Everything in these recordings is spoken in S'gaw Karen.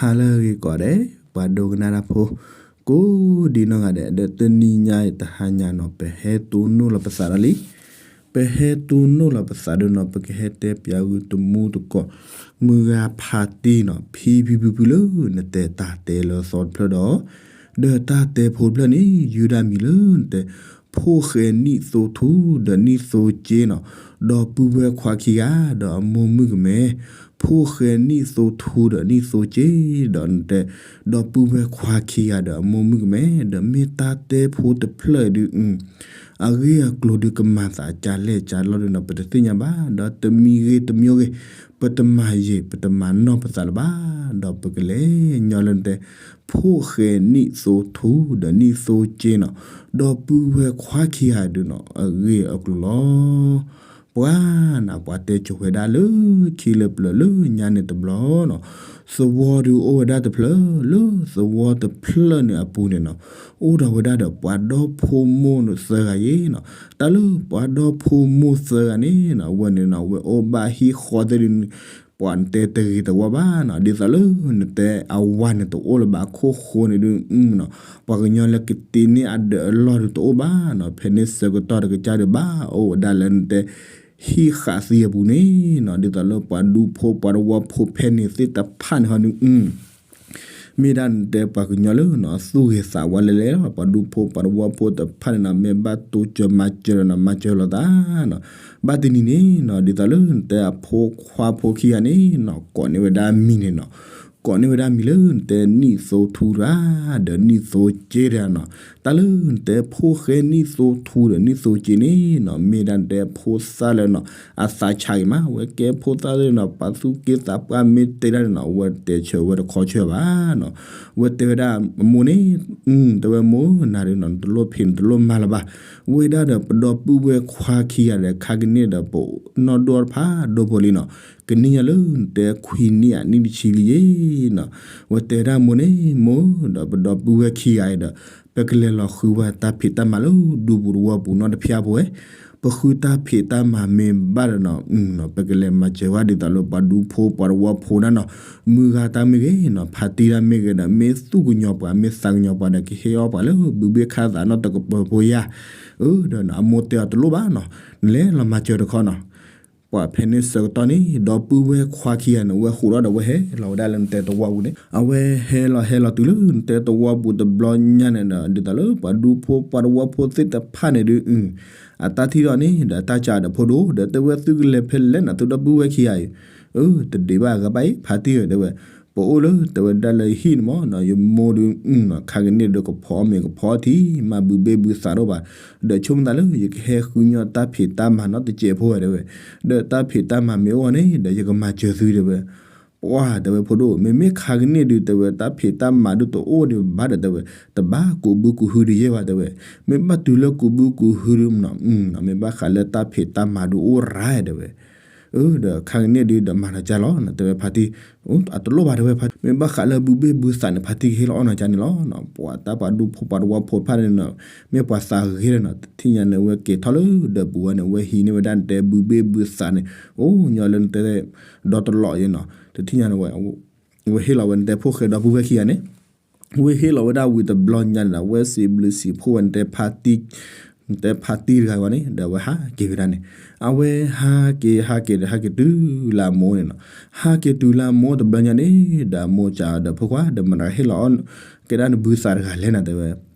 ဟါလၢအဂ့ၤကိးဂၤဒဲး, ပှၤဒိကနၣ်တၢ်ဖိ ကိးဒံနီၢ်ဂၤဒဲး, ဒီးတနံၤညါအံၤတဟါညါနီၤ ပဟဲတိၢ်နီၣ်လီၤပသးဒီးလံ. ပဟဲတိၢ်နီၣ်လီၤပသးဒီးနီၤ ပကဟဲတဲပၠးဂုၢ်တမူတကိး မုၢ်ဂၤဖါတံၢ်နီၤ ဖံဖံဖုဖုလၢနတဲတၢ်တဲလၢအသီတဖျၢၣ်ဒီး ဒီးတၢ်တဲဖိတဖျၢၣ်န့ၣ် ယုၢ်ဒၣ်မံၤလၢနတဲ ဖိၣ်ဃဲနံၣ်သိထူဒီးနံၣ်သိက့နီၤ, ဒီပုၢ်ဝဲၢ်ခွါခံဂၤဒီးအမိၢ်မုၣ်ကမဲ, ဖိၣ်ဃဲနံၣ်သိထူဒီးနံၣ်သိက့ဒီးနတဲ ဒီပုၢ်ဝဲၢ်ခွါခံဂၤဒီးအမိၢ်မုၣ်ကမဲ, ဒီးမ့ၢ်တၢ်တဲဖိတဖျၢၣ်ဒုး အဂ့ၢ်အကျိၤဒုးကမၤသးကလဲၣ်ကလဲၣ်ဒုးနီၤ ပတသ့ၣ်ညါဘၣ်, ဒီးတမံၤဂ့ၤတမံၤဂ့ၤ ပတမၤယံာ် ပတမၤနီၢ်ပသးလၢၤဘၣ်, ဒီးပကလဲၤညီလၢနတဲ ဖိၣ်ဃဲနံၣ်သိထူဒီးနံၣ်သိက့နီၤ, ဒီပုၢ်ဝဲၢ်ခွါခံဂၤဒုးနီၤ အဂ့ၢ်အကျိၤလီၤ. ပှၤနီၤ ပှၤတဲကိၤဝဲဒၣ်လၢခံလၢပျၢၤလၢညါန့ၣ်တဘျီနီၤ, သဝီဒုးအိၣ်ဝဲဒၣ်တဖျၢၣ်, လၢသဝီတဖျၢၣ်န့ၣ်အပူၤန့ၣ်နီၤ အိၣ်ဒီးဝဲဒၣ်ဒီးပှၤဒီဖိမိၢ်သၢဂၤယ့နီၤ, တၢ်လၢပှၤဒီဖိမိၢ်သၢဂၤန့ၣ်နီၤ အဝဲန့ၣ်နီၤ အဝဲအိၣ်ဘၣ်ဟံၣ်ဃီသ့ၣ်ဒုး ပှၤနတဲတဂ့ၤတဝါဘၣ်နီၤ, ဒ်သိးလၢနတဲအဝၤန့ၣ်တအိၣ်လၢၤဘၣ်အခိၣ်ဃိန့ၣ်ဒုးနီၤ, ပှၤကညီလၢကတ့န့ၢ်အဒၢးအလီၢ်ဒုးတအိၣ်ဘၣ်နီၤ, ဖဲန့ၣ်ဆၢကတီၢ်တကစၢ်ဒုးဘၣ်အိၣ်ဝဲဒၣ်လၢနတဲ ဟံၣ်ဃးသံအပူၤန့ၣ်နီၤ, ဒ်သိးလၢပှၤဒူဖိပှၤတဝီဖိဖဲန့ၣ်သ့ၣ်တဖၣ်န့ၣ်ဟီဒုး မ့ၢ်ဒၣ်နတဲပှၤကညီလၢနီၤ သူၣ်ဂ့ၤသးဝါလဲၤလဲၤလီၤ, ပှၤဒူဖိပှၤတဝီဖိတဖၣ်န့ၣ်နီၤ မ့ၢ်ဘၣ်တိစၢၤမၤစၢၤဒီးနီၤ မၤစၢၤလိာ်သးနီၤ, ဘၣ်တနံၤန့ၣ်နီၤ ဒ်သိးလၢနတဲအဖိခွါဖိခံဂၤန့ၣ်နီၤ ကိးန့ၢ်ဝဲဒၣ်မံၤန့ၣ်နီၤ, ကိးန့ၢ်ဝဲဒၣ်မံၤလၢနတဲနံၣ်သိထူတဂၤ ဒီးနံၣ်သိက့တဂၤနီၤ, တၢ်လၢနတဲဖိၣ်ဃဲနံၣ်သိထူဒီးနံၣ်သိက့န့ၣ်နီၤ မ့ၢ်ဒၣ်နတဲဖိသၣ်လၢနီၤ အသးဆးဂ့ၤမး, အဝဲကဲဖိသၣ်လၢနီၤ ပှၤသူၣ်က့သးပှၢ်မ့ၢ်တဲဒၣ်န့ၣ်နီၤ အဝဲတဲဆၢဝဲတခီဆၢဘၣ်နီၤ, အဝဲတဲဝဲဒၣ်အမိၢ်န့ၣ် တဲဝဲမိၢ်နၤဒုးနီၤ နတလိၣ်ဖံးနတလိၣ်မၤလၢၤဘၣ်, ဝဲဒၣ်ဒီးပဒီပုၢ်ဝဲၢ်ခွါခံဂၤဒီး ခါကန့ၢ်ဒီးပနီၢ်ဒိၣ်တဖၣ်ဒိၣ်ဖိလံနီၤ, ကနံၣ်ညါလၢနတဲခွံနံၣ်ဧါနံၣ်တဆံလံယ့နီၤ, အဝဲတဲဝဲဒၣ်မိၢ်န့ၣ် မိၢ်ဒီးပဒီပုၢ်ဝဲၢ်ခံဂၤအံၤဒီး ပကလဲၤလီၤဃုဝဲတၢ်ဖံးတၢ်မၤလၢဒူပူၤတဝီပူၤနီတဖၠါဖိဝဲ, ပဃုတၢ်ဖံးတၢ်မၤမ့ၢ်ဘၣ်ဒီးနီၤ ပကလဲၤမၤစၢၤဝဲဒ်သိးလၢပှၤဒူဖိပှၤတဝီဖိဒၣ်နီၤ, မုၢ်ဂၤတၢ်မ့ၢ်ဂ့ၤနီၤ ဖါတံၢ်တၢ်မ့ၢ်ဂ့ၤဒီး မ့ၢ်သူၣ်ကညီၤပှၤ မ့ၢ်သးကညီၤပှၤဒီး ကဟ့ၣ်အီၣ်ပှၤလၢဘုဘ့ၣ်ခါသးနီတကပၤဖိယါ, အၢ ဒီးအမိၢ်တဲအီၤတလိၣ်ဘၣ်နီၤ, နလဲၤလီၤမၤစၢၤတခီနီၤ, ပှၤဖဲန့ၣ်ဆၢကတီၢ်န့ၣ် ဒီပုၢ်ဝဲၢ်ခွါခံဂၤန့ၣ် အဝဲဃိးဒီးဒီးအဝဲဟဲလီၤဝဲဒၣ်လၢနတဲတဝီပူၤန့ၣ်, အဝဲဟဲလီၤဟဲလီၤတုၤလၢနတဲတဝီပူၤတဘျီညါန့ၣ်ဒီး ဒ်သိးလၢပှၤဒူဖိပှၤတဝီဖိသ့ၣ်တဖၣ်န့ၣ်ဒုး အတၢ်ထံၣ်ဒီးန့ၣ်ဒီး တၢ်ကးဒီးဖိဒိၣ်ဒီး တဲဝဲသုကလဲၤဖဲလဲၣ်နီၤ သုဒီပုၢ်ဝဲၢ်ခံဂၤအံၤ, အၢ တဒံးဘၣ်ဂၤဘၣ်အံၤ ဖါတံၢ်ဧၢ တဲဝဲ, ပအိၣ်လၢတဲဝဲဒၣ်လၢဟံၣ်န့ၣ်မးနီၤ ယမိၢ်ဒုး ခါကန့ၢ်ဒီးကဖီအီၣ်မ့ၤကဖီအီၣ်ထံ မၤဘုဘ့ၣ်ဘုသးတအိၣ်ဘၣ်, ဒီးဆိကမိၣ်သးလၢယကဟဲဃုညီတၢ်ဖံးတၢ်မၤနီတစဲးဖိဝဲတဲဝဲ, ဒီးတၢ်ဖံးတၢ်မၤမ့ၢ်အိၣ်န့ၣ်ဒီး ယကမၤစၢၤသုတဲဝဲ, ပှၤတဲဝဲဖိဒိၣ် မ့မ့ၢ်ခါကန့ၢ်ဒုးတဲဝဲ တၢ်ဖံးတၢ်မၤဒုးတအိၣ်ဒံးဘၣ်ဒီးတဲဝဲ, တဘၣ်ကူးဘုကူးဟုဒုးယဲၢ်ဘၣ်တဲဝဲ, မ့ၢ်ဘၣ်တုၤလၢကူးဘုကူးဟုဒုးနီၤ မ့ၢ်ဘၣ်ဃးလၢတၢ်ဖံးတၢ်မၤဒုးအိၣ်ရၤတဲဝဲ အၢ ဒီးခါကန့ၢ်ဒုးဒီးမၤတၢ်ကၢ်လီၤ တဲဝဲဖါတံၢ်, အတလိၣ်ဘၣ်တဲဝဲဖါတံၢ် မ့ၢ်ဘၣ်ဃးလၢဘုဘ့ၣ်ဘုသးန့ၣ် ဖါတံၢ်ကဟ့ၣ်လီၤအီၣ်နၤကၢ်န့ၣ်လီၤ. ပှၤတၢ်ပှၤဒူဖိပှၤတဝီဖိတဖၣ်န့ၣ်နီၤ မ့ၢ်ပှၤသးဂ့ၤလီၤနီၤ တထံၣ်ညါန့ၣ် အဝဲက့ၤထီၣ်လၢဒၢးပူၤဝဲန့ၣ် အဝဲဟံးန့ၢ်ဝဲဒၣ်နတဲဘုဘ့ၣ်ဘုသးန့ၣ် အိၣ်ညီလၢနတဲ ဒီတလီးယဲနီၤ တထံၣ်ညါန့ၣ်ဝဲ အဝဲဟ့ၣ်လီၤဝဲနတဲဖိၣ်ဃဲဒီပုၢ်ဝဲၢ်ခံဂၤန့ၣ် ဝဲဟ့ၣ်လီၤဝဲဒၣ်ဝံၤတဘျီညါန့ၣ်ဒီး ဝဲစံးဘျုးစံးဖှိၣ်ဝဲနတဲဖါတံၢ် နတဲဖါတံၢ်တဂၤဝဲန့ၣ် ဒီးအဝဲဟးက့ၤဝဲဒၣ်န့ၣ် အဝဲဟးက့ၤဟးက့ၤဒီးဟဲက့ၤတုၤလၢအမိၢ်န့ၣ်နီၤ ဟးက့ၤတုၤလၢအမိၢ်တဘျီညါန့ၣ် ဒီးအမိၢ်ကဒီးဖိခွါ ဒီးမတၤဟ့ၣ်လီၤအီၣ်ကဲဒၣ်နဘုသးတဂၤလဲၣ်နၤတဲဝဲ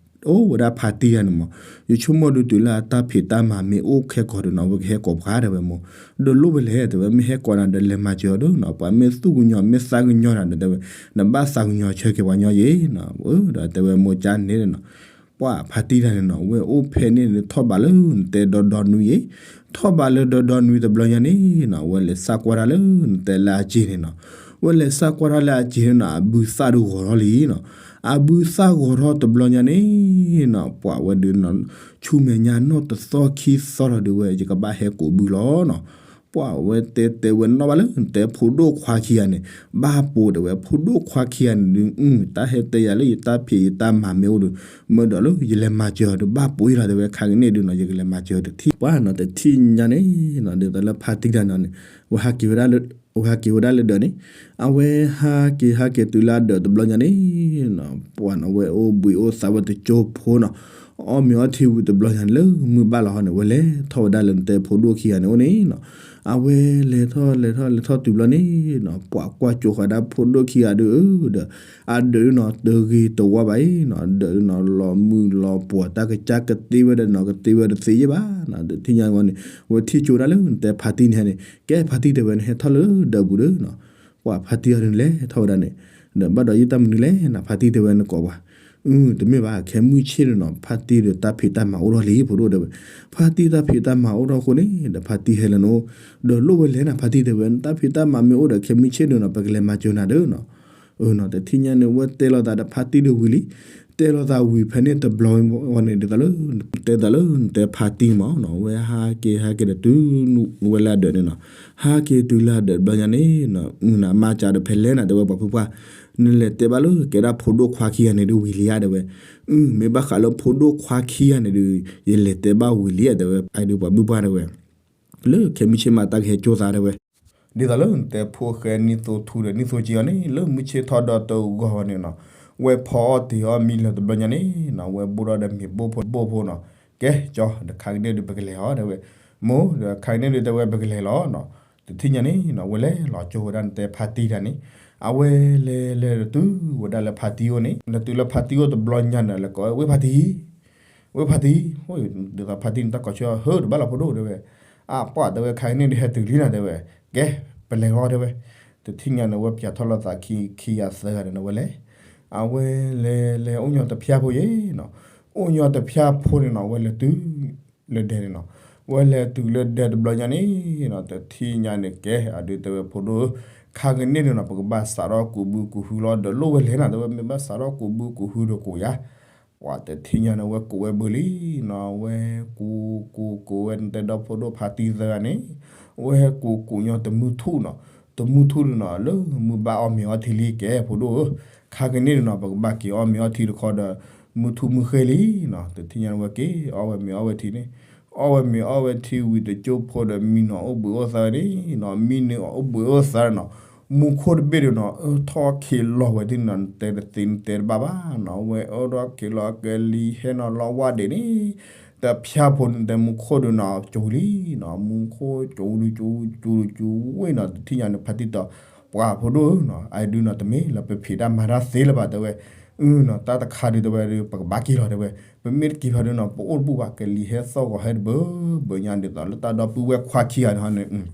အိၣ်ဝဲဒၣ်ဖါတံၢ်တဂၤန့ၣ်မး ယဆိကမိၣ်ဒုးတုၤလၢအတၢ်ဖံးတၢ်မၤမ့ၢ်အိၣ်ခဲကိာ်ဒီးနီၤ အဝဲကဟဲကိးပှၤတဲဝဲမိၢ် ဒီးလိၣ်ဝဲလဲၣ်တဲဝဲ မ့ၢ်ဟဲကိးနၤဒီးလဲၤမၤစၢၤအီၤဒီးနီၤ ပှၤမ့ၢ်သူၣ်ကညီၤမ့ၢ်သးကညီၤနၤဒီးတဲဝဲ နဘၣ်သးကညီၤဆၢက့ၤပှၤညီယဲနီၤ ဒီးတဲဝဲမိၢ်ကၢ်န့ၣ်နီၤ ပှၤဖါတံၢ်တဂၤန့ၣ်နီၤ ဝဲအိၣ်ဖဲန့ၣ်န့ၣ် ထီၣ်ဘးလၢနတဲဒီဒီနွံယဲ ထီၣ်ဘးလၢဒီဒီနွံတဘျီညါန့ၣ်နီၤ ဝဲလဲၤစၢ်ကွၢ်တၢ်လၢနတဲလၢအစ့န့ၣ်နီၤ ဝဲလဲၤစၢ်ကွၢ်တၢ်လၢအစ့န့ၣ်နီၤ အဘုသၣ်ဒုးဂီၤထီၣ်လံနီၤ အဘုသၣ်ဂီၤထီၣ်တဘျီညါန့ၣ်နီၤ ပှၤဝဲဒုးနီၤ ဆူမဲာ်ညါနီၢ်တသီခံသီထီၣ်ဒုးဝဲ ယကဘၣ်ဟဲကိးဘုလီၤနီၤ ပှၤဝဲတဲတဲဝဲနီၣ်ဘၣ်လၢနတဲဖိဒိၣ်ခွါခံဂၤန့ၣ် ဘၣ်ပိာ်တဲဝဲ ဖိဒိၣ်ခွါခံဂၤန့ၣ်ဒုး တၢ်ဟဲတဲယၤလၢယတၢ်ဖံးယတၢ်မၤမ့ၢ်အိၣ်ဒီး မ့ၢ်ဒီးလၢယလဲၤမၤစၢၤအီၤဒီး ဘၣ်ပိာ်အံၤလီၤတဲဝဲ ခါကန့ၢ်ဒုးနီၤ ယကလဲၤမၤစၢၤအီၤတထံၣ် ပှၤနီၤ တထံၣ်ညါန့ၣ်နီၤ ဒ်သိးလၢဖါတံၢ်တဂၤန့ၣ် ဝဲဟးက့ၤဝဲဒၣ်လၢ အဝဲဟးက့ၤဝဲဒၣ်လၢဒၢးန့ၣ်, အဝဲဟးက့ၤဟးက့ၤတုၤလၢအဒၢးတဘျီညါန့ၣ်နီၤ, ပှၤနီၤ ဝဲအိၣ်ဘှံးအိၣ်သါဝဲတကၠိဖိနီၤ, အီၣ်မ့ၤအီထံဝံၤတဘျီညါန့ၣ် လၢမုၢ်ဘၣ်လီၤဟီန့ၣ် ဝဲလဲၤထီၣ်ဝဲဒၣ်လၢနတဲဖိဒိၣ်ခံဂၤန့ၣ်အိၣ်န့ၣ်နီၤ, အဝဲလဲၤထီၣ်လဲၤထီၣ်လဲၤထီၣ်တုၤဘျီန့ၣ်နီၤ, ပှၤကွၢ်ကၠိဃာ်ဒၣ်ဖိဒိၣ်ခံဂၤဒီး ဒီး အဒၢးဒုနီၤ တဂ့ၤတဝါဘၣ်အံၤနီၤ, ဒၢးဒုနီၤ လီၤမုၢ်လီၤပှီၤ တၢ်ကစၢ်ကသ့ဝဲဒီးနီၤ ကသ့ဝဲတသ့ယဲၢ်ဘၣ်နီၤ, တထံၣ်ညါဝဲန့ၣ် ဝဲထံၣ်ကၠိဒၣ်လၢနတဲဖါတံၢ်န့ၣ်န့ၣ်, ကဲဖါတံၢ်တဲဝဲ နဟဲထီၣ်လၢဒၢးပူၤဒီးနီၤ, ပှၤဖါတံၢ်အီၤဒုန့ၣ်လဲၤထီၣ်ဝဲဒၣ်န့ၣ်, ဒီးဘၣ်ဒီးယတၢ်မနုၤလဲၣ်နီၤ ဖါတံၢ်တဲဝဲ နကိးပှၤ, အ တမ့ၢ်ဘၣ် ခဲမုၢ်ဆ့ၣ်န့ၣ်နီၤ ဖါတံၢ်ဒီးတၢ်ဖံးတၢ်မၤအိၣ်ထီၣ်လံ ဖိဒိၣ်တဲဝဲ, ဖါတံၢ်တၢ်ဖံးတၢ်မၤအိၣ်ထီၣ်အဃိန့ၣ် ဒီးဖါတံၢ်ဟဲလၢနအိၣ်, ဒီးလိၣ်ဝဲလဲၣ်နီၤ ဖါတံၢ်တဲဝဲ နတၢ်ဖံးတၢ်မၤမ့ၢ်အိၣ်ဒီး ခဲမုၢ်ဆ့ၣ်န့ၣ်နီၤ ပကလဲၤမၤစၢၤနၤဒီးနီၤ, အနီၤ တထံၣ်ညါန့ၣ်ဝဲတဲလိာ်သးဒီးဖါတံၢ်ဒီးဝံၤလံ, တဲလိာ်သးဝံၤဖဲန့ၣ်တဘျီဝဲန့ၣ် ဒ်သိးလၢ တဲသးလၢနတဲဖါတံၢ်မးနီၤ ဝဲဟးက့ၤဟးက့ၤဒီးတုၤဝဲလၢအဒၢးန့ၣ်နီၤ, ဟးက့ၤတုၤလၢအဒၢးတဘျီညါန့ၣ်နီၤ, အ နမၤစၢၤဒီးဖဲလဲၣ်နၤတဲဝဲပှၤဖုပှၢ်, နလဲၤတဲဘၣ်လၢကဲဒၣ်ဖိဒိၣ်ခွါခံဂၤန့ၣ်ဒုးဝံၤလံဧါတဲဝဲ, အ မ့ၢ်ဘၣ်ဃးလၢဖိဒိၣ်ခွါခံဂၤန့ၣ်ဒုး ယလဲၤတဲဘၣ်ဝံၤလံဧါတဲဝဲ အဒုးပှၤဖုပှၢ်တဲဝဲ လၢခဲမုၢ်ဆ့ၣ်မးတၢ်ကဟဲကၠိသးတဲဝဲ, ဒ်သိးလၢနတဲဖိၣ်ဃဲနံၣ်သိထူဒီးနံၣ်သိကၠ့အီၤန့ၣ် လၢမုၢ်ဆ့ၣ်ထီၣ်ဒီတဂီၤဝဲန့ၣ်နီၤ, ဝဲဖီအီၣ်တ့ၤအီၣ်မံလၢၤတဘျီညါန့ၣ်နီၤ ဝဲဘိၣ်ထီၣ်ဒီးမ့ၤဘိၣ်ဖိဘိၣ်ဖိနီၤ, ကဲကၠီ ဒီးခါကန့ၣ်ဒုးပကလဲၤလီၤတဲဝဲ, မိၢ်ဒီးခါကန့ၣ်ဒုးတဲဝဲပကလဲၤလီၤနီၤ, တထံၣ်ညါန့ၣ်နီၤ ဝဲလဲၤလီၤကၠိဝဲဒၣ်နတဲဖါတံၢ်တၢ်န့ၣ်, အဝဲလဲၤလဲၤတုၤဝဲဒၣ်လၢဖါတံၢ်အိၣ်န့ၣ် လဲၤတုၤလၢဖါတံၢ်အိၣ်တဘျီညါန့ၣ် လဲၤကိးဝဲဖါတံၢ် ဝဲဖါတံၢ်, ဒ်သိးဖါတံၢ်န့ၣ်တၢ်ကိးဆၢဟၢတဘၣ်လီၤဖိဒိၣ်တဲဝဲ, အပှၢ်တဲဝဲခါကန့ၣ်ဒုးဟဲတုၤလံနၤတဲဝဲ, ကဲ ပလဲၤလီၤတဲဝဲ, တထံၣ်ညါန့ၣ် ဝဲပၠးထီၣ်လိာ်သးခံခံဂၤသၢဂၤန့ၣ် ဝဲလဲၤ, အဝဲလဲၤလဲၤအိၣ်ညီတဖၠၣ်ဖိယဲနီၤ, အိၣ်ညီတဖၠၣ်ဖိန့ၣ်နီၤ ဝဲလဲၤတုၤ လၢဒဲန့ၣ်နီၤ, ဝဲလဲၤတုၤလၢဒဲတဘျီညါန့ၣ်နီၤ တထံၣ်ညါန့ၣ် ကဲ အဒုးတဲဝဲဖိဒိၣ်ဧၢ, ခါကန့ၣ်န့ၣ်နီၤ ပကဘၣ်စးထီၣ်ကူးဘုကူးဟုလီၤ ဒီးလိၣ်ဝဲလဲၣ်နၤတဲဝဲ မ့ၢ်ဘၣ်စးထီၣ်ကူးဘုကူးဟုဒီးကိးယၤ ပှၤတထံၣ်ညါန့ၣ် ဝဲကူးဝဲဘၢလံနီၤ, ဝဲကူးကူးကူးဝဲနတဲဒီဖိဒိၣ်ဖါတံၢ်သၢဂၤန့ၣ်, ဝဲကူးကူးညီတမုၢ်ထူၣ်နီၤ, တမုၢ်ထူၣ်န့ၣ်နီၤ လၢမုၢ်ဘၣ်အီၣ်မ့ၤအီထံလံ ကဲဖိဒိၣ်ဧၢ, ခါကန့ၣ်န့ၣ်နီၤ ပကဘၣ်က့ၤအီၣ်မ့ၤအီထံတခီဒီး မုၢ်ထူၣ်မုၢ်ဃ့လံနီၤ, တထံၣ်ညါန့ၣ် ဝဲက့ၤအီၣ်ဝဲမ့ၤအီဝဲထံန့ၣ်, အီၣ်ဝဲမ့ၤအီဝဲထံဝံၤတကၠိဖိဒီးမံနီၤအိၣ်ဘှံးအိၣ်သါန့ၣ်နီၤ, မံန့ၣ်အိၣ်ဘှံးအိၣ်သါန့ၣ်နီၤ, မူခိၣ်တဘ့ၣ်ဒီးနီၤ အၢထီၣ်ခ့လီၤဝဲဒၣ်နီၤ နတဲတသ့နတဲတဘၣ်ဘၣ်နီၤ, ဝဲအၢထီၣ်ခ့လီၤကလံၤဟဲနီၤလီၤဝါဒ့းန့ၣ်, တဖၠၣ်ဖိန့ၣ်တဲမူခိၣ်ဒီးနီၤ ကၠူလံနီၤ, မူခိၣ်ကၠူဒုးကၠူ ကၠူဒုးကၠူဝ့ၢ်နီၤ, တထံၣ်ညါန့ၣ် ဖါတံၢ်တဲ ပှၤဖိဒိၣ်ဧၢနီၤ အဒုးနီၤ တမ့ၢ်လၢပဖံးတၢ်မၤတၢ်သ့လၢၤဘၣ်တဲဝဲ, အၢနီၤ တၢ်တခါဒုးတဲဝဲဒုး ပကဘၣ်က့ၤလီၤတဲဝဲ, ပမ့ၢ်တက့ၤလီၤဒုးနီၤ ပအိၣ်တဘူၣ်ဘၣ် ကလံၤဟဲသီၣ်ဂီၤဟဲတဘၢဘၢညါဒ်သိးလၢတၢ်ဒီပုၢ်ဝဲၢ်ခွါခံဂၤန့ၣ်ဟီန့ၣ်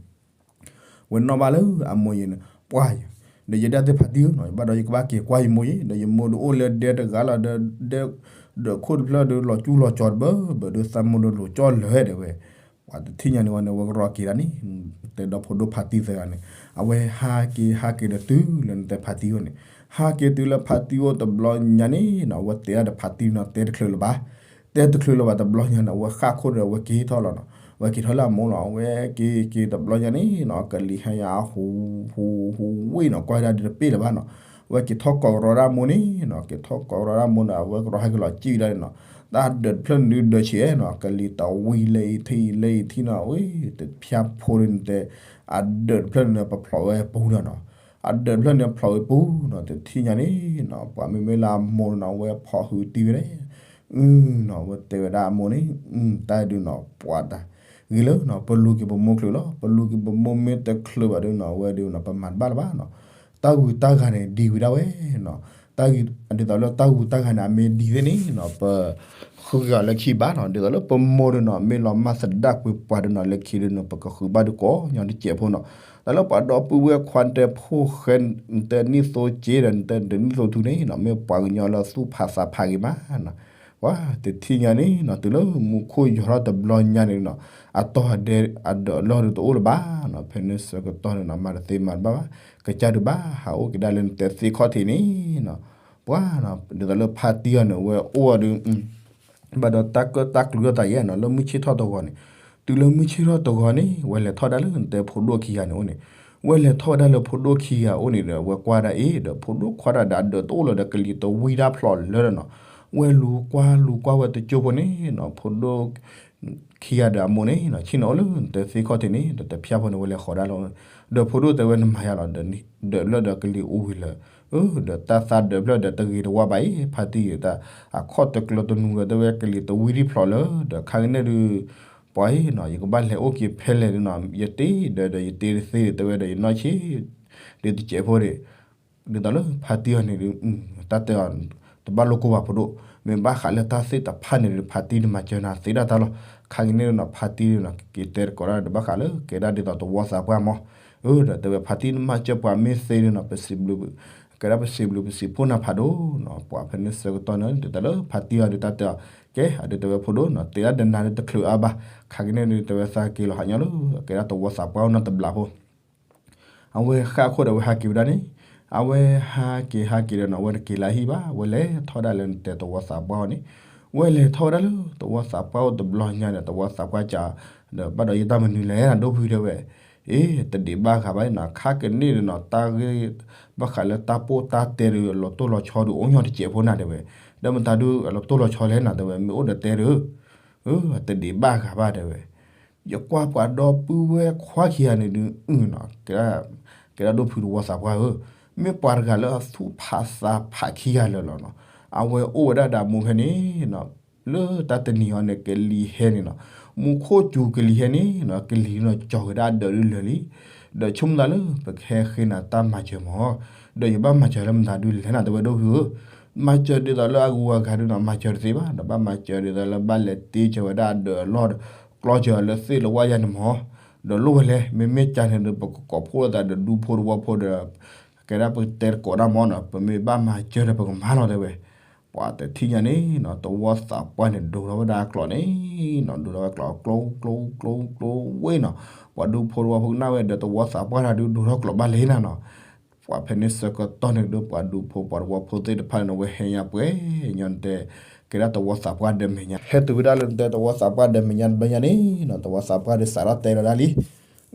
ဝဲနီၣ်ဘၣ်လၢအမိၢ်ယဲန့ၣ် ပှၢ်ယၤ, ဒီးယဒၣ်သ့ၣ်ဖါတံၢ်ဧၢနီၤ ယဘၣ်ဒီးယကဘၣ်က့ၤကွၢ်ယမိၢ်ယဲ ဒီးယမိၢ်ဒုးအိၣ်လၢဒဲတဂၤလီၤဒီး ဒဲ ဒီးခိၣ်တဖျၢၣ်ဒီးလီၤကၠူလီၤကၠီတဘၢဘၢဒီး သးမိၢ်ဒီးလိၤကၠီလၢၤတဲဝဲ, ပှၤတထံၣ်ညါန့ၣ်ဝဲန့ၣ် ဝဲကရီက့ၤဒၣ်န့ၣ် တဲဒီဖိဒိၣ်ဖါတံၢ်သၢဂၤန့ၣ် အဝဲဟးက့ၤဟးက့ၤဒီးတုၤလၢနတဲဖါတံၢ်အိၣ်န့ၣ်, ဟးက့ၤတုၤလၢဖါတံၢ်အိၣ်တဘျီညါန့ၣ်နီၤ အဝဲတဲဒၣ်ဒီးဖါတံၢ်နီၤ တဲတချုးလၢၤဘၣ် တဲတချုးလၢၤဘၣ်တဘျီညါန့ၣ် အဝဲဃၣ်ခိၣ်ဒီးအဝဲက့ၤထီၣ်လီၤနီၤ, အဝဲက့ၤထီၣ်လၢအမိၢ်လီၤ, အဝဲက့ၤက့ၤတဘျီညါန့ၣ်နီၤ ကလံၤဟဲယၤဟူး ဟူး ဟူးဝ့ၢ်နီၤ ကွၢ်ဒၣ်ဒုးတပ့ၢ်လၢၤဘၣ်နီၤ, အဝဲက့ၤထီၣ်ကိးကရီဒၣ်အမိၢ်န့ၣ်နီၤ က့ၤထီၣ်ကိးကရီဒၣ်အမိၢ်ဒီး အဝဲကရီဟဲက့ၤလီၤကံၣ်ဝဲဒၣ်န့ၣ်နီၤ, တၢ်ဒၢးတဖျၢၣ်န့ၣ်ဒုးဒၢးဆံးနီၤ ကလံၤတဝံၤလၢအံၤထံၣ်လၢအံၤထံၣ်နီၤ ဝဲတဖၠၣ်ဖိန့ၣ်တဲ အဒၢးတဖျၢၣ်န့ၣ်ပဖျိးဝဲပူၤဒီးနီၤ, အဒၢးတဖျၢၣ်န့ၣ်ဖျိးဝဲပူၤနီၤ တထံၣ်ညါန့ၣ်နီၤ ပှၤမ့မ့ၢ်လၢအမိၢ်နီၤ အဝဲဖီၣ်ဟုတံၢ်ဝဲဒၣ် နီၤ အဝဲတဲဝဲဒၣ်အမိၢ်န့ၣ် တၢ်ဒုးနီၤ ပှၤတၢ် ဂ့ၤလၢနီၤ ပလူၤက့ၤပမိၢ်ချုးလီၤ, ပလူၤက့ၤပမိၢ်မ့ၢ်တချုးဘၣ်ဒုးနီၤ အဝဲဒုးနီၤ ပမၤတဘၣ်လၢၤဘၣ်နီၤ, တၢ်ဂုၤတၢ်ဂၤန့ၣ် ဒ်ဝံၤဒၣ်ဝဲနီၤ, တၢ်ဂုၤ ဒ်သိးလၢတၢ်ဂုၤတၢ်ဂၤန့ၣ် အမ့ၢ်ဒ်သ့ၣ်န့ၣ်နီၤ ပဃုက့ၤအီၤလၢခံဘၣ်နီၤ, ဒ်သိးလၢပမိၢ်ဒုးနီၤ မ့ၢ်လီၤမၢ်သဒါကွံာ်ပှၤဒုးနီၤ လၢခံဒုးနီၤ ပကဃုဘၣ်ဒုးကိးညီတစဲးဖိနီၤ, တၢ်လၢပှၤဒီပုၢ်ဝဲၢ်ခွါတဲဖိၣ်ဃဲ တဲနံၣ်သိကၠ့ဒီး တဲနံၣ်သိထူန့ၣ်နီၤ မ့ၢ်ပှၤကညီလၢသူၣ်ဖးသးဖးဂ့ၤမးနီၤ, ပှၤတထံၣ်ညါန့ၣ်နီၤ တုၤလၢမူခိၣ်ယီၤထီၣ်တဘျီညါန့ၣ်နီၤ အတီၢ်အဒဲအဒၢးလီၢ်ဒုးတအိၣ်လၢၤဘၣ်နီၤ, ဖဲန့ၣ်ဆၢကတီၢ်န့ၣ်နီၤ မၤတသ့မၤတဘၣ်ဘၣ်, ကစၢ်ဒုးဘၣ်ဟးအိၣ်က့ၤဒၣ်လၢနတဲသ့ခီၣ်ထံးန့ၣ်နီၤ, ပှၤနီၤ ဒ်သိးလၢဖါတံၢ်အီၤန့ၣ် အဝဲအိၣ်အီၤဒုး ဘၣ်ဒီးတၢ်ကၢၣ်တၢ်ကျူထီၣ်သးယဲၢ်နီၤ လၢမုၢ်ဆ့ၣ်ထီၣ်တဂီၤန့ၣ်, တုၤလၢမုၢ်ဆ့ၣ်ထီၣ်တဂီၤန့ၣ် ဝဲလဲၤထီၣ်ဒၣ်လၢနတဲဖိဒိၣ်ခံဂၤန့ၣ်အိၣ်န့ၣ်, ဝဲလဲၤထီၣ်ဝဲဒၣ်လၢဖိဒိၣ်ခံဂၤအိၣ်န့ၣ်ဒီး ဝဲကွၢ်ဒၣ်အ့ၣ်ဒီး ဖိဒိၣ်ခွါတၢ်ဒီးအဒၢးတအိၣ်လၢၤဒီး ကလံၤတဝံတၢ်ဖျိးလၢာ်ဒီးနီၤ, ဝဲလူၤကွၢ်လူၤကွၢ်ဝဲတကၠိဖိန့ၣ်နီၤ ဖိဒိၣ်ခံဂၤဒီးအမိၢ်န့ၣ်နီၤ ဆ့ၣ်နီၤအိၣ်လၢနတဲသ့ခီၣ်ထံးန့ၣ်ဒီး တဖၠၣ်ဖိန့ၣ် ဝဲလဲၤဃီၤဒၣ်လီၤ ဒီးဖိဒိၣ်တဲဝဲနမၤယၤလီၤ, ဒီးလၢဒီးကလံၤအိၣ်ဝံၤလၢာ်, ဒီးတၢ်သးဒၢးဖျၢၣ်ဒီးတဂ့ၤတဝါဘၣ်အံၤ ဖါတံၢ်ယတၢ်, အခီၣ်တကျၢၤတနူၤဒီးတဲဝဲကလံၤတဝံထံၣ်ဖျိးလၢာ်, ဒီးခါကန့ၣ်ဒုး, ပှၤအံၤနီၤ ယကဘၣ်လဲၤအိၣ်က့ၤဖဲလဲၣ်ဒုးနီၤ ယတ့ဒီးဒီးယတ့တသ့ဒီးတဲဝဲဒီးယနီၢ်ဆံး, ဒ်တစဲးဖိဒံး, ဒ်သိးလၢဖါတံၢ်အီၤန့ၣ်ဒုး, တၢ်တဲအီၤ, တဘၣ်လိၣ်ကိၢ်ဘၣ်ဖိဒိၣ်, မ့ၢ်ဘၣ်ဃးလၢတၢ်သ့ၣ်တဖၣ်န့ၣ်ဒုး ဖါတံၢ်န့ၣ်မၤစၢၤနၤသ့ဒၣ်တၢ်လီၤ, ခါကန့ၣ်ဒုးနီၤ ဖါတံၢ်ဒုးနီၤ က့ၤတဲတကိးတၢ်ဒီးဘၣ်ဃးလၢကဲဒၣ်ဒ်သိးသဝီသးပှၢ်မး, အၢ ဒီးတဲဝဲဖါတံၢ်န့ၣ်မၤစၢၤပှၤမ့ၢ်သ့ဒုးနီၤ ပစံးဘျုး, ကဲဒၣ်ပစံးဘျုးပစံးဖှိၣ်နၤဖးဒိၣ်နီၤ ပှၤဖဲန့ၣ်ဆၢကတီၢ်န့ၣ် ဒ်သိးလၢဖါတံၢ်အီၤဒုးတၢ်တဲအီၤ, ကဲ အဒုးတဲဝဲဖိဒိၣ်နီၤ တဲဒၣ်ဒီးနၤဒုးတချုးအါဘၣ်, ခါကန့ၣ်ဒုးတဲဝဲသးက့ၤလီၤဟးညီလၢ ကဲဒၣ်သဝီသးပှၢ်အိၣ်နီတဘျီဖိ အဝဲဃၣ်ခိၣ်ဒီးအဝဲဟးက့ၤဝဲဒၣ်န့ၣ်, အဝဲဟးက့ၤဟးက့ၤဒီးနီၤ အဝဲတက့ၤလၢဟံၣ်ဘၣ် ဝဲလဲၤထီၣ်ဒၣ်လၢနတဲသဝီသးပှၢ်အီၤန့ၣ်, ဝဲလဲၤထီၣ်ဝဲဒၣ်လၢသဝီသးပှၢ်အိၣ်တဘျီညါဒီး သဝီသးပှၢ်ကး, ဒီးဘၣ်ဒီးယတၢ်မနုၤလဲၣ်နၤဒိၣ်ဖုတဲဝဲ, အ့ တဒံးဘၣ်ဂၤဘၣ်နီၤ ခါကန့ၣ်ဒီးနီၤ တၢ်ဂ့ၢ်, ဘၣ်ဃးလၢတၢ်ပိၢ်တၢ်တဲဒုး အလီၤတိၢ်လီၤဆီဒုးအိၣ်ညီတစဲးဖိနၤတဲဝဲ, ဒီးမတၤဒုးအလီၤတိၢ်လီၤဆီလဲၣ်နၤတဲဝဲ မ့ၢ်အိၣ်ဒီးတဲဒုး အၢ တဒံးဘၣ်ဂၤဘၣ်တဲဝဲ, ယကွၢ်ပှၤဒီပုၢ်ဝဲၢ်ခွါခံဂၤန့ၣ်ဒုး, ကဲဒၣ်ဒိၣ်ဖုသဝီသးပှၢ်ဧၢ, မ့ၢ်ပှၤတဂၤလၢအသူၣ်ဖးသးဖးခံဂၤလၢာ်လီၤနီၤ, အဝဲအိၣ်ဝဲဒၣ်ဒီးအမိၢ်ဖဲန့ၣ်, လၢတၢ်တနံၤအံၤန့ၣ် ကလံၤဟဲန့ၣ်နီၤ, မူခိၣ်စူၤကလံၤဟဲန့ၣ်နီၤ ကလံၤနီၤကၠီၤကဒါအဒၢးဒုးလၢာ်လံ, ဒီးဆိကမိၣ်သးလၢ ပကဟဲဃ့နၤတၢ်မၤစၢၤမး, ဒီးယဘၣ်မၤစၢၤလၢမတၤဒုးလဲၣ်နၤတဲဝဲဒိၣ်ဖုဧၢ, မၤစၢၤဒ်သိးလၢအဂုၤအဂၤဒုးနီၤ မၤစၢၤတသ့ဘၣ် ဒီးဘၣ်မၤစၢၤဒ်သိးလၢဘၣ်လဲၤတ့စၢၤဝဲဒၣ်အဒၢးအလီၢ်ဒီး ကျီစၢၤလၢသ့ၣ်လၢဝၣ်ယါန့ၣ်မး, ဒီးလိၣ်ဝဲလဲၣ် မ့မ့ၢ်ကန့ၣ်ဒီး ပကကိးဖှိၣ်လိာ်သးဒီးဒူဖိသဝီဖိဒီး, ကဲဒၣ်ပတဲတကိးဒၣ်မးနီၤ ပမ့ၢ်ဘၣ်မၤစၢၤဒီးပကမၤလီၤတဲဝဲ, ပှၤတထံၣ်ညါန့ၣ်နီၤ သဝီသးပှၢ်န့ၣ် ဒိးထီၣ်ဝဲဒၣ်ကျိးန့ၣ်နီၤ ဒိးထီၣ်ဝဲကျိး ကျိ ကျိ ကျိ ကျိဝဲနီၤ, ပှၤဒူဖိသဝီဖိကနၣ်ဝဲဒီးသဝီသးပှၢ်တၢ်ဒုးဒိးထီၣ်ကျိးဘၣ်လဲၣ်နၤနီၤ, ပှၤဖဲန့ၣ်ဆၢကတီၢ်န့ၣ်ဒုး ပှၤဒူဖိပှၤသဝီဖိသ့ၣ်တဖၣ်န့ၣ် ဝဲဟဲညါပှဲၤညီနတဲ, ကဲဒၣ်သဝီသးပှၢ်ဒီးမဲာ်ညါ ဟဲတုၤဝဲဒၣ်လၢနတဲသဝီသးပှၢ်ဒီးမဲာ်ညါတဘျီညါန့ၣ်နီၤ သဝီသးပှၢ်ဒီးစးထီၣ်တဲလီၤဒၣ်လံ,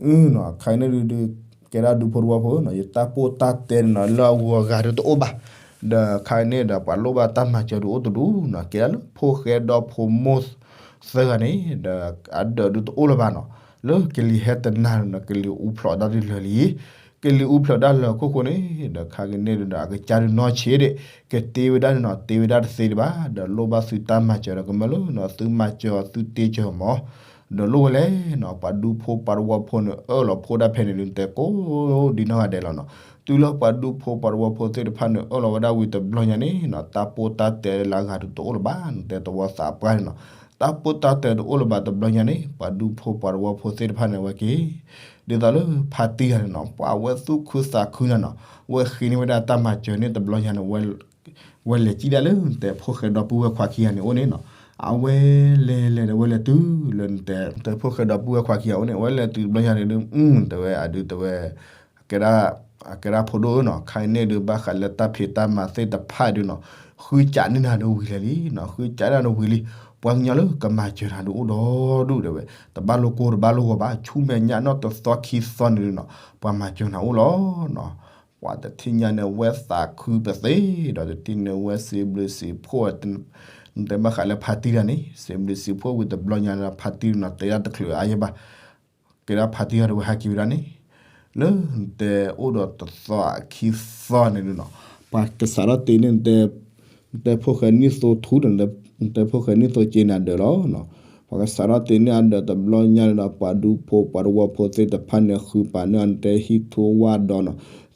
အၢနီၤ ခါအံၤန့ၣ်ဒုးဒုး, ကဲဒၣ်ဒူဖိသဝီဖိနီၤ ယတၢ်ပိၢ်တၢ်တဲန့ၣ်နီၤ လၢအဂုၤအဂၤဒုးတအိၣ်ဘၣ်, ဒီးခါအံၤန့ၣ်ဒီးပှၤလိၣ်ဘၣ်တၢ်မၤစၢၤဒုးအိၣ်တဒူနီၤ ကဲဒၣ်လၢဖိၣ်ဃဲဒီဖိမိၢ်သၢဂၤန့ၣ် ဒီးအဒၢးဒုးတအိၣ်လၢၤဘၣ်နီၤ, လၢကလံၤဟဲတနၤန့ၣ်နီၤ ကလံၤအူဖျိးဒၣ်ဒုးလၢာ်လံ ကလံၤအူဖျိးဒၣ်လၢာ်ခိၣ်ဃိန့ၣ် ဒီးခါကန့ၣ်ဒီး အကစၢ်ဒုးနီၢ်ဆံးဒံး ကတ့ဝဲဒၣ်န့ၣ်နီၤ တ့ဝဲဒၣ်တသ့ဒံးဘၣ် ဒီးလိၣ်ဘၣ်သုတၢ်မၤစၢၤဒီးကမၢလၢနီၤ သုမၤစၢၤအီၤသုတ့စၢၤမး, ဒီးလိၣ်ဝဲလဲၣ်နီၤ ပှၤဒူဖိပှၤသဝီဖိန့ၣ် အၢၣ်လီၤဖှိၣ်ဒၣ်ဖဲန့ၣ်ဒုး နတဲကိးဒ်နီၢ်ဂၤဒဲးလီၤနီၤ, တုၤလၢပှၤဒူဖိပှၤသဝီဖိသ့ၣ်တဖၣ်န့ၣ် အၢၣ်လီၤဝဲဒၣ်ဝံၤတဘျီညါန့ၣ်နီၤ တၢ်ပိၢ်တၢ်တဲလၢအဂၤဒုးတအိၣ်လၢၤဘၣ် နတဲသဝီသးပှၢ်န့ၣ်နီၤ, တၢ်ပိၢ်တၢ်တဲတအိၣ်လၢၤဘၣ်တဘျီညါန့ၣ် ပှၤဒူဖိပှၤသဝီဖိသ့ၣ်တဖၣ်န့ၣ် အဝဲက့ၤ ဒ်သိးလၢဖါတံၢ်ဂၤန့ၣ်နီၤ ပှၤအဝဲသူၣ်ခုသးခုနၤနီၤ, ဝဲဃ့န့ၢ်ဝဲဒၣ်တၢ်မၤစၢၤန့ၣ်တဘျီညါန့ၣ် ဝဲလဲၤစံၣ်ဒၣ်လၢနတဲဖိၣ်ဃဲဒီပုၢ်ဝဲၢ်ခွါခံဂၤန့ၣ်အိၣ်န့ၣ်နီၤ, အဝဲလဲၤလဲၤဒီးဝဲလဲၤတုၤလၢနတဲ နတဲဖိၣ်ဃဲဒီပုၢ်ဝဲၢ်ခွါခံဂၤအိၣ်န့ၣ် အဝဲလဲၤတုၤတဘျီညါန့ၣ်ဒုး တဲဝဲအဒုးတဲဝဲ ကဲဒၣ် ကဲဒၣ်ဖိဒိၣ်ဧၢနီၤ ခါအံၤန့ၣ်ဒုးဘၣ်ဃးလၢတၢ်ဖံးတၢ်မၤသ့ၣ်တဖၣ်ဒုးနီၤ, ဃုစးန့ၢ်နၤဒုးဝံၤလၢာ်လံနီၤ, ဃုစးန့ၢ်နၤဒုးဝံၤလံ, ပှၤကညီလၢကမၤစၢၤနၤဒုးအိၣ်ဒီဒူၣ်တဲဝဲ, တဘၣ်လိၣ်ကိၢ်တဘၣ်လိၣ်ဂီၤဘၣ် ဆူမဲာ်ညါနီၢ်တသီခံသီန့ၣ်ဒုးနီၤ ပှၤမၤစၢၤနၤအိၣ်လီၤနီၤ, ပှၤတထံၣ်ညါန့ၣ် ဝဲသးခုပသ့ဒီး တထံၣ်န့ၣ် ဝဲစံးဘျုးစံးဖှိၣ် နတဲဘၣ်ဃးလၢဖါတံၢ်တဂၤန့ၣ် စံးဘျုးစံးဖှိၣ်ဝံၤတဘျီညါန့ၣ် ဖါတံၢ်တဂၤန့ၣ် တဲဒၣ်တချုးအါယဲဘၣ် ကဲဒၣ်ဖါတံၢ်တဂၤဒီးဝဲဟဲက့ၤဝဲဒၣ်န့ၣ်, လၢနတဲအိၣ်ဒီးတသီခံသီန့ၣ်ဒုးနီၤ, ပှၤကစးထီၣ်တ့န့ၢ် နတဲဖိၣ်ဃဲနံၣ်သိထူဒီး နတဲဖိၣ်ဃဲနံၣ်သိက့နၤဒၢးလီၤနီၤ, ပှၤကစးထီၣ်တ့န့ၢ်အဒၢးတဘျီညါန့ၣ်ဒီး ပှၤဒူဖိပှၤသဝီဖိသ့ၣ်တဖၣ်န့ၣ် ဃုပာ်န့ၢ်အီၤနတဲဟံၣ်ထိဝၣ်ဒီးနီၤ,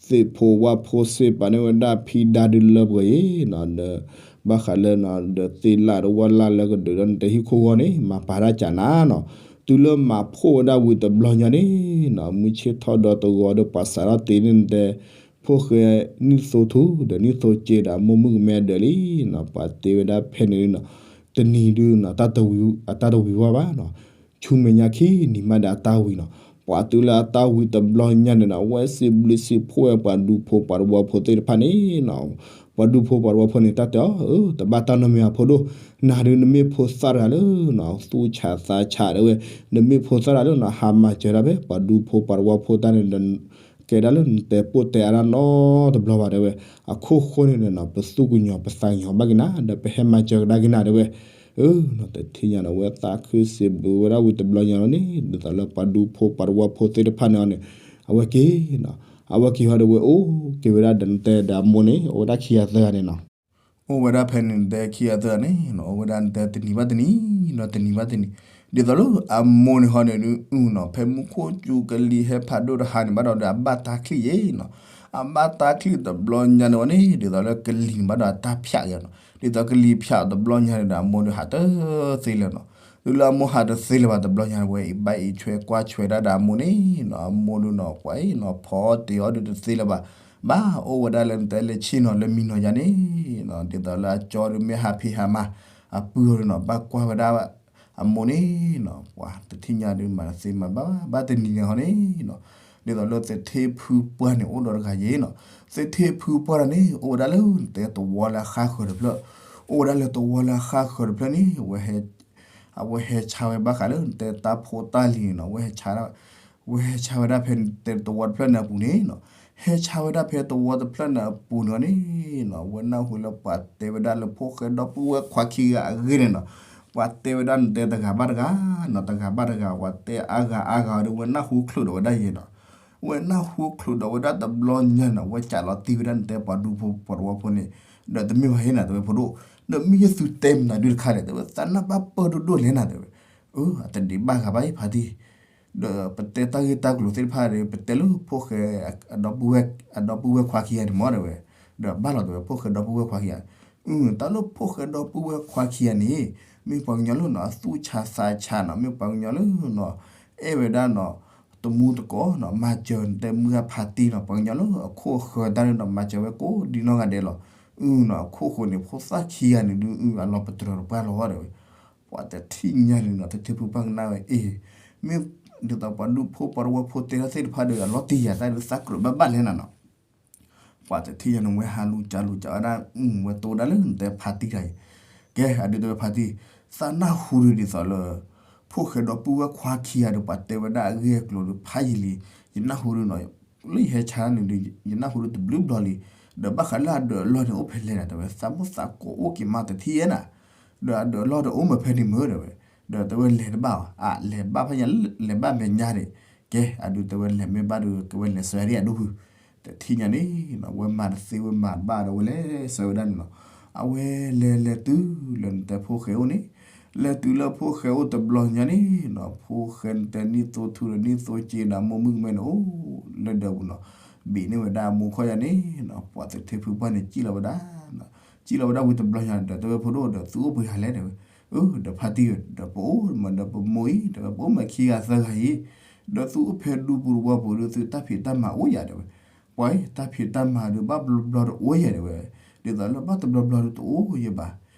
သ့ၣ်ဖိဝၣ်ဖိစ့ၢ်ပာ်န့ၢ်ဝဲဒၣ်ဖံဒါဒုးလၢပှဲၤအံၤနီၤ, ဒီး ဘၣ်ဃးလၢနီၤ ဒီးသ့ၣ်လၣ်ဒီးဝၣ်လၣ်လၢကဒုးဒီးနတဲဟံၣ်ခိၣ်ဂီၢ်န့ၣ် မၤပာ်တၢ်ကၢ်နၤနီၤ, တုၤလၢမၤဖှိၣ်ဝဲဒၣ်ဝံၤတဘျီညါန့ၣ်နီၤ မုၢ်ဆ့ၣ်ထီၣ်ဒီးတဂီၤဒီးပှၤစးထီၣ်တ့န့ၢ်နတဲ ဖိၣ်ဃဲနံၣ်သိထူ ဒီးနံၣ်သိက့ဒီးအမိၢ်မုၣ်ကမဲအဒၢးလံနီၤ, ပှၤတ့ဝဲဒၣ်ဖဲန့ၣ်နီၤ, တနံၤဒုးနီၤ တၢ်တဝံၤ အတၢ်တဝံၤဝဲဘၣ်နီၤ, ဆူမဲာ်ညါခံနံၤမးဒီးအတၢ်ဝံၤနီၤ, ပှၤတုၤလၢအတၢ်ဝံၤတဘျီညါန့ၣ်နီၤ ဝဲစံးဘျုးစံးဖှိၣ်ဝဲပှၤဒူဖိပှၤသဝီဖိသ့ၣ်တဖၣ်န့ၣ်နီၤ, ပှၤဒူဖိပှၤသဝီဖိန့ၣ် တၢ်တဲအီၤ အၢ တဘၣ်တၢ်နီတမံၤဘၣ်ဖိဒိၣ်, နၤဒုးနမ့ၢ်ဖိသၣ်တဂၤလၢနီၤ သူၣ်ဆးသးဆးတဲဝဲ, နမ့ၢ်ဖိသၣ်တဂၤလၢနီၤ ဟးမၤစၢၤတၢ်ဖဲပှၤဒူဖိပှၤသဝီဖိတၢ်န့ၣ်ဒီး ကဲဒၣ်လၢနတဲပိၢ်တဲအါတၢ်နီတဘျီဘၣ်တဲဝဲ, အခိၣ်ဃိန့ၣ်ဒီးနီၤ ပသူၣ်ကညီၤပသးကညီၤဘၣ်က့ၤနၤ ဒီးပဟဲမၤစၢၤကဒါက့ၤနၤတဲဝဲ, အၢ တထံၣ်ညါဒီးဝဲသးခုစံးဘျုးဝဲဒၣ်ဝံၤတဘျီညါလီၤန့ၣ် ဒ်သိးလၢပှၤဒူဖိပှၤသဝီဖိသ့ၣ်တဖၣ်န့ၣ်အီၤန့ၣ်, အဝဲက့ၤနီၤ, အဝဲက့ၤဟီဒီးဝဲအိၣ်က့ၤဝဲဒၣ်ဒီးနတဲဒီးအမိၢ်န့ၣ် အိၣ်ဝဲဒၣ်ခံဂၤသၢဂၤန့ၣ်နီၤ. အိၣ်ဝဲဒၣ်ဖဲန့ၣ်နတဲခံဂၤသၢဂၤန့ၣ်နီၤ, အိၣ်ဝဲဒၣ်နတဲတနံၤဘၣ်တနံၤနီၤ, တနံၤဘၣ်တနံၤ, ဒ်သိးလၢအမိၢ်န့ၣ်ဟီန့ၣ်ဒုးနီၤ, ဖဲမူခိၣ်စူၤကလံၤဟဲဖးဒိၣ်တဟါန့ၣ်ဘၣ်ဒီး အဘၣ်တၢ်ချံၣ်ယဲနီၤ, အဘၣ်တၢ်ချံၣ်တဘျီညါန့ၣ်ဝဲန့ၣ် ဒ်သိးလၢကလံၤန့ၣ်ဘၣ်ဒီးအတၢ်ဖၠးယဲနီၤ, ဒ်သိးကလံၤဖၠးတဘျီညါန့ၣ်ဒီး အမိၢ်ဒုးဟးတသ့လၢၤနီၤ. တုၤလၢအမိၢ်ဟးတသ့လၢၤဘၣ်တဘျီညါန့ၣ် ဝဲအံၤဘၣ်အံၤဆွဲကွၢ်ဆွဲဒၣ်ဒီးအမိၢ်န့ၣ်နီၤ, အမိၢ်ဒုးနီၤ ပှၤအံၤနီၤ ဖီအီၣ်တ့ၤအီၣ်ဒုးတသ့လၢၤဘၣ်, ဘၣ်အိၣ်ဝဲဒၣ်လၢနတဲလၢဆ့ၣ်နီၤလၢမံနီၤယါန့ၣ်နီၤ, ဒ်သိးလၢအကၠီဒုးမ့ၢ်ဟးဖံးဟးမၤ အပုၢ်အီၤဒုးနီၤ ဘၣ်ကွၢ်ဝဲဒၣ် အမိၢ်န့ၣ်နီၤ, ပှၤတထံၣ်ညါဒုးမၤတသ့မၤဘၣ်ဘၣ်တနံၤန့ၣ်ဟီန့ၣ်နီၤ, ဒ်သိးလၢသထ့ဖုပှၢ်န့ၣ်အိၣ်ဒီးတဂၤယဲနီၤ, သထ့ဖုပှၢ်တဂၤန့ၣ် အိၣ်ဝဲဒၣ်လၢနတဲသဝီလၢအဃၣ်ဃၢၤတဖျၢၣ်, အိၣ်ဝဲဒၣ်လၢသဝီလၢအဃၣ်ဃၢၤတဖျၢၣ်န့ၣ် အဝဲဟဲဆါဝဲဘၣ်ဃးလၢနတဲတၢ်ဖိတၢ်လံၤန့ၣ်နီၤ, ဝဲဟဲဆါ ဝဲဟဲဆါဝဲဒၣ်ဖဲနတဲသဝီတဖျၢၣ်န့ၣ်အပူၤန့ၣ်နီၤ, ဟဲဆါဝဲဒၣ်ဖဲသဝီတဖျၢၣ်န့ၣ်အပူၤန့ၣ်နီၤ, ဝဲနၢ်ဟူလၢပှၤတဲဝဲဒၣ်လၢဖိၣ်ဃဲဒီပုၢ်ဝဲၢ်ခွါခံဂၤအဂ့ၢ်န့ၣ်နီၤ, ပှၤတဲဝဲဒၣ်နတဲတဂၤဘၣ်တဂၤနီၤ, တဂၤဘၣ်တဂၤ ပှၤတဲအါဂၤအါဂၤဒီး ဝဲနၢ်ဟူချုးဒီးဝဲဒၣ်ယဲနီၤ, ဝဲနၢ်ဟူချုးဒီးဝဲဒၣ်တဘျီညါနီၤ, ဝဲကးလီၤတံၢ်ဝဲဒၣ်နတဲပှၤဒူဖိပှၤတဝီဖိန့ၣ်, ဒီးတမ့ၢ်ဘၣ်ယဲနီၤ တဲဝဲဖိဒိၣ်, ဒီးမ့ၢ်ယသူတဲမနုၤဒုတခါလဲၣ် တဲဝဲ သးနၢ်ဘၣ်ပၢၢ်ဒိၣ်ဒိၣ်လဲၣ်နၤ တဲဝဲ အတဒံးဘၣ်ဂၤဘၣ်အံၤဖါတံၢ်, ဒီးပတဲတၢ်ဂ့ၢ်တၢ်ကျိၤသ့ၣ်တဖၣ်ဒီး ပတဲလၢဖိၣ်ဃဲ အဒီပုၢ်ဝဲၢ်ခွါခံဂၤန့ၣ်မ့ၢ်တဲဝဲ, ဒီးဘၣ်လီၤတဲဝဲ ဖိၣ်ဃဲဒီပုၢ်ဝဲၢ်ခွါခံဂၤ, တၢ်လၢဖိၣ်ဃဲဒီပုၢ်ဝဲၢ်ခွါခံဂၤန့ၣ် မ့ၢ်ပှၤကညီလၢနီၤ အသူၣ်ဆးသးဆးနီၤ, မ့ၢ်ပှၤကညီလၢနီၤ အဲၣ်ဝဲဒၣ်နီၤ တမူတကိးနီၤ, မၤစၢၤနတဲမုၢ်ဂၢ်ဖါတံၢ်နီၤ, ပှၤကညီလၢအခိၣ်အဃၢၤတၢ်န့ၣ်ဒီး မၤစၢၤဝဲကိးဒံနီၢ်ဂၤဒဲးလီၤ, အနီၤ အခိၣ်ဃိန့ၣ် ဖိသၣ်ခံဂၤန့ၣ်ဒုး အလီၤပတြၢၤတပှၢ်လီၤတဲဝဲ, ပှၤတထံၣ်ညါန့ၣ်နီၤ သထ့ဖုပှၢ်ကနၣ်ဝဲအ့ၣ်, မ့ၢ် ဒ်သိးပှၤဒူဖိပှၤတဝီဖိတဲတၢ်သ့ၣ်တဖၣ်ဒီး အလီၤတံၢ်ယၤတၢ်ဒုးသးကြၢးဘၣ်ဘၣ်လဲၣ်နၤနီၤ ပှၤတထံၣ်ညါန့ၣ် ဝဲဟးလူၤကးလူၤကးဝဲဒၣ်, ဝဲတိၢ်ဝဲဒၣ်လၢနတဲဖါတံၢ်တဂၤအံၤ, ကဲ အဒုးတဲဝဲဖါတံၢ်, သးနၢ်ဟူဒုးဒ်သိးလၢ ဖိၣ်ဃဲဒီပုၢ်ဝဲၢ်ခွါခံဂၤဒီး ပှၤတဲဝဲဒၣ်အဂ့ၢ်အကျိၤဒီး ဖးယံာ်လံ, ယနၢ်ဟူဒုးနီၤ, လၢယဟဲဆါန့ၣ်ဒီး ယနၢ်ဟူဒုးတဘျုးဘျီလံ, ဒီးဘၣ်ဃးလၢအဒၢးအလီၢ်န့ၣ် အိၣ်ဖဲလဲၣ်နၤ တဲဝဲ, သးမိၣ်သးကိးအိၣ်က့ၤမးတထံၣ်ယဲနၤ, ဒီးအဒၢးအလီၢ်ဒီးအိၣ်မးဖဲန့ၣ်မ့ၢ်တဲဝဲ, ဒီးတဲဝဲလဲၤတဘၣ်ဘၣ်, အလဲၤဘၣ်ဖဲညါ လဲၤဘၣ်မဲာ်ညါန့ၣ်, ကဲ အဒုးတဲဝဲလဲၤမ့ၢ်ဘၣ်ဒီး ကဝဲလဲၤစၢၤဒံးအဒိၣ်ဖု, တထံၣ်ညါန့ၣ်နီၤ ဝဲမၤတသ့ဝဲမၤတဘၣ်ဒီး ဝဲလဲၤစၢၤဝဲဒၣ်န့ၣ်နီၤ, အဝဲလဲၤလဲၤတုၤလၢနတဲဖိၣ်ဃဲအိၣ်န့ၣ်, လဲၤတုၤလၢဖိၣ်ဃဲအိၣ်တဘျီညါန့ၣ်နီၤ ဖိၣ်ဃဲနတဲနံၣ်သိထူဒီးနံၣ်သိစ့ဒီးအမိၢ်မုၣ်ကမဲန့ၣ်အိၣ်လၢဒၢးပူၤနီၤ, ဘ့ၣ်န့ၢ်ဝဲဒၣ်အမိၢ်ခီၣ်ယၤန့ၣ်နီၤ, ပှၤသထ့ဖုပှၢ်န့ၣ် စံၣ်လီၤဝဲဒၣ် စံၣ်လီၤဝဲဒၣ်ဝံၤတဘျီညါဒီး တဲဝဲဖိဒိၣ်ဒီး သုအိၣ်ပှဲၤဂၤလဲၣ်တဲဝဲ, အၢ ဒီးဖါတံၢ်ဒီး ပအိၣ်မးဒီးပမိၢ်အံၤ တဲဝဲ ပအိၣ်မးခံဂၤသၢဂၤအံၤ, ဒီးသုအိၣ်ဖဲဒူပူၤတဝီပူၤဒီး သုတၢ်ဖံးတၢ်မၤအိၣ်ယၤတဲဝဲ, ပှၤအံၤ တၢ်ဖံးတၢ်မၤဒီး ဘၣ်တဘျီဘျီတအိၣ်ယၤတဲဝဲ, ဒ်သိးလၢဘၣ်တဘျီဘျီဒီးတအိၣ်ယၤဘၣ်,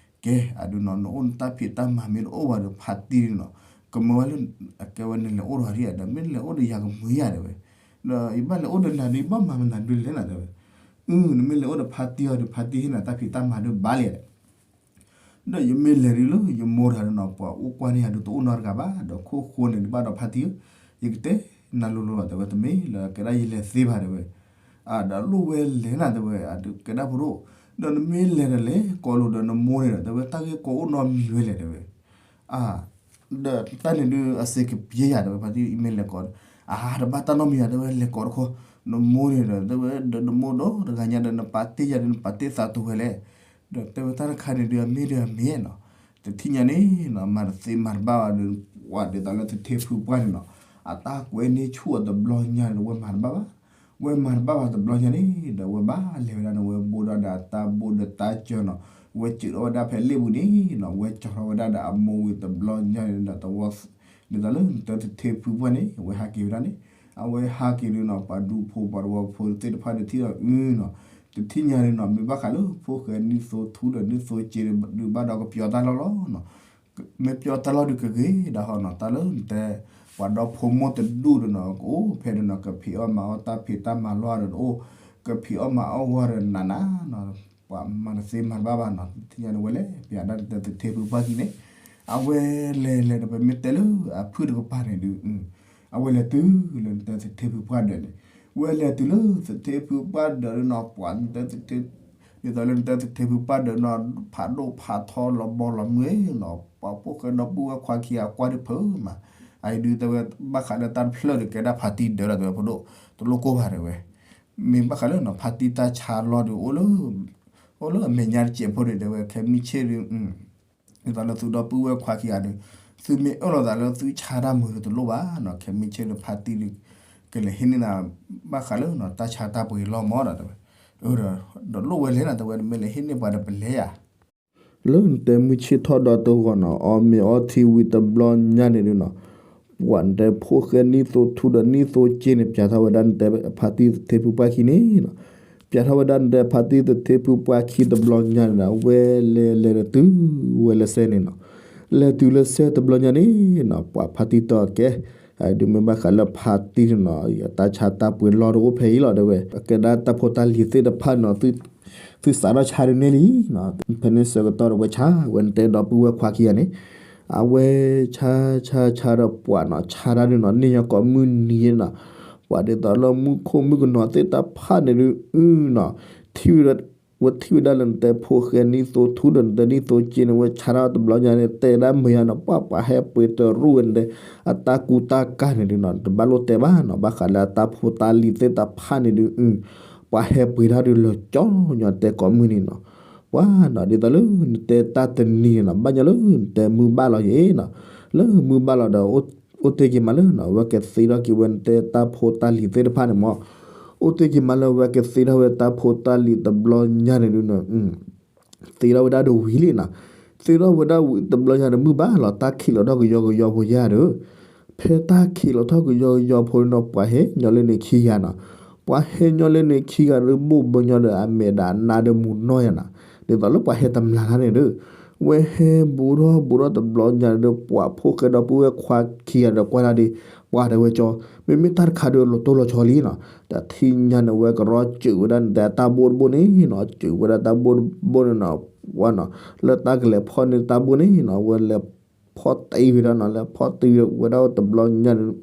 ကဲ အဒုးနီၤ နအိၣ်နတၢ်ဖံးတၢ်မၤမ့ၢ်တအိၣ်ဘၣ်ဒီး ဖါတံၢ်နီၤ ကမၢဝဲလၢ အကဲဝဲနလဲၤအိၣ်ဒီးဒံးဒီး မ့ၢ်နလဲၤအိၣ်ဒီးယၤကမုာ်ယၤတဲဝဲ, ဒီးယဘၣ်လဲၤအိၣ်ဒီးနၤဒီး ယဘၣ်မၤမနုၤဒုးလဲၣ်နၤတဲဝဲ, အၢ နမ့ၢ်လဲၤအိၣ်ဒီးဖါတံၢ်အီၤဒီး ဖါတံၢ်ဟ့ၣ်နၤတၢ်ဖံးတၢ်မၤဒီးဘၣ်လဲၣ် ဒီးယမ့ၢ်လဲၤဒုးလၢယမိၢ်တဂၤဒီးနီၤ ပှၤအိၣ်ကွၢ်န့ၢ်ယၤဒုးတအိၣ်နီတဂၤဘၣ် ဒီးခိၣ်ဃိန့ၣ် တဘၣ်ဒီးဖါတံၢ်ဧၢ, ယကတဲနၤလိၤလိၤလီၤတဲဝဲ တမ့ၢ်လၢကဲဒၣ်ယလဲၤသ့ဘၣ်တဲဝဲ, ဒီးလိၣ်ဝဲလဲၤနၤတဲဝဲ အဒုးကဲဒၣ်ဖိဒိၣ်, ဒီးနမ့ၢ်လဲၤဒီးလဲၤကိးလိာ်ဒီးနမိၢ်န့ၣ်ဒီး တဲဝဲတၢ်ဂ့ၢ်ကီအိၣ်နီတမံၤဝဲလဲၣ်တဲဝဲ ဒီးတၢ်န့ၣ်ဒုးအစ့ကပျဲယၤတဲဝဲ ဖါတံၢ်အံၤမ့ၢ်လဲၤကိး, အါ တဘၣ်တၢ်နီတမံၤယၤတဲဝဲ လဲၤကိးတခီ, နမိၢ်န့ၣ်ဒီး တဲဝဲ ဒီးနမိၢ်ဒီးတဂၤညါဒီး နပာ်တ့ၢ်ယၤဒီး နပာ်တ့ၢ်သးတဝဲလဲၣ်, ဒီးတဲဝဲတၢ်တခါန့ၣ်ဒုး အမ့ၢ်ဒီးအမ့ၢ်နီၤ, တထံၣ်ညါန့ၣ်နီၤ မၤတသ့မၤတဘၣ်ဘၣ်ဒီး ပှၤဒ်သိးလၢသထ့ဖုပှၢ်န့ၣ်နီၤ အတၢ်ကွဲန့ၢ်ဆူၣ်အီၤတဘျီညါန့ၣ် ဝဲမၤတဘၣ်ဘၣ်တဘျီညါန့ၣ် ဒီးဝဲဘၣ်လဲၤဝဲဒၣ်န့ၣ် ဝဲဘိးဒီးအတၢ်ဘိဒီးတၢ်စၢၤနီၤ, ဝဲစၢၤထီၣ်ဝဲဒၣ်ဖဲလ့ၣ်ပူၤန့ၣ်နီၤ ဝဲကၠီထီၣ်ဝဲဒၣ်ဒီးအမိၢ်ဝံၤတဘျီညါန့ၣ်ဒီး တဝီ ဒ်သိးလၢနတဲသထ့ဖုပှၢ်န့ၣ် အဝဲဟးက့ၤဝဲဒၣ်န့ၣ်, အဝဲဟးက့ၤဒီးနီၤ ပှၤဒူဖိပှၤတဝီဖိသ့ၣ်တဖၣ်ဒီးထံၣ်ဒီးအုနီၤ, တထံၣ်ညါန့ၣ်နီၤ မ့ၢ်ဘၣ်ဃးလၢဖိၣ်ဃဲနံၣ်သိထူဒီးနံၣ်သိစ့ဒီးဘၣ်ဒီးကပျီတၢ်လီၢ်လီၤနီၤ, မ့ၢ်ပျီတၢ်လီၢ်ဒုးကဂ့ၤဒၣ်ဟီနီၤ တၢ်လၢနတဲ ပှၤဒီဖိမိၢ်တဒူၣ်ဒီးနီၤ ကအိၣ်ဖဲဒီးနီၤ ကဖံးအီၣ်မၤအီၣ်တၢ်ဖံးတၢ်မၤလီၢ်ဒီးတအိၣ်, ကဖံးအီၣ်မၤအီၣ်ဂီၢ်ဒီးနးနးနီၤ, ပှၤမၤတသ့မၤတဘၣ်ဘၣ်နီၤ တထံၣ်ညါန့ၣ်ဝဲလဲၤပျးဒၣ်နတဲသထ့ဖုပှၢ်ခံန့ၣ်, အဝဲလဲၤလဲၤဒီးပမ့ၢ်တဲလၢအဖုၣ်တကပၤန့ၣ်ဒုး အဝဲလဲၤတုၤလၢနတဲသထ့ဖုပှၢ်ဒၢးန့ၣ်, ဝဲလဲၤတုၤလၢသထ့ဖုပှၢ်ဒၢးဒီးနီၤ ပှၤနတဲသထ့ ဒ်သိးလၢနတဲသထ့ဖုပှၢ်ဒၢးနီၤ ဖးဒိၣ်ဖးထီလီၤဘီလီၤမုၢ်နီၤ ပှၤဖိၣ်ဃဲဒီပုၢ်ဝဲၢ်ခွါခံဂၤကွၢ်ဒံးဖုးမး, အအံၤဒုးတဲဝဲဘၣ်ဃးလၢတၢ်တဖျၢၣ်ဒီးကဲဒၣ်ဖါတံၢ်ဒၢးလီၤတဲဝဲဖိဒိၣ်, တလိၣ်ကိၢ်ဘၣ်တဲဝဲ, မ့ၢ်ဘၣ်ဃးလၢနီၤ ဖါတံၢ်တၢ်ဆါလီၢ်ဒီး အိၣ်လၢအမဲာ်ညါတစဲးဖိဒီး တဲဝဲ ခဲမုၢ်ဆ့ၣ်ဒီး ဒ်သိးလၢသုဒီပုၢ်ဝဲၢ်ခွါခံဂၤဒီး သုမ့ၢ်အၢၣ်လီၤသးလၢသုဆါတၢ်မုာ်ဒီးတလိၣ်ဘၣ်နီၤ, ခဲမုၢ်ဆ့ၣ်ဒီးဖါတံၢ်ဒီး ကလဲၤဟ့ၣ်န့ၢ်နၤ ဘၣ်ဃးလၢနီၤ တၢ်ဆါတၢ်ပှ့ၤလီၢ်မးဒီးတဲဝဲ, ဒီးလိၣ်ဝဲလဲၣ်နီၤ တဲဝဲ နမ့ၢ်လဲၤဟ့ၣ်န့ၢ်ပှၤဒီးပလဲၤယၤ လၢနတဲမုၢ်ဆ့ၣ်ထီၣ်ဒီးတဂီၤနီၤ အီၣ်မ့ၤအီထံဝံၤတဘျီညါန့ၣ်ဒုးနီၤ, ပှၤနတဲဖိၣ်ဃဲနံၣ်သိထူဒီးနံၣ်သိက့န့ၣ် ပျးထီၣ်ဝဲဒၣ်နတဲဖါတံၢ်သထ့ဖုပှၢ်ခံန့ၣ်နီၤ, ပျးထီၣ်ဝဲဒၣ်နတဲဖါတံၢ်သထ့ဖုပှၢ်ခံတဘျီညါန့ၣ်ဒီး အဝဲလဲၤလဲၤဒီးတုၤဝဲလၢစဲန့ၣ်နီၤ, လဲၤတုၤလၢစဲတဘျီညါန့ၣ်နီၤ ပှၤဖါတံၢ်တဲကဲ ဒုးမ့ၢ်ဘၣ်ဃးလၢဖါတံၢ်န့ၣ်နီၤ တၢ်ဆါတၢ်ပှ့ၤလီၢ်တအိၣ်ဖဲအံၤလီၤတဲဝဲ, ကဲဒၣ်တၢ်ဖိတၢ်လံၤသ့ၣ်တဖၣ်န့ၣ်နီၤ သုစးထီၣ်ဆါဒုးန့ၢ်လံနီၤ, ဖဲန့ၣ်ဆၢကတီၢ်ဒီးဝဲဆါ ဝဲနတဲဒီပုၢ်ဝဲၢ်ခွါခံဂၤန့ၣ်, အဝဲဆါဆါဆါဒီးပှၤနီၤ ဆါတၢ်ဒုးနီၤ န့ၢ်ညီကိးမုၢ်နံၤနီၤ, ပှၤဒ်သိးလၢမူခိၣ်မုၣ်ကနီၤသ့ၣ်တဖၣ်န့ၣ်ဒုး အုနီၤ, ထံၣ်ဝဲ ဝဲထံၣ်ဝဲဒၣ်လၢနတဲဖိၣ်ဃဲနံၣ်သိထူဒီးနတဲနံၣ်သိက့န့ၣ် ဝဲဆါတၢ်တဘျီညါန့ၣ် တဲဒၣ်မ့ၢ်ယါနီၤ ပှၤပှၤဟဲပှ့ၤတရူၢ်ဝဲန့ၣ် အတၢ်ကူတၢ်ကၤန့ၣ်ဒုးနီၤ တဘၣ်လိၣ်တဲဘၣ်နီၤ ဘၣ်ဃးလၢအတၢ်ဖိတၢ်လံၤသ့ၣ်တဖၣ်န့ၣ်ဒုး ပှၤဟဲပှ့ၤတၢ်ဒုးလၢာ်ကၠီညီတဲကိးမုၢ်နံၤနီၤ, ပှၤနီၤ ဒ်သိးလၢနတဲတၢ်တနံၤန့ၣ်နီၤ ဘၣ်ညီလၢနတဲမုၢ်ဘၣ်လီၤယဲနီၤ, လၢမုၢ်ဘၣ်လီၤဒီး အိၣ်တ့ၢ်က့ၤမးလၢနီၤ ဝဲကသ့ထီၣ်က့ၤဝဲနတဲတၢ်ဖိတၢ်လံၤသ့ၣ်တဖၣ်န့ၣ်မး, အိၣ်တ့ၢ်က့ၤမးလၢဝဲကသ့ထီၣ်ဝဲတၢ်ဖိတၢ်လံၤတဘျီညါန့ၣ်ဒုးနီၤ သ့ထီၣ်ဝဲဒၣ်ဒီးဝံၤလံနီၤ, သ့ထီၣ်ဝဲဒၣ်ဝံၤတဘျီညါန့ၣ် မုၢ်ဘၣ်လီၤ တၢ်ခံးလီၤထီၣ်ကယီကယီဖိယါဒီး ဖဲတၢ်ခံးလီၤထီၣ်ကယီကယီဖိန့ၣ်နီၤ ပှၤဟဲညီလၢန့ၣ်ခံဂၤနီၤ, ပှၤဟဲညီလၢန့ၣ်ခံဂၤဒီး ဘိၣ်ဘၢညီဒီးအမဲာ်ဒီးအနါဒီးမူၤနီၢ်ယါနီၤ, ဒ်သိးလၢပှၤဟဲတမျၢ်တၢ်န့ၣ်ဒီး ဝဲဟဲဘူးထီၣ်ဘူးထီၣ်တဘျီညါန့ၣ်ဒီး ပှၤဖိၣ်ဃဲဒီပုၢ်ဝဲၢ်ခွါခံဂၤဒီးကွၢ်တၢ်ဒီး ပှၤတဲဝဲကၠီ မ့မ့ၢ်တၢ်တခါဒီးလီၤတိၢ်လီၤဆီလံနီၤ, တထံၣ်ညါန့ၣ် ဝဲကရီစၢၤဝဲဒၣ်နတဲတၢ်ဘိၣ်တဘိၣ်န့ၣ်နီၤ, စၢၤဝဲဒၣ်တၢ်ဘိၣ်တဘိၣ်န့ၣ်နီၤ, ပှၤနီၤ လၢတၢ်ကလဲၤဖီၣ်န့ၢ်တၢ်ဘိၣ်န့ၣ်နီၤ ဝဲလဲၤဖီၣ်တ့ၢ်ဝဲဒၣ်နီၤ, လဲၤဖီၣ်တ့ၢ်ဝဲဒၣ်တဘျီညါန့ၣ်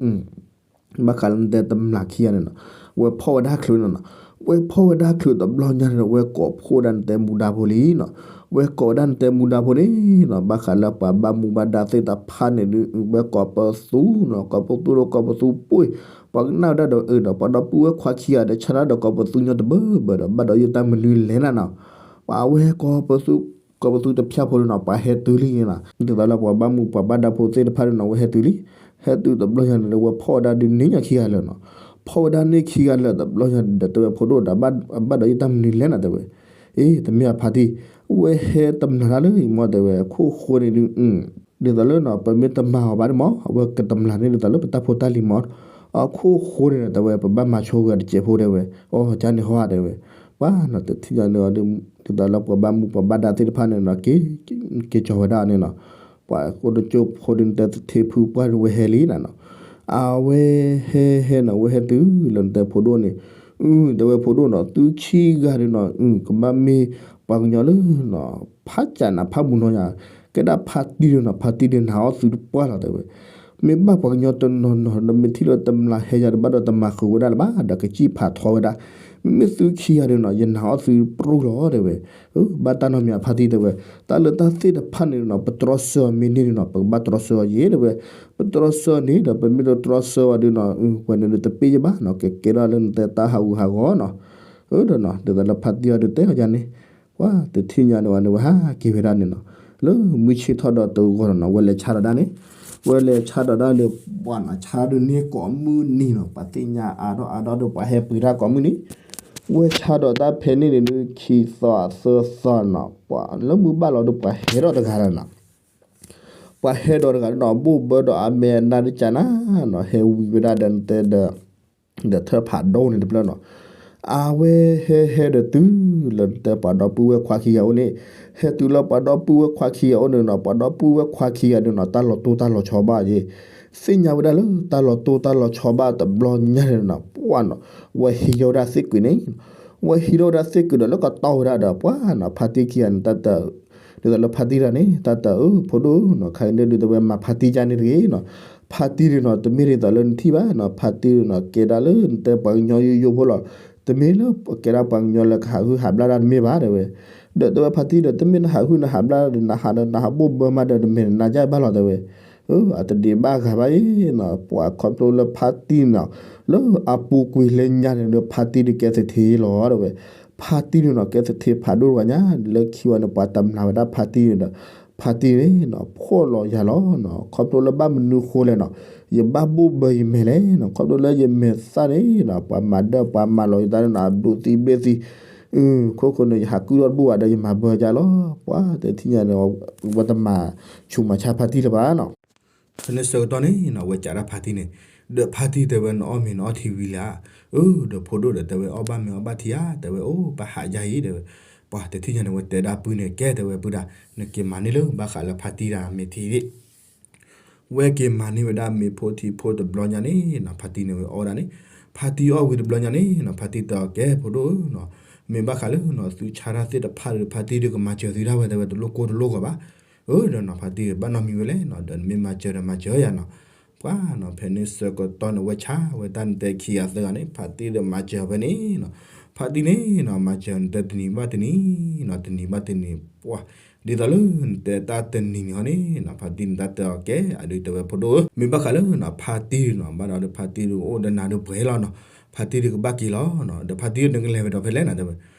ဘၣ်ဃးလၢနတဲတမျၢ်ခံဂၤန့ၣ်နီၤ, ဝဲဖီၣ်ဝဲဒၣ်ချုးန့ၣ်နီၤ, ဝဲဖီၣ်ဝဲဒၣ်ချုးတဘျီညါန့ၣ်ဒီး ဝဲကိးဖှိၣ်ဒၣ်နတဲမူဒါဖိလံနီၤ, ဝဲကိးဝဲဒၣ်နတဲမူဒါဖိန့ၣ်နီၤ, ဘၣ်ဃးလၢပှၤဘၣ်မူဘၣ်ဒါသ့ၣ်တဖၣ်န့ၣ်ဒုး ဝဲကိးပသူနီၤ, ကိးပသူဒီးကိးပသူပှ့ၤ, ပှၤကနၣ်ဝဲဒၣ်ဒီးအၢဒီး ပှၤဒီပုၢ်ဝဲၢ်ခွါခံဂၤဒီး ဆါတၢ်ဒီးကိးပသူညီတဘၢဘၢဒီး ဘၣ်ဒီးယတၢ်မနုၤလဲၣ်နၤနီၤ, ပှၤဝဲကိးပသူ ကိးပသူတဖၠၣ်ဖိလံနီၤ, ပှၤဟဲတုၤလံနီၤ, ဒ်သိးလၢပှၤဘၣ်မူပှၤဘၣ်ဒါဖိသ့ၣ်တဖၣ်န့ၣ်နီၤ ဝဲဟဲတုၤလံ, ဟဲတုၤတဘျီညါန့ၣ်ဒီး ဝဲဖီၣ်ဝဲဒၣ်ဒုးန့ၢ်ညီခံဂၤလၢာ်နီၤ, ဖီၣ်ဝဲဒၣ်န့ၢ်ခံဂၤလၢာ်တဘျီညါန့ၣ်ဒီး တဲဝဲဖိဒိၣ်ဒီး ဘၣ်ဒီးယတၢ်မနုၤလဲၣ်နၤတဲဝဲ, အ့ တမ့ၢ်အဖါတံၢ်, ဝဲဟဲတမျၢ်တၢ်လၢယမီၢ်တဲဝဲ အခိၣ်ဃိန့ၣ်ဒုး ဒ်သိးလၢနီၤ ပမ့ၢ်တမၤအီၤဘၣ်န့ၣ်မီၢ် အဝဲကတမျၢ်န့ၣ်ဒ်သိးလၢပတၢ်ဖိတၢ်လံၤမီၢ်, အခိၣ်ဃိန့ၣ်ဒီး တဲဝဲ ပဘၣ်မၤဆိဝဲတစဲးဖိတဲဝဲ, အီ ကန့ၣ်ဟီတဲဝဲ, ပှၤနီၤ တထံၣ်ညါန့ၣ် ဒ်သိးလၢပှၤဘၣ်မူပှၤဘၣ်ဒါသ့ၣ်တဖၣ်န့ၣ်နီၤ က့ၤကၠီၤဝဲဒၣ်န့ၣ်နီၤ, ပှၤအိၣ်တကၠိဖိဒုးနတဲသထ့ဖုပှၢ်ဒုးဝဲဟဲလံနၤနီၤ, အဝဲဟဲဟဲနီၤ ဝဲဟဲတုၤလၢနတဲဖိဒိၣ်န့ၣ်, အု တဲဝဲဖိဒိၣ်နီၤ သုခံဂၤဒုးနီၤ အု ကဘၣ်မ့ၢ်ပှၤကညီလၢနီၤ ဖးကၠးနးဖးမူၤနီၢ်ယါ, ကဲဒၣ်ဖါတံၢ်ဒုးနီၤ ဖါတံၢ်ဒုးနၤအီၣ်သုတပှၢ်လီၤတဲဝဲ, မ့ၢ်ဘၣ်ပှၤကညီတနီၤနီၤ နမ့ၢ်ထံၣ်လၢတမျၢ်ဟဲယါဒီး ဘၣ်ဒီးတမၤဃုာ်ဝဲဒၣ်လၢၤဘၣ် ဒီးကစံၣ်ဖးထီဝဲဒၣ်, မ့မ့ၢ်သုခံဂၤဒုးနီၤ ယနၤအီၣ်သုပြူၢ်လီၤတဲဝဲ, အု ဘၣ်တၢ်နီတမံၤအဖါတံၢ်တဲဝဲ, တၢ်လၢတၢ်သ့ၣ်တဖၣ်န့ၣ်နီၤ ပတြီဆၢအီၤမ့ၢ်န့ၢ်ဒုးနီၤ ပကဘၣ်တြီဆၢအီၤယဲတဲဝဲ, ပတြီဆၢအီၤန့ၣ်ဒီး ပမ့ၢ်တတြီဆၢအီၤဒုးနီၤ အု ပှၤန့ၣ်ဒုးတပ့ၢ်ယဘၣ်နီၤ ကကဲထီၣ်လၢနတဲတၢ်ဟးဂူာ်ဟးဂီၤနီၤ, အၢ ဒီးနီၤ ဒ်သိးလၢဖါတံၢ်အီၤဒုးတဲအီၤယါန့ၣ်, ပှၤတထံၣ်ညါန့ၣ်ဝဲန့ၣ် ဝဲဟးက့ၤဝဲဒၣ်န့ၣ်နီၤ, လၢမုၢ်ဆ့ၣ်ထီၣ်ဒီးတဂီၤနီၤ ဝဲလဲၤဆါဒီးဒၣ်န့ၣ်, ဝဲလဲၤဆါဒီးဒၣ်ဒီး ပှၤနီၤ ဆါဒုးန့ၢ်ကိးမုၢ်နံၤနီၤ ပှၤသ့ၣ်ညါအါထီၣ်အါထီၣ်ဒီး ပှၤဟဲပှ့ၤတၢ်ကိးမုၢ်နံၤ, ဝဲဆါဒီးတၢ်ဖဲန့ၣ်န့ၣ်ဒုး ခံသီသၢသီနီၤ ပှၤလၢမုၢ်ဘၣ်လီၤဒီး ပှၤဟဲထီၣ်တဂၤဒီးနီၤ ပှၤဟဲဒီးတဂၤဒီးနီၤ ဘိၣ်ဘၢဒီးအမဲာ်နါတကၠးနၤနီၤ ဟဲဝံၤဝဲဒၣ်ဒီးနတဲဒီး ဒီးထၢၣ်ဖးဒိၣ်န့ၣ်တဖျၢၣ်နီၤ, အဝဲဟဲဟဲဒီးတုၤလၢနတဲပှၤဒီပုၢ်ဝဲၢ်ခွါခံဂၤအိၣ်န့ၣ်, ဟဲတုၤလၢပှၤဒီပုၢ်ဝဲၢ်ခွါခံဂၤအိၣ်န့ၣ်နီၤ ပှၤဒီပုၢ်ဝဲၢ်ခွါခံဂၤန့ၣ်နီၤ တၢ်လီၤတိၢ်တၢ်လီၤဆီဘၣ်ယဲ, သ့ၣ်ညါဝဲဒၣ်လၢတၢ်လီၤတိၢ်တၢ်လီၤဆီဘၣ်တဘျီညါန့ၣ်နီၤ ပှၤနီၤ ဝဲဟံးထီၣ်ဝဲဒၣ်သ့ၣ်ကုာ်န့ၣ် ဝဲဟံးထီၣ်ဝဲဒၣ်သ့ၣ်ကုာ်ဒီးလၢကတီၢ်ဝဲဒၣ်ဒီး ပှၤနီၤ ဖါတံၢ်ခံဂၤန့ၣ် တၢ်တ ဒ်သိးလၢဖါတံၢ်တဂၤန့ၣ် တၢ်တအၢ ဖိဒိၣ်နီၤ ခါအံၤန့ၣ်ဒုး တဲဝဲမၤဖါတံၢ်ကန့ၣ်တဂ့ၤနီၤ, ဖါတံၢ်ဒုးနီၤ တမ့ၢ်ဒ်သိးလၢနထံၣ်ဘၣ်နီၤ ဖါတံၢ်ဒုးနီၤ ကဲဒၣ်လၢနတဲပှၤကညီယိယိဖိလီၤ, တမ့ၢ်လၢကဲဒၣ်ပှၤကညီလၢကဟးဟုၣ်ဟးဘျၣ်တၢ်တမ့ၢ်ဘၣ်တဲဝဲ, ဒီးတဲဝဲဖါတံၢ်ဒီး တမ့ၢ်နဟးဟုၣ်နဟးဘျၣ်ဒီး နဟးဒီးနဟးဘိၣ်ဘၢမးဒီး နမဲာ်နါယါဘၣ်လီၤတဲဝဲ, အတဒံးဘၣ်ဂၤဘၣ်အံၤနီၤ, ပှၤခီဖျိလၢဖါတံၢ်နီၤ, လၢအပူၤကွံာ်လၢညါန့ၣ်ဒီး ဖါတံၢ်ဒုးကဲသထ့လီၤတဲဝဲ, ဖါတံၢ်ဒုးနီၤ ကဲသထ့ဖးဒိၣ်တဂၤညါ လၢခံဝဲန့ၣ် ပှၤတမျးဝဲဒၣ်ဖါတံၢ်ဒီး ဖါတံၢ်န့ၣ်နီၤ ဖှီၣ်လီၤယၤလီၤနီၤ, ခီဖျိလၢဘၣ်မနုၤဃိလဲၣ်နီၤ, ယဘၣ်ဘိၣ်ဘၢယမဲာ်လဲၣ်နီၤ, ခီဖျိလၢယမဲာ်သၣ်န့ၣ်နီၤ ပှၤမၤဒၢၣ်ပှၤမၤလီၤယသးန့ၣ်နီၤ အဘျုးသံဘျ့သံ ခိၣ်ဃိန့ၣ် ယဟးကုၣ်ထီၣ်တဘူၣ်ဘၣ်ဒီး ယမၤဘၢယၤလီၤ, ပှၤတထံၣ်ညါန့ၣ် ဝဲတမၤဆူးမၤဆါဖါတံၢ်လၢၤဘၣ်နီၤ. ဖဲန့ၣ်ဆၢကတီၢ်န့ၣ်နီၤ ဝဲကးဒၣ်ဖါတံၢ်န့ၣ်, ဒီးဖါတံၢ်တဲဝဲ နအီၣ်မ့ၤနအီထံဝံၤလံဧါ, အၢ ဒီးဖိဒိၣ်ဒီးတဲဝဲ အီၣ်ဘၣ်မ့ၤအီၣ်ဘၣ်ထံဧါ, တဲဝဲ အိၣ်ဘၣ်ဟးယါအံၤ တဲဝဲ, ပှၤတထံၣ်ညါန့ၣ် ဝဲတဲဒၣ်ပုၢ်န့ၣ် ကဲတဲဝဲပုၢ်ဒၣ် နက့ၤမၤန့ၢ်လၢဘၣ်ဃးလၢဖါတံၢ်ဒၣ်မ့ၤထံ ဝဲက့ၤမၤန့ၢ်ဝဲဒၣ်မ့ၤဖိထံဖိတဘျီညါန့ၣ်နီၤ ဖါတံၢ်န့ၣ်ဝဲအီၣ်ဒၣ်န့ၣ်, ဖါတံၢ်အီၣ်ဝံၤတဘျီညါန့ၣ်နီၤ ဖါတံၢ်တဲအီၤ ကဲဖိဒိၣ်ဧၢနီၤ, မ့ၢ်ဘၣ်ဃးလၢနီၤ သုဆါတၢ်သ့ၣ်တဖၣ်ဒီး ဖါတံၢ်ဒုးကမၤစၢၤသုဒၣ်ဝဲ တဲဝဲ တလိၣ်ကိၢ်တလိၣ်ဂီၤဘၣ်. အၢ ဒီးနီၤ ဖါတံၢ်ဘၣ်နီတမံၤဝဲလဲၣ်နီၤ ဒီးနမ့ၢ်မၤစၢၤဒီးမၤစၢၤယၤနီၤ. ပှၤနီၤ ဖဲန့ၣ်ဆၢကတီၢ်န့ၣ် ဝဲဆါဝဲတၢ်နတဲခံဂၤသၢဂၤန့ၣ် ဖါတံၢ်ဒီးမၤစၢၤဖဲန့ၣ်နီၤ, ဖါတံၢ်န့ၣ်နီၤ မၤစၢၤနတဲတနံၤဘၣ်တနံၤနီၤ တနံၤဘၣ်တနံၤ ပှၤ ဒ်သိးလၢနတဲတၢ်တနံၤန့ၣ်ဟီန့ၣ်နီၤ ဖါတံၢ်န့ၣ်တၢ်တဲအီၤ ကဲအဒုးတဲဝဲဖိဒိၣ်ဧၢ မ့ၢ်ဘၣ်ဃးလၢနီၤ ဖါတံၢ်နီၤ ဘၣ်ဒီးဖါတံၢ်ဒုးအိၣ်ဒီးနၤဒုးပှဲၤလီၤနီၤ, ဖါတံၢ်ဒုးကဘၣ်က့ၤလီၤနီၤ, ဒီးဖါတံၢ်ဒုးနကလဲၤဝဲဒီးဖဲလဲၣ်နီၤ တဲဝဲ,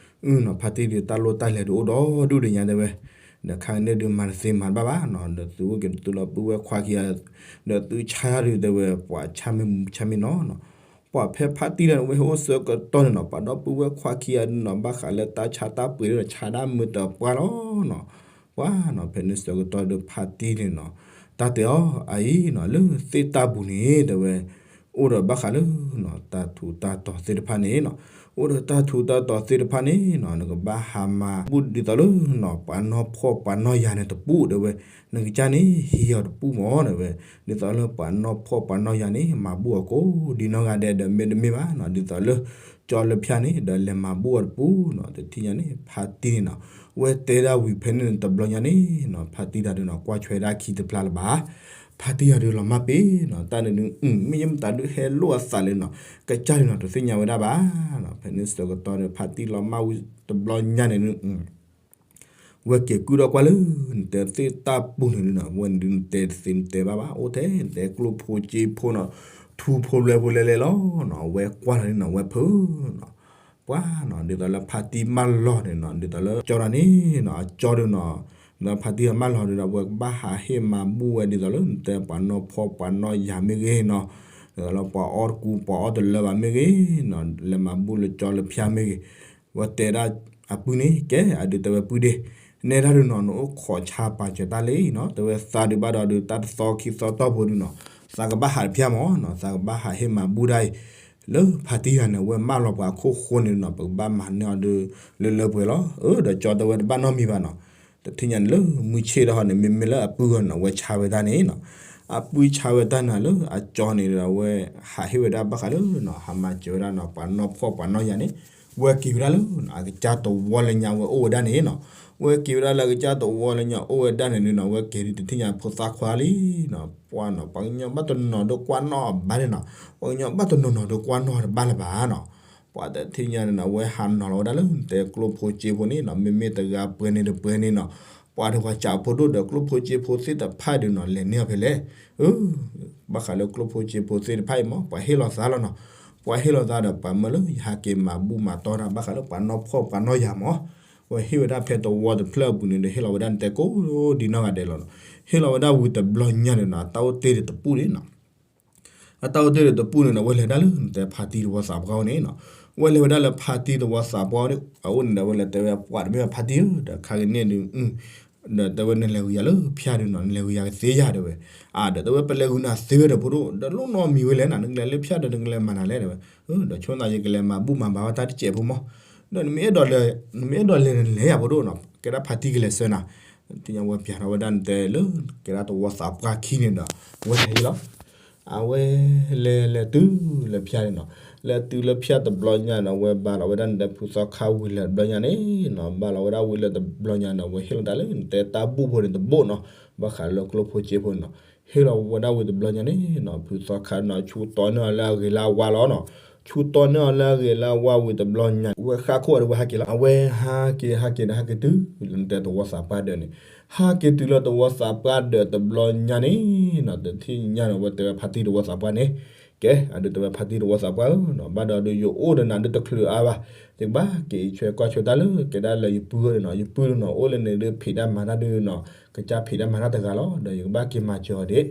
အၢနီၤ ဖါတံၢ်ဒုးတၢ်လိၣ်တၢ်လဲၤဒုးအိၣ်ဒီဒူၣ်ဒီးညါ တဲဝဲ, ဒီးခါန့ၣ်ဒုးမၤတသ့မၤတဘၣ်ဘၣ်နီၤ ဒီးသုအိၣ်က့ၤသုလီၤပုၢ်ဝဲၢ်ခွါခံဂၤ, ဒီးသုဆါဒုးတဲဝဲ ပှၤဆါမ့ၢ်မူဆါမ့ၢ်နီၤနီၤ, ပှၤဖဲဖါတံၢ်ဒီးဝဲဟဲအိၣ်ဆၢကတီၢ်န့ၣ်နီၤ ပှၤဒီပုၢ်ဝဲၢ်ခွါခံဂၤန့ၣ်နီၤ ဘၣ်ဃးလၢတၢ်ဆါတၢ်ပှ့ၤဒီး ဆါဒၣ်မုာ်တပှၢ်လီၤနီၤ. ပှၤနီၤ ဖဲန့ၣ်ဆၢကတီၢ်ဒီးဖါတံၢ်န့ၣ်နီၤ တၢ်တဲအီၤ အအံၤနီၤ လၢသ့ၣ်တၢ်ပူၤန့ၣ် တဲဝဲ အိၣ်ဒီးဘၣ်ဃးလၢနီၤ တၢ်ထူးတၢ်တီၤသ့ၣ်တဖၣ်န့ၣ်နီၤ, အိၣ်ဒီးတၢ်ထူးတၢ်တီၤသ့ၣ်တဖၣ်န့ၣ်နီၤ နကဘၣ်ဟးမၤဘူၣ်ဒ်သိးလၢနီၤ ပှၤနီၢ်ဖှီၣ်ပှၤနီၢ်ယၤန့ၣ်တပူၤ တဲဝဲ, နကစၢ်န့ၣ် ဟံးအီၤတပူၤမၢ တဲဝဲ, ဒ်သိးလၢပှၤနီၢ်ဖှီၣ်ပှၤနီၢ်ယၤန့ၣ် မၤဘူၣ်အီၤကိးဒ်နီၢ်ဂၤဒဲးဒီး မ့တမ့ၢ်ဘၣ်နီၤ ဒ်သိးလၢ ကၠီလၢဖၠါန့ၣ် ဒီးလဲၤမၤဘူၣ်အီၤတပူၤနီၤ တထံၣ်ညါန့ၣ် ဖါတံၢ်န့ၣ်နီၤ ဝဲတဲဒၣ်ဝံၤဖဲန့ၣ်တဘျီညါန့ၣ်နီၤ ဖါတံၢ်တၢ်ဒုးနီၤ ကွၢ်ဆွဲဒၣ်ခံတဖျါလၢၤဘၣ်, ဖါတံၢ်တၢ်ဒုးလီၤမၢ်ပ့ၤနီၤ တၢ်န့ၣ်ဒုး မ့ၢ်ယမတၤဒုးဟဲလိၣ်အသးလၢနီၤ ကစၢ်ဒုးနီၤ တသ့ၣ်ညါဝဲဒၣ်ဘၣ်နီၤ ဖဲန့ၣ်ဆၢကတီၢ်ဒီး ဖါတံၢ်လီၤမၢ်ဝံၤတဘျီညါန့ၣ်ဒုး ဝဲက့ၤကုၣ်ထီၣ်ကွၢ်လၢ နတဲသ့ၣ်တၢ်ပူၤန့ၣ်ဒုးနီၤ ဝဲန့ၣ်ဒုးနတဲတသ့နတဲဘၣ်ဘၣ် အိၣ်ထဲနတဲကျိၣ်ဖိစ့ဖိနီၤ ထူဖိလွဲဖိလဲလဲလီၤနီၤ ဝဲကွၢ်လီၤန့ၣ်နီၤ ဝဲဖုနီၤ ပှၤနီၤ ဒ်သိးလၢဖါတံၢ်မၢလီၤန့ၣ်နီၤ ဒ်သိးလၢကၠီတၢ်န့ၣ်နီၤ အကၠီဒုးနီၤ ဒီးဖါတံၢ်မၢလီၤဒုးဒီး ဝဲကဘၣ်ဟးဟ့ၣ်မၤဘူၣ်ဝဲဒ်သိးလၢ နတဲပှၤနီၢ်ဖှီၣ်ပှၤနီၢ်ယၤမ့ၢ်ဂ့ၤနီၤ ဒ်သိးလၢပှၤအီၣ်တကူပှၤအီၣ်တလၢဘၣ်မ့ၢ်ဂ့ၤနီၤ လဲၤမၤဘူၣ်လၢကၠီလၢဖၠါမ့ၢ်ဂ့ၤ ဝဲတဲဒၣ်အပုၢ်န့ၣ် ကဲ အဒုးတဲဝဲပုၢ်ဒ့ နဲဒၣ်ဒုးနီၤ နအိၣ်ခိးဆါပာ်စၢၤတၢ်လံနီၤ တဲဝဲသးဒုးဘၣ်ဒီးဒုး တၢ်တသီခံသီတီၢ်ဖိဒုးနီၤ သးကဘၣ်ဟးတဖၠါမၢ်နီၤ သးကဘၣ်ဟးဟ့ၣ်မၤဘူၣ်ဒၣ်အံၤ လၢဖါတံၢ်ဂၤန့ၣ် အဝဲမၢလီၤပှၤခိၣ်ဃိန့ၣ်နီၤ ပကဘၣ်မၤန့ၢ်အီၤဒုး လၢလၢပှဲၤပှဲၤလီၤ အၢ ဒီးကၠီတဲဝဲတဘၣ်နီတမံၤဘၣ်နီၤ တထံၣ်ညါန့ၣ်လၢမုၢ်ဆ့ၣ်ဒီးဟီန့ၣ် မ့မ့ၢ်လၢအပုၢ်ဂီၢ်န့ၣ် အဝဲဆါဝဲတၢ်န့ၣ်နီၤ အပုၢ်ဆါဝဲတၢ်န့ၣ်လၢအကၠီန့ၣ်ဒီး အဝဲဟးဟ့ၣ်ဝဲဒၣ်ဘၣ်ဃးလၢနီၤ ဟးမၤစၢၤဝဲဒၣ်နီၤ ပှၤနီၢ်ဖှီၣ်ပှၤနီၢ်ယၤန့ၣ် ဝဲက့ၤဝဲဒၣ်လၢနီၤ အကစၢ်တဝီလၢညါဝဲအိၣ်ဝဲဒၣ်န့ၣ်နီၤ ဝဲက့ၤဝဲဒၣ်လၢအကစၢ်တဝီလၢညါအိၣ်ဝဲဒၣ်န့ၣ်ဒုးနီၤ ဝဲက့ၤဒုးတထံၣ်ညါဖိသၣ်ခွါလံနီၤ ပှၤနီၤ ပှၤကညီဘၣ်တနီၤနီၤဒီးကွၢ်နီၣ်အဘၣ်န့ၣ်နီၤ ပှၤကညီဘၣ်တနီၤနီၤဒီးကွၢ်နီၣ်တဘၣ်လၢၤဘၣ်နီၤ ပှၤတထံၣ်ညါန့ၣ်နီၤ ဝဲဟးနီၤလီၤဝဲဒၣ်လၢနတဲကျိၣ်ဖိစ့ဖိန့ၣ်နီၤ မ့မ့ၢ်တဂၤပှဲၤန့ၣ်တပှဲၤန့ၣ်နီၤ ပှၤတဝၤစးဖိဒိၣ်ဒီးကျိၣ်ဖိစ့ဖိသ့ၣ်တဖၣ်ဒုးနီၤ လဲၤန့ၢ်အီၤဖဲလဲၣ် အၢ ဘၣ်ဃးလၢကျိၣ်ဖိစ့ဖိသ့ၣ်တဖၣ်အံၤမၢ် ပှၤဟ့ၣ်လီၤသးလီၤနီၤ ပှၤဟ့ၣ်လီၤသးဒီးပှၤမၢလၢယဟးက့ၤမၤဘူၣ်မၤတီၢ်တၢ်ဘၣ်ဃးလၢပှၤနီၢ်ဖှီၣ်ပှၤနီၢ်ယၤမၢ် ဝဲဟ့ၣ်ဝဲဒၣ်ဖဲတဝီတဖျၢၣ်အပူၤန့ၣ်ဒီး ဟ့ၣ်လီၤဝဲဒၣ်နတဲကိးဒ်နီၢ်ဂၤဒဲးလီၤနီၤ ဟ့ၣ်လီၤဝဲဒၣ်ဝံၤတဘျီညါန့ၣ်နီၤ အတၢ်အိၣ်တ့ၢ်ဒီးတပူၣ်န့ၣ်နီၤ အတၢ်အိၣ်တ့ၢ်ဒီးတပူၣ်န့ၣ်နီၤ ဝဲလဲၤဒၣ်လၢနတဲဖါတံၢ်တဝီသးပှၢ်အအိၣ်န့ၣ်နီၤ ဝဲလဲၤဝဲဒၣ်လၢဖါတံၢ်တဝီသးပှၢ်အအိၣ်န့ၣ်ဒီး ဝဲလဲၤတဲဝဲပှၤတမ့ၢ်ဝဲဖါတံၢ်ဧၢ ဒီးခါကန့ၣ်ဒုး ဒီးတဲဝဲနလဲၤဂုာ်ယၤလၢဖၠါဒုးနီၤ နလဲၤဂုာ်ယၤကသ့ယၤတဲဝဲ အါ ဒီးတဲဝဲပလဲၤဂုာ်နၤသ့ဝဲဒီးဖိဒိၣ် ဒီးလိၣ်နီတမံၤဝဲလဲၣ်နီၤ နကလဲၤလၢဖၠါဒီးနကလဲၤမၤနၤလဲၣ်တဲဝဲ ဒီးဆိသးယကလဲၤမၤဘူၣ်မၤဘါဝဲတၢ်တစဲးဖိမၢ် ဒီးနမ့ၢ်အဲၣ်ဒိးလဲၤ နမ့ၢ်အဲၣ်ဒိးလဲၤနလဲၤယၤဖိဒိၣ်နီၤ ကဲဒၣ်ဖါတံၢ်ကလဲၤဆှၢနၤ သ့ၣ်ညါဝဲပျးထီၣ်ဝဲဒၣ်နတဲလၢ ကဲဒၣ်တဝီသးပှၢ်ခံန့ၣ်ဒီး ဝဲလဲၤလီၤ အဝဲလဲၤလဲၤတုၤလၢဖၠါန့ၣ်နီၤ လဲၤတုၤလၢဖၠါတဘျီညါနီၤ ဝဲဘါလီၤဝဲဒၣ်နတဲဖုသီခါဝံၤလၢတဘျီညါန့ၣ်နီၤ ဘါလီၤဝဲဒၣ်ဝံၤလၢတဘျီညါန့ၣ် ဝဲဟ့ၣ်လီၤတၢ်လၢနတဲတၢ်ဘူၣ်ဖိန့ၣ်တဘိနီၤ ဘၣ်ဃးလၢကျိၣ်ဖိစ့ဖိန့ၣ်နီၤ ဟ့ၣ်လီၤဝဲဒၣ်ဝံၤတဘျီညါန့ၣ်နီၤ ဖုသီခါနီၤ ဆူတီန့ၢ်အီၤလၢအဂ့ၤလၢအဝါလီၤနီၤ ဆူတီန့ၢ်အီၤလၢအဂ့ၤလၢအဝါဝံၤတဘျီညါ ဝဲဃၣ်ခိၣ်အီၤဒီးဝဲဟဲက့ၤလီၤ. အဝဲဟးက့ၤဟးက့ၤဒီးဟဲက့ၤတုၤလၢနတဲသဝီသးပှၢ်ဒၢးန့ၣ်, ဟးက့ၤတုၤလၢသဝီသးပှၢ်ဒၢးတဘျီညါန့ၣ်နီၤ တထံၣ်ညါန့ၣ် ဝဲတဲဝဲဖါတံၢ်သဝီသးပှၢ်န့ၣ်, ကဲ အဒုးတဲဝဲဖါတံၢ်သဝီသးပှၢ်ဧၢနီၤ, ဘၣ်ဒီးဒုးယအိၣ်ဒီးနၤဒုးတချုးအါဘၣ်, ယကဘၣ်က့ၤအံးထွဲကွၢ်ထွဲတၢ်လၢကဲဒၣ်လၢယပုၢ်အအိၣ်ဒီးနီၤ, ယပုၢ်ဒီးနီၤ အိၣ်လၢန့ၣ်ဒုးဖံးတၢ်မၤတၢ်ဒုးနီၤ, ကစၢ်ဖံးတၢ်မၤတၢ်တဂၤလီၤ, ဒီးယကဘၣ်က့ၤမၤစၢၤအီၤဒံး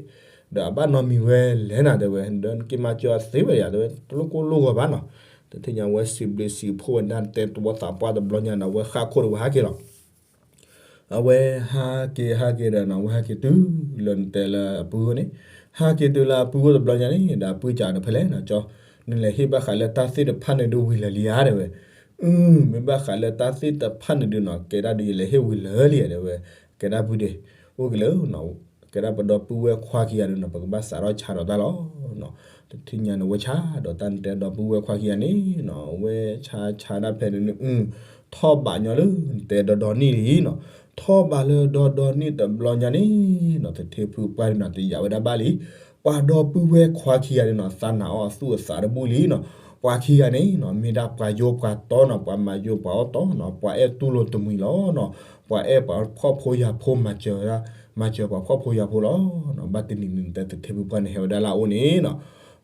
ဒီးအဘၣ်နီတမံၤဝဲလဲၣ်နၤတဲဝဲ, ဒီးနက့ၤမၤစၢၤအီၤသ့ဝဲယၤတဲဝဲ, တလိၣ်ကိၢ်လိၣ်ဂီၤဘၣ်နီၤ, တထံၣ်ညါဝဲစံးဘျုးစံးဖှိၣ်ဝဲဒၣ်နတဲသဝီသးပှၢ်တဘျီညါနီၤ, ဝဲဃၣ်ခိၣ်ဒီးဝဲဟးက့ၤလီၤ. အဝဲဟးက့ၤဟးက့ၤဒီးနီၤ ဝဲဟဲက့ၤတုၤလၢနတဲလၢအပုၢ်အအိၣ်န့ၣ်, ဟးက့ၤတုၤလၢအပုၢ်အအိၣ်တဘျီညါန့ၣ် ဒီးအပုၢ်စံးဒီးဖဲလဲၣ်နီၤ, ကၠီ, နလဲၤဟ့ၣ်ဘၣ်ဃးလၢတၢ်သ့ၣ်တဖၣ်န့ၣ်ဒုးဝံၤလၢာ်လံဧါတဲဝဲ, အၢ မ့ၢ်ဘၣ်ဃးလၢတၢ်သ့ၣ်တဖၣ်န့ၣ်ဒုးနီၤ ကဲဒၣ်ဒုးယလဲၤဟ့ၣ်ဝံၤလၢာ်လံဧါတဲဝဲ, ကဲဒၣ်ပုၢ်ဒ့, အိၣ်က့ၤလၢ ကဲဒၣ်ပဒီပုၢ်ဝဲၢ်ခွါခံဂၤဒုးနီၤ ပကဘၣ်စးထီၣ်ဆါဒီးတၢ်လီၤ. တထံၣ်ညါန့ၣ်ဝဲဆါဒီးတၢ်နတဲဒီပုၢ်ဝဲၢ်ခွါခံဂၤန့ၣ်နီၤ, ဝဲဆါဆါဒၣ်ဖဲန့ၣ်န့ၣ် ထီၣ်ဘးညီလၢနတဲဒီဒီနံၣ်လံနီၤ, ထီၣ်ဘးလၢဒီဒီနံၣ်တဘျီညါန့ၣ်နီၤ သထ့ဖုပှၢ်ဒုးနီၤ တယာ်ဝဲဒၣ်ဘၣ်လံ. ပှၤဒီပုၢ်ဝဲၢ်ခွါခံဂၤန့ၣ်နီၤ သးနာ်အီၤအသူၣ်အသးတဘူၣ်လံနီၤ, ပှၤခံဂၤန့ၣ်နီၤ မ့ၢ်ဒၣ်ပှၤယိပှၤတီနီၤ, ပှၤမၤယိပှၤအီၣ်တီနီၤ, ပှၤအဲၣ်တူၢ်လိာ်တမှံၤလီၤနီၤ, ပှၤအဲၣ်ပှၤဖှီၣ်ဖိယာ်ဖိမၤစၢၤ မၤစၢၤပှၤဖှီၣ်ဖိယာ်ဖိလီၤ. ဘၣ်တနံၤန့ၣ် နတဲသထ့ဖုပှၢ်န့ၣ် ဟဲဝဲဒၣ်လၢအအိၣ်န့ၣ်နီၤ,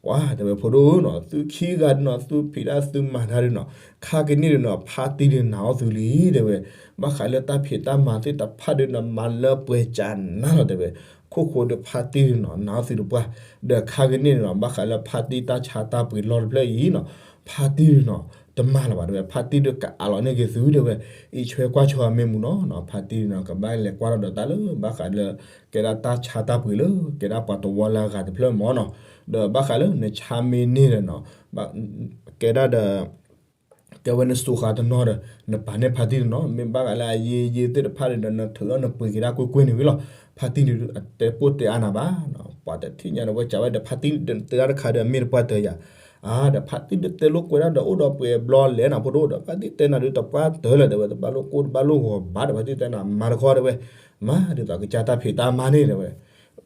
ပှၤတဲဝဲဖိဒိၣ်နီၤ သုခံဂၤဒုးနီၤ သုဖံးတၢ်သုမၤတၢ်ဒုးနီၤ, ခါကန့ၣ်ဒုးနီၤ ဖါတံၢ်ဒုးနာ်အီၤသုလံတဲဝဲ, ဘၣ်ဃးလၢတၢ်ဖံးတၢ်မၤသ့ၣ်တဖၣ်ဒုးနီၤ မၤလၢပှဲၤကနၤလီၤတဲဝဲ, ခိၣ်ဃိဒုးဖါတံၢ်ဒုးနီၤ နာ်အီၤသုတပှၢ်, ဒီးခါကန့ၣ်ဒုးနီၤ ဘၣ်ဃးလၢဖါတံၢ်တၢ်ဆါတၢ်ပှ့ၤလီၢ်တဖျၢၣ်အံၤနီၤ ဖါတံၢ်ဒုးနီၤ တမၤလၢၤဘၣ်တဲဝဲ, ဖါတံၢ်ဒုးကအးလီၤန့ၢ်က့ၤသုတဲဝဲ, အံးထွဲကွၢ်ထွဲအီၤမ့ၢ်မူနီၤ, ဖါတံၢ်ဒုးနီၤ ကဘၣ်လဲၤကွၢ်ထီၣ်ဒီးတၢ်လၢ ဘၣ်ဃးလၢ ကဲဒၣ်တၢ်ဆါတၢ်ပှ့ၤလၢ ကဲဒၣ်ပှၤတဝီလၢအဂၤတဖျၢၣ်မ့ၢ်နီၤ, ဒီးဘၣ်ဃးလၢနဆါမ့ၢ်န့ၢ်ဒီးနီၤ ကဲဒၣ်ဒီး ကဲဝဲနစိၤဃာ်တနီၤဒီး နပာ်န့ၢ်ဖါတံၢ်တနီၤ, မ့ၢ်ဘၣ်ဃးလၢအယ့ယ့သ့ၣ်တဖၣ်န့ၣ်ဒီး နထုးထီၣ်နပှ့ၤက့ၤဒၣ်ကွ့ၢ်ကွ့ၢ်န့ၣ်ဝံၤလီၤ. ဖါတံၢ်ဒုးအတဲပိၢ်တဲအါနၤဘၣ်နီၤ, ပှၤတထံၣ်ညါဒီး ဝဲစံးဝဲဒီး ဖါတံၢ်တဲတၢ်တခါဒီး အမ့ၢ်တပှၢ်တၢၢ်ယၤ, အါ ဒီးဖါတံၢ်ဒုးတဲလိာ်ကွဲးဒၣ်ဒီး အိၣ်ဒီးပှဲၤဘျီလဲၣ်နီၤ ဖိဒိၣ်ဒီး ဖါတံၢ်တဲနၤဒုးတပှၢ်တၢၢ်လၢၤတဲဝဲ, တဘၣ်လိာ်ကိၢ်တဘၣ်လိာ်ဂီၤဘၣ်ဒီး ဖါတံၢ်တဲနၤ မၤတခီတဲဝဲ, မၤဒ်သိးကစၢ်တၢ်ဖံးတၢ်မၤန့ၣ်တဲဝဲ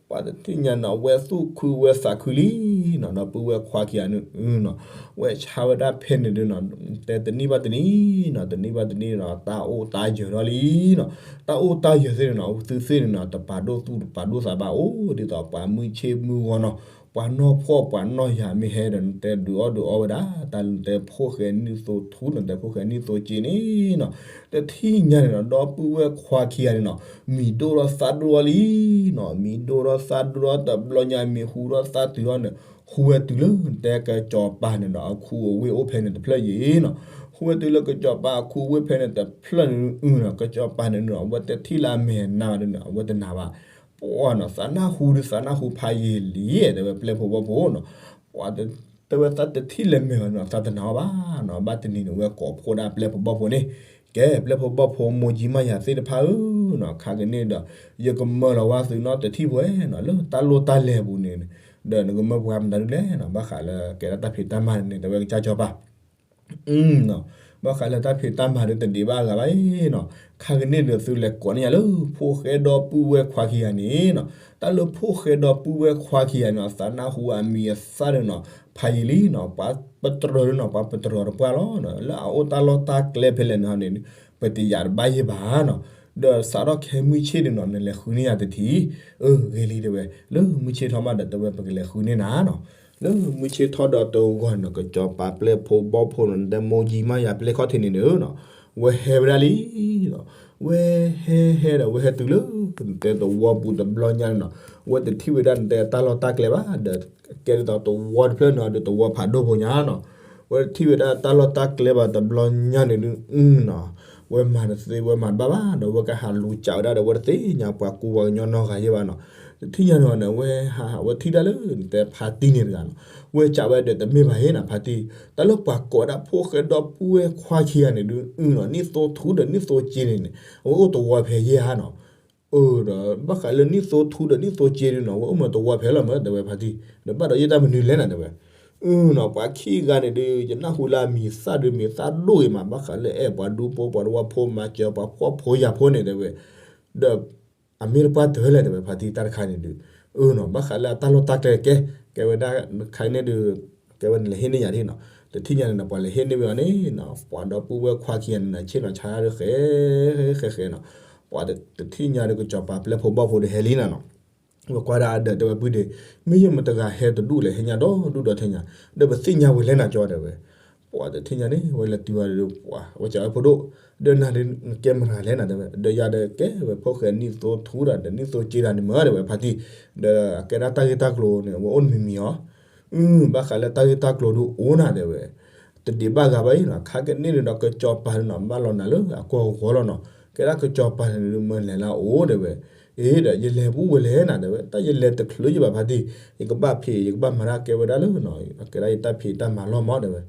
ပှၤတထံၣ်ညါနီၤ ဝဲသူၣ်ခုဝဲသးခုလံနီၤ, ဒီပုၢ်ဝဲၢ်ခွါခံဂၤန့ၣ်နီၤ ဝဲဆါဝဲဒၣ်ဖဲန့ၣ်ဒုးနီၤ တဲတနံၣ်ဘၣ်တနံၣ်နီၤ တနံၣ်ဘၣ်တနံၣ်နီၤ တၢ်အိၣ်တၢ်ယၢၤထီၣ်လံနီၤ, တၢ်အိၣ်တၢ်ယၢၤသ့ၣ်န့ၣ်နီၤ သုသ့ၣ်န့ၣ်နီၤ တပာ်ဒိၣ်သူၣ်တပာ်ဒိၣ်သးဘၣ်အိၣ်ဒ်သိးပှၤမုၢ်ဆ့ၣ်မုၢ်ဂီၤနီၤ, ပှၤနီၢ်ဖှီၣ်ပှၤနီၢ်ယၤမ့ၢ်ဟဲဒီး နတဲဒုးအီၣ်ဒုးအီဝဲဒၣ် တၢ်နတဲဖိၣ်ဃဲနံၣ်သိထူ နတဲဖိၣ်ဃဲနံၣ်သိစ့န့ၣ်နီၤ တထံၣ်ညါန့ၣ်နီၤ ဒီပုၢ်ဝဲၢ်ခွါခံဂၤန့ၣ်နီၤ မံၤဒိၣ်ထီၣ်သၣ်ဒိၣ်ထီၣ်လံနီၤ, မံၤဒိၣ်ထီၣ်သၣ်ဒိၣ်ထီၣ်တဘျီညါ မံၤဟူထီၣ်သၣ်တုၤထီၣ်န့ၣ် ဟူဝဲတုၤလၢနတဲကစီၤပၤန့ၣ်ဒီး အခူအဝ့ၢ်အိၣ်ဖဲန့ၣ်တဖျၢၣ်ယံၤနီၤ, ဟူဝဲတုၤလၢကစီၤပၤအခူအဝ့ၢ်ဖဲန့ၣ်တဖျၢၣ်န့ၣ်နီၤ ကစီၤပၤန့ၣ်နီၤ အဝဲတထံၣ်လၢအမဲာ်နါဘၣ်ဒီးနီၤ အဝဲတနာ်ဘၣ် ပှၤနီၤ သးနၢ်ဟူဒုးသးနၢ်ဟူဖးယံာ်လံ တဲဝဲပျဲၢ်ဖိဘီၣ်ဖိနီၤ, ပှၤတဲဝဲသးတထံၣ်လၢမဲာ်ဘၣ်နီၤ သးတနာ်အီၤဘၣ်နီၤ, ဘၣ်တနံၤန့ၣ် ဝဲကိးဖှိၣ်ဒၣ်ပျဲၢ်ဖိဘီၣ်ဖိန့ၣ်, ကဲ ပျဲၢ်ဖိဘီၣ်ဖိ မိၢ်ကၠံမါယၤသ့ၣ်တဖၣ်ဧၢနီၤ, ခါကန့ၣ်ဒီး ယကမၢလီၤဝဲသုနီတထံၣ်ဖဲနီၤ လၢတၢ်လိၣ်တၢ်လဲၤပူၤန့ၣ်, ဒီးနကမၢပှၤမတၤဒ်လဲၣ်နီၤ ဘၣ်ဃးလၢကဲဒၣ်တၢ်ဖံးတၢ်မၤန့ၣ် တဲဝဲကစၢ်စီၤပၤ ဘၣ်ဃးလၢတၢ်ဖံးတၢ်မၤဒုးတဒံးဘၣ်အဂၤဘၣ်နီၤ, ခါကန့ၣ်ဒီးသုလဲၤကိးန့ၢ်ယၤလၢ ဖိၣ်ဃဲဒီပုၢ်ဝဲၢ်ခွါခံဂၤန့ၣ်နီၤ, တၢ်လၢဖိၣ်ဃဲဒီပုၢ်ဝဲၢ်ခွါခံဂၤန့ၣ်နီၤ သးနၢ်ဟူအမံၤအသၣ်န့ၣ်နီၤ ဖးယံာ်လံနီၤ, ပှၤပတြၢၤဒုးနီၤ ပှၤပတြၢၤတပှၢ်လီၤ, လၢအအိၣ်တၢ်လီၢ်တၢ်ကျဲဖဲလဲၣ်န့ၣ်န့ၣ် ပတယာ်တဘၣ်ယဲၢ်ဘၣ်နီၤ, ဒီးစးထီၣ်ခဲမုၢ်ဆ့ၣ်န့ၣ်နီၤ နလဲၤဃုန့ၢ်ယၤတထံၣ်, အၢ ဂ့ၤလံတဲဝဲ, လၢမုၢ်ဆ့ၣ်ထီၣ်မးဒီးတဲဝဲပကလဲၤဃုန့ၢ်နၤနီၤ, လၢမုၢ်ဆ့ၣ်ထီၣ်ဒီးတဂီၤန့ၣ် ကစီၤပၤပျဲၢ်ဖိဘီၣ်ဖိန့ၣ် နတဲမိၢ်ကၠံမါယၤပျဲၢ်ခီၣ်ထံးန့ၣ်ဒီးနီၤ, ဝဲဟဲဝဲဒၣ်လံနီၤ, ဝဲဟဲဟဲဒီးဝဲဟဲတုၤလၢ နတဲသဝီပူၤတဘျီညါန့ၣ်နီၤ, ဝဲတထံၣ်ဝဲဒၣ်နတဲတၢ်လီၢ်တၢ်ကျဲဘၣ်ဒီး ကဲဒ်သိးသဝီတဖျၢၣ်န့ၣ်ဒီးသဝီဖးဒိၣ်ဖိညါနီၤ, ဝဲတထံၣ်ဝဲဒၣ်တၢ်လီၢ်တၢ်ကျဲဘၣ်တဘျီညါန့ၣ်ဒုးနီၤ, ဝဲမၤတသ့ဝဲမၤတဘၣ်ဘၣ်ဒီး ဝဲကဟးလူၤစးဝဲဒၣ်ဒီး ဝဲတသ့ၣ်ညါပှၤကူပှၤကညီနီတဂၤယဲၢ်ဘၣ်နီၤ, တထံၣ်ညါန့ၣ်ဝဲဟးဟးဝဲထံၣ်ဒၣ်လၢနတဲဖါတံၢ်န့ၣ်တဂၤနီၤ, ဝဲစးဝဲဒီးတမ့ၢ်ဘၣ်ယဲၢ်နီၤ ဖါတံၢ်, တၢ်လၢပှၤကိးဝဲဒၣ်ဖိၣ်ဃဲဒီပုၢ်ဝဲၢ်ခွါခံဂၤန့ၣ်ဒုးနီၤ နံၣ်သိထူဒီးနံၣ်သိစ့န့ၣ်န့ၣ် အဝဲအိၣ်သဝီဖဲယဲၢ်ဧါနီၤ အၢဒီးဘၣ်ဃးလၢနံၣ်သိထူဒီးနံၣ်သိစ့ဒုးနီၤ ဝဲအိၣ်မ့ၢ်သဝီဖဲလီၤမ့ၢ်တဲဝဲဖါတံၢ်, ဒီးဘၣ်ဒီးယတၢ်မနုၤလဲၣ်နၤတဲဝဲ, အၢနီၤ ပှၤခံဂၤန့ၣ်ဒုး ယနၢ်ဟူလၢအမံၤသၣ်ဒုးမံၤသၣ်ဒိၣ်ဂ့ၤမး ဘၣ်ဃးလၢအဲၣ်ပှၤဒူဖိပှၤတဝီဖိ မၤစၢၤပှၤဖှီၣ်ဖိယာ်ဖိန့ၣ်တဲဝဲ, ဒီး အမ့ၢ်တပှၢ်တၢၢ်လဲၣ်တဲဝဲဖါတံၢ်တၢ်တခါန့ၣ်ဒုး, အၢနီၤ ဘၣ်ဃးလၢအတၢ်လီၢ်တၢ်ကျဲကဲ, ကဲဝဲဒၣ်ခါန့ၣ်ဒုး, ကဲဝဲနလဲၤဟ့ၣ်န့ၢ်ယၤဒ်နီၤ, တထံၣ်ညါန့ၣ်နီၤ ပှၤလဲၤဟ့ၣ်န့ၢ်ဝဲအီၤန့ၣ်နီၤ ပှၤဒီပုၢ်ဝဲၢ်ခွါခံဂၤန့ၣ်နီၤ ဆ့ၣ်နီၤဆါတၢ်ဒီးဃဲ ဃဲဃဲနီၤ, ပှၤတထံၣ်ညါဒီးကစီၤပၤပျဲၢ်ဖိဘီၣ်ဖိဒီးဟဲလံနၤနီၤ, ဝဲကွၢ်ဒၣ်အဒၢးတဲဝဲပုၢ်ဒ့, မ့ၢ်ယဲၢ်မတဂၤဟဲတဒူၣ်လဲၣ် ဟဲညါဒီဒူၣ်ဒီထၢညါ, ဒီးပသ့ၣ်ညါဝဲလဲၣ်နၤကၠီတဲဝဲ, ပှၤတထံၣ်ညါန့ၣ် ဝဲလဲၤတုၤဝဲဒီးပှၤ ဝဲစံးဝဲဖိဒိၣ်, ဒီးနၤဒုးနကဲမတၤလဲၣ်နၤတဲဝဲ, ဒီးယၤဒီးကဲဝဲဖိၣ်ဃဲနံၣ်သိထူဒီး ဒီးနံၣ်သိက့ဒီးန့ၣ်မ့ၢ်တဲဝဲဖါတံၢ်, ဒီးအကဲဒၣ်တၢ်ဂ့ၢ်တၢ်ကျိၤန့ၣ် အဝဲအိၣ်တမံၤမံၤအီၤ အု ဘၣ်ဃးလၢတၢ်ဂ့ၢ်တၢ်ကျိၤဒုးအိၣ်နၤတဲဝဲ, တဒံးဘၣ်ဂၤဘၣ်အံၤနီၤ ခါကန့ၢ်န့ၣ်ဒီးကစီၤပၤန့ၣ်နီၤ ဘၣ်လီၤနၤလၢအကီၢ်ဂီၤလီၤနီၤ, ကဲဒၣ်ကစီၤပၤန့ၣ်ဒုးမၢလဲၤလၢအအိၣ်တဲဝဲ, အ့ဒီး ယလဲၤပူၤဝဲလဲၣ်နၤတဲဝဲ တၢ်ယလဲၤတချုးယဘၣ်ဖါတံၢ်, ယကဘၣ်ဖံး ယကဘၣ်မၤတၢ်ကဲဝဲဒၣ်လၢနီၤ ကဲဒၣ်ယတၢ်ဖံးတၢ်မၤလီၢ်မးတဲဝဲ,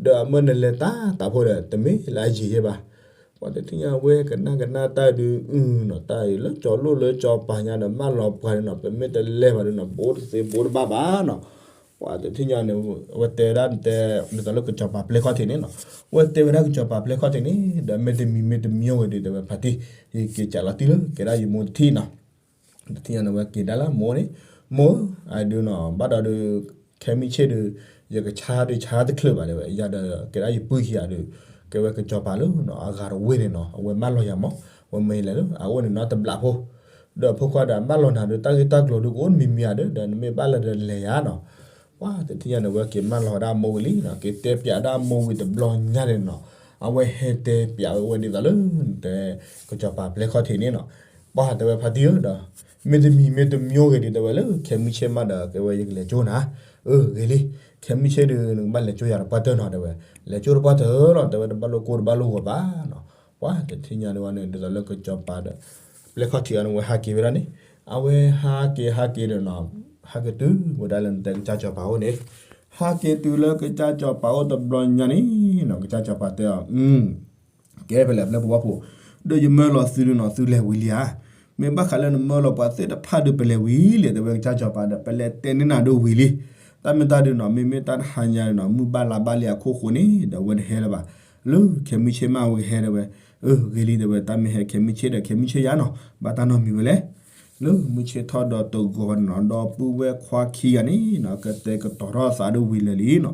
ဒီးအမၢနလဲၤတၢ်တးဖိဒီး တမ့ၢ်လၢအယံာ်ယဲၢ်ဘၣ် ပှၤတထံၣ်ညါဝဲကနၣ်ကနၣ်တၢ်ဒုး အုနီၤ တၢ်အံၤလၢကၠီၤလိၣ်လၢကၠီၤပၤညါဒီး ဘၣ်လီၤပှၤန့ၣ်နီၤ ပမ့ၢ်တလဲၤဘၣ်ဒုးနီၤ ဘိတသ့ဘိတဘၣ်ဘၣ်နီၤ, ပှၤတထံၣ်ညါန့ၣ် အဝဲတဲဒၣ်တဲ ဒ်သိးလၢကစီၤပၤပျဲၢ်ခီၣ်ထံးန့ၣ်နီၤ, အဝဲတဲဝဲဒၣ်ကစီၤပၤပျဲၢ်ခီၣ်ထံးန့ၣ် ဒီးမ့ၢ်တမံၤမ့ၢ်တမံၤဝဲဒုးတဲဝဲဖါတံၢ်, ယက့ၤကးလီၤတံၢ်လၢကဲဒၣ်ယမိၢ်တထံၣ်နီၤ တထံၣ်ညါန့ၣ် ဝဲက့ၤဒၣ်လၢမိၢ်န့ၣ်, မိၢ်, အဒုးနီၤ ဘၣ်ဒီးဒုး ခဲမုၢ်ဆ့ၣ်ဒုး ယကဆါဒုးဆါတချုးဘၣ်တဲဝဲ ယၤဒီးကဲဒၣ်ယပုၢ်ခံဂၤဒုး ကဲဝဲကစီၤပၤလၢနီၤ အဂၤတဝ့ၢ်န့ၣ်နီၤ အဝဲမၢလီၤယၤမး, ဝဲမၢယလဲၤလၢ အအိၣ်န့ၣ်နီတဘျီဖိ, ဒီးဖိခွါဒီးမၢလီၤနၤဒုး တၢ်ဂ့ၢ်တၢ်ကျိၤဒုးကအိၣ်တမံၤမံၤဧါဒီး ဒီးနမ့ၢ်ဘၣ်လၢဒီးလဲၤယၤနီၤ ပှၤတထံၣ်ညါန့ၣ် ဝဲက့ၤမၢလီၤဝဲဒၣ်အမိၢ်ဝံၤလံနီၤ က့ၤတဲပျးဒၣ်အမိၢ်ဝံၤတဘျီညါန့ၣ်နီၤ, အဝဲဟဲတဲပျးဝဲဒ်သိးလၢ တဲ ကစီၤပၤပျဲၢ်ခီၣ်ထံးန့ၣ်နီၤ, ပှၤတဲဝဲဖါတံၢ်ဧၢဒီး မ့တမံၤမ့တမံၤဂ့ၤဒုးတဲဝဲလၢ ခဲမုၢ်ဆ့ၣ်မးဒီး ကဲဝဲယကလဲၤကၠိနၤ, အၢ ဂ့ၤလံ, ခဲမုၢ်ဆ့ၣ်ဒုး နကဘၣ်လဲၤကၠိယၤတပှၢ်တၢၢ်နီၤတဲဝဲ, လဲၤကၠိတပှၢ်တၢၢ်လီၤ တဲဝဲတဘၣ်လိၣ်ကိၢ်တဘၣ်လိၣ်ဂီၤဘၣ်နီၤ, ပှၤတထံၣ်ညါဒုးဝဲန့ၣ် ဒ်သိးလၢကစီၤပၤဒီး ပျဲၢ်ခီၣ်ထံးအံၤန့ၣ် ဝဲဟးက့ၤဝဲဒၣ်န့ၣ်, အဝဲဟးက့ၤဟးက့ၤဒီးနီၤ, ဟဲက့ၤတုၤဝဲဒၣ်လၢနတဲကစၢ်စီၤပၤအိၣ်န့ၣ်, ဟးက့ၤတုၤလၢကစၢ်စီၤပၤအိၣ်တဘျီညါန့ၣ်နီၤ ကစၢ်စီၤပၤတဲအီၤ ကဲဖဲလဲၣ်ပျဲၢ်ဖိဘီၣ်ဖိ, ဒီးယမၢလီၤသုဒုးနီၤ သုလဲၤဝံၤလံဧါ, မ့ၢ်ဘၣ်ဃးလၢနမၢလီၤပှၤသ့ၣ်တဖၣ်ဒုးပလဲၤဝံၤလံတဲဝဲကစၢ်စီၤပၤဒီး ပလဲၤတဲန့ၢ်နၤဒုးဝံၤလံ, တၢ်မ့ၢ်တၢ်ဒုးနီၤ မ့မ့ၢ်တၢ်တဟါညါန့ၣ်နီၤ မုၢ်ဘၣ်လါဘၣ်လံအခိၣ်ဃိန့ၣ် ဒီးအဝဲတဟဲလၢၤဘၣ်, လၢခဲမုၢ်ဆ့ၣ်မးအဝဲကဟဲတဲဝဲ, အၢ ဂ့ၤလံတဲဝဲ တၢ်မ့ၢ်ဟဲခဲမုၢ်ဆ့ၣ်ဒီး ခဲမုၢ်ဆ့ၣ်ယါနီၤ ဘၣ်တၢ်နီတမံၤဝဲလဲၣ် လၢမုၢ်ဆ့ၣ်ထီၣ်ဒီးတဂီၤန့ၣ်နီၤ ဒီပုၢ်ဝဲၢ်ခွါခံဂၤန့ၣ်နီၤ ကတဲာ်ကတီၤထီၣ်သးဒုးဝံၤလၢာ်လံနီၤ,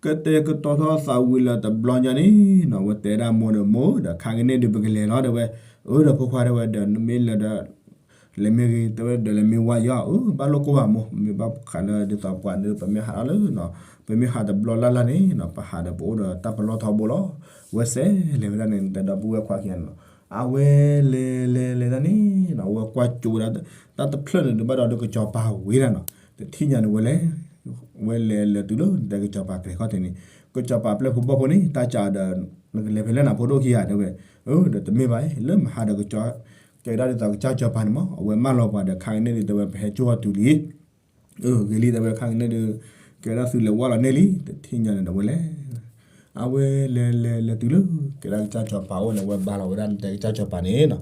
ကတဲာ်ကတီၤထီၣ်သးဝံၤလၢာ်တဘျီညါန့ၣ်နီၤ အဝဲတဲဒၣ်မိၢ်ဒီးမိၢ်ဒီး ခါကန့ၣ်ဒုးပကလဲၤလီၤတဲဝဲ, အၢ ဒီးဖိခွါတဲဝဲဒီး နမ့ၢ်လဲၤဒီး လဲၤမ့ၢ်ဂ့ၤ တဲဝဲဒီးလဲၤမ့ၢ်ဝါယီၤ အၢ ဘၣ်လိၣ်ကိၢ်ဘၣ်မိၢ် မ့ၢ်ဘၣ်ဃးလၢဒ်သိးပှၤန့ၣ် ပမ့ၢ်ဟးထီၣ်လၢ ပမ့ၢ်ဟးတဘျီလၢ်လၢ်န့ၣ်နီၤ ပဟးဒီးပအိၣ်ဒီးတၢ်ပလီၢ်ထီဘိလီၤ, ဝဲစဲးလဲၤဝဲဒၣ်န့ၣ် တဲဒီပုၢ်ဝဲၢ်ခွါခံဂၤန့ၣ်နီၤ, အဝဲလဲၤလဲၤလဲၤဒၣ်န့ၣ်နီၤ အဝဲကွၢ်ကၠိဝဲဒၣ် တၢ်တဖျၢၣ်န့ၣ်ဒုးဘၣ်ဒီးကစီၤပၤဝံၤဒၣ်နီၤ, တထံၣ်ညါန့ၣ်ဝဲလဲၤ ဝဲလဲၤလဲၤတုၤလၢတဲကစီၤပၤကျဲခီၣ်ထံးန့ၣ်, ကစီၤပၤပျဲၢ်ဖိဘီၣ်ဖိန့ၣ် တၢ်စးဒီး နကလဲၤဖဲလဲၣ်နဖိဒိၣ်ခံဂၤတဲဝဲ, အၢ ဒီးတမ့ၢ်ဘၣ် လၢမဟါဒီးကစၢ် ကဲဒၣ်ဒ်သိးကစၢ်စီၤပၤန့ၣ်မး အဝဲမၢလီၤပှၤဒီးခါကန့ၣ်ဒုးတဲဝဲ ပဟဲကၠိအီၤတုၤလံ, အၢ ဂ့ၤလံတဲဝဲခါကန့ၣ်ဒုး ကဲဒၣ်သုလဲၤဝါလီၤန့ၢ်လံ တထံၣ်ညါန့ၣ်ဒီးဝဲလဲၤ အဝဲလဲၤလဲၤလဲၤတုၤလၢ ကဲဒၣ်ကစၢ်စီၤပၤအိၣ်န့ၣ် အဝဲဘါလီၤဝဲဒၣ်နတဲကစၢ်စီၤပၤန့ၣ်နီၤ,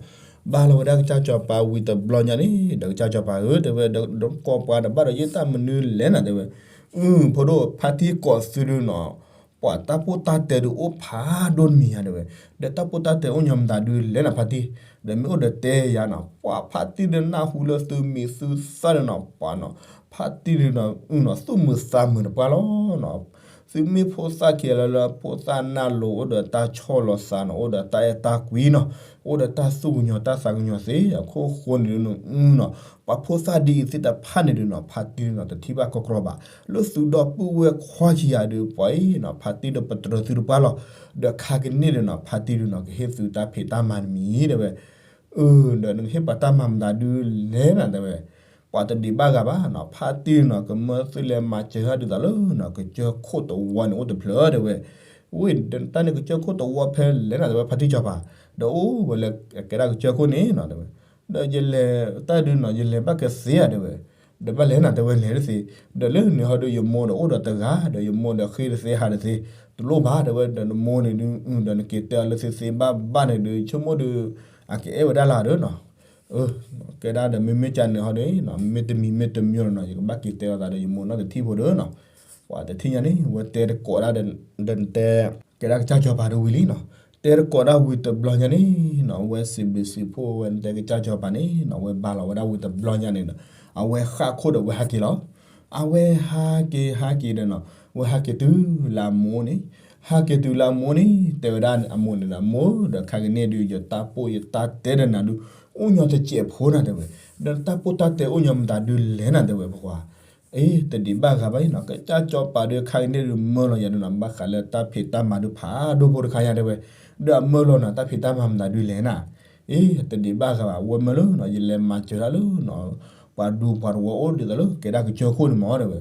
ဘါလီၤဝဲဒၣ်ကစၢ်စီၤပၤဝံၤတဘျီညါန့ၣ် ဒီးကစၢ်စီၤပၤဧၢ တဲဝဲ ဒီးကိးပှၤဒီးဘၣ်ဒီးယတၢ်မနုၤလဲၣ်နၤတဲဝဲ, အု ဖိဒိၣ်ဖါတံၢ်ကိးသုဒုးနီၤ ပှၤတၢ်ပိၢ်တၢ်တဲဒုးအိၣ်ဖးဒိၣ်တမံၤယါတဲဝဲ, ဒီးတၢ်ပိၢ်တၢ်တဲအိၣ်ညီမတၤဒုးလဲၣ်နၤဖါတံၢ်, ဒီးမ့ၢ်အိၣ်ဒီးတဲယါနီၤ ပှၤဖါတံၢ်ဒုးနၢ်ဟူလၢသုမံၤသုသၣ်ဒုးနီၤ ပှၤနီၤ ဖါတံၢ်ဒုးနီၤ အုနီၤ သူၣ်မုာ်သးမုာ်တပှၢ်လီၤနီၤ, သုမ့ၢ်ဖိသၣ်ခံဂၤလၢလၢဖိသၣ်နၢ်လိၤ အိၣ်ဒီးတၢ်ဆီၣ်လီၤသးနီၤ အိၣ်ဒီးတၢ်အဲၣ်တၢ်ကွံနီၤ အိၣ်ဒီးတၢ်သူၣ်ကညီၤတၢ်သးကညီၤသ့ အခိၣ်ဃိန့ၣ်ဒုးနီၤ အုနီၤ ပှၤဖိသၣ်ဒ်အံၤသ့ၣ်တဖၣ်န့ၣ်ဒုးနီၤ ဖါတံၢ်ဒုးနီၤ တထံၣ်ဘၣ်ကီကီဘၣ်, လၢသုဒီပုၢ်ဝဲၢ်ခွါခံဂၤဒုး ပှၤအံၤနီၤ ဖါတံၢ်ဒီးပတြၢၤသုတပှၢ်လီၤ, ဒီးခါကန့ၣ်ဒုးနီၤ ဖါတံၢ်ဒုးနီၤ ကဟ့ၣ်သုတၢ်ဖံးတၢ်မၤတမံၤတဲဝဲ အၢ ဒီးနကဟ့ၣ်ပှၤတၢ်မၤမတၤဒုးလဲၣ်နၤတဲဝဲ, ပှၤတဒံးဘၣ်ဂၤဘၣ်နီၤ ဖါတံၢ်နီၤ ကမၢသုလဲၤမၤစၢၤဟဲဒ်သိးလၢနီၤ ကစၢၢ်ခိၣ်တဝီန့ၣ်အိၣ်တဖျၢၣ်တဲဝဲ, ဝံၤဒီးတၢ်န့ၣ်ကစၢၢ်ခိၣ်တဝီဖဲလဲၣ်နၤတဲဝဲ ဖါတံၢ်စီၤပၤ, ဒီးအိၣ်ဝဲလၢကဲဒၣ်ကစၢၢ်ခိၣ်န့ၣ်နီၤတဲဝဲ, ဒီးယလဲၤတၢ်ဒုးနီၤ ယလဲၤဘၣ်ကသ့ဧါတဲဝဲ, ဒီးဘၣ်လဲၣ်နၤတဲဝဲလဲၤတသ့, ဒီးလၢန့ၣ်ဟီဒုးယမိၢ်ဒီးအိၣ်ဒီးတဂၤ ဒီးယမိၢ်ဒီးဃ့တသ့ဟးတသ့, တလိၣ်ဘၣ်တဲဝဲ ဒီးနမိၢ်န့ၣ်ဒုး ဒီးနက့ၤတဲအီၤလၢသ့သ့ဘၣ်ဘၣ်န့ၣ်ဒုး ဆိကမိၣ်ဒုး အကအဲၣ်ဝဲဒၣ်လၢဒီးနီၤ ကဲဒၣ်ဒီးမ့မ့ၢ်ကန့ၣ်ဟီဒုး မ့တမံၤမ့တမံၤလီၤနီၤ ယကဘၣ်က့ၤတဲအီၤသးဒီးယမိၢ်နီတထံၣ်ဖိဒီးနီၤ, ပှၤတထံၣ်ညါန့ၣ် ဝဲတဲတကိးဒၣ်ဒီးနတဲ ကဲဒၣ်ကစၢ်စီၤပၤဒီးဝံၤလံနီၤ, တဲတကိးဒၣ်ဝံၤတဘျီညါန့ၣ်နီၤ ဝဲစံးဘျုးစံးဖှိၣ်ဝဲနတဲကစၢ်စီၤပၤန့ၣ်နီၤ ဝဲဘါလီၤဝဲဒၣ်ဝံၤတဘျီညါန့ၣ်ဒီး အဝဲဃၣ်ခိၣ်ဒီးဝဲဟးက့ၤလီၤ, အဝဲဟးက့ၤဟးက့ၤဒီးနီၤ ဝဲဟးက့ၤတုၤလၢအမိၢ်န့ၣ်, ဟးက့ၤတုၤလၢအမိၢ်န့ၣ် တဲဝဲဒၣ်အမိၢ်န့ၣ်ဒီး မိၢ်ဒီး ခါကန့ၣ်ဒုး ယတၢ်ပိၢ်ယတၢ်တဲဒီးနၤဒုး အိၣ်ညီတစဲးဖိနၤ တဲဝဲ, ဒီးတၢ်ပိၢ်တၢ်တဲအိၣ်ညီမတၤဒုးလဲၣ်နၤ တဲဝဲ ပှၤ အ့ တဒံးဘၣ်ဂၤဘၣ်အံၤနီၤ, ကစၢ်စီၤပၤဒုး ခါကန့ၣ်ဒုး မၢလီၤယၤဒုးနီၤ, ဘၣ်ဃးလၢတၢ်ဖံးတၢ်မၤဒုးဖးဒိၣ်ဖိတခါညါ တဲဝဲ, ဒီးအမၢလီၤနၤ တၢ်ဖံးတၢ်မၤမတၤဒုးလဲၣ်နၤ, အ့ တဒံးဘၣ်ဂၤဘၣ် ဝဲမၢလီၤနီၤ, ယလဲၤမၤစၢၤတၢ်လၢနီၤ ပှၤဒူပှၤတဝီအိၣ်ဒ်သိးလၢကဲဒၣ်ကစၢၢ်ခိၣ်န့ၣ်မး တဲဝဲ,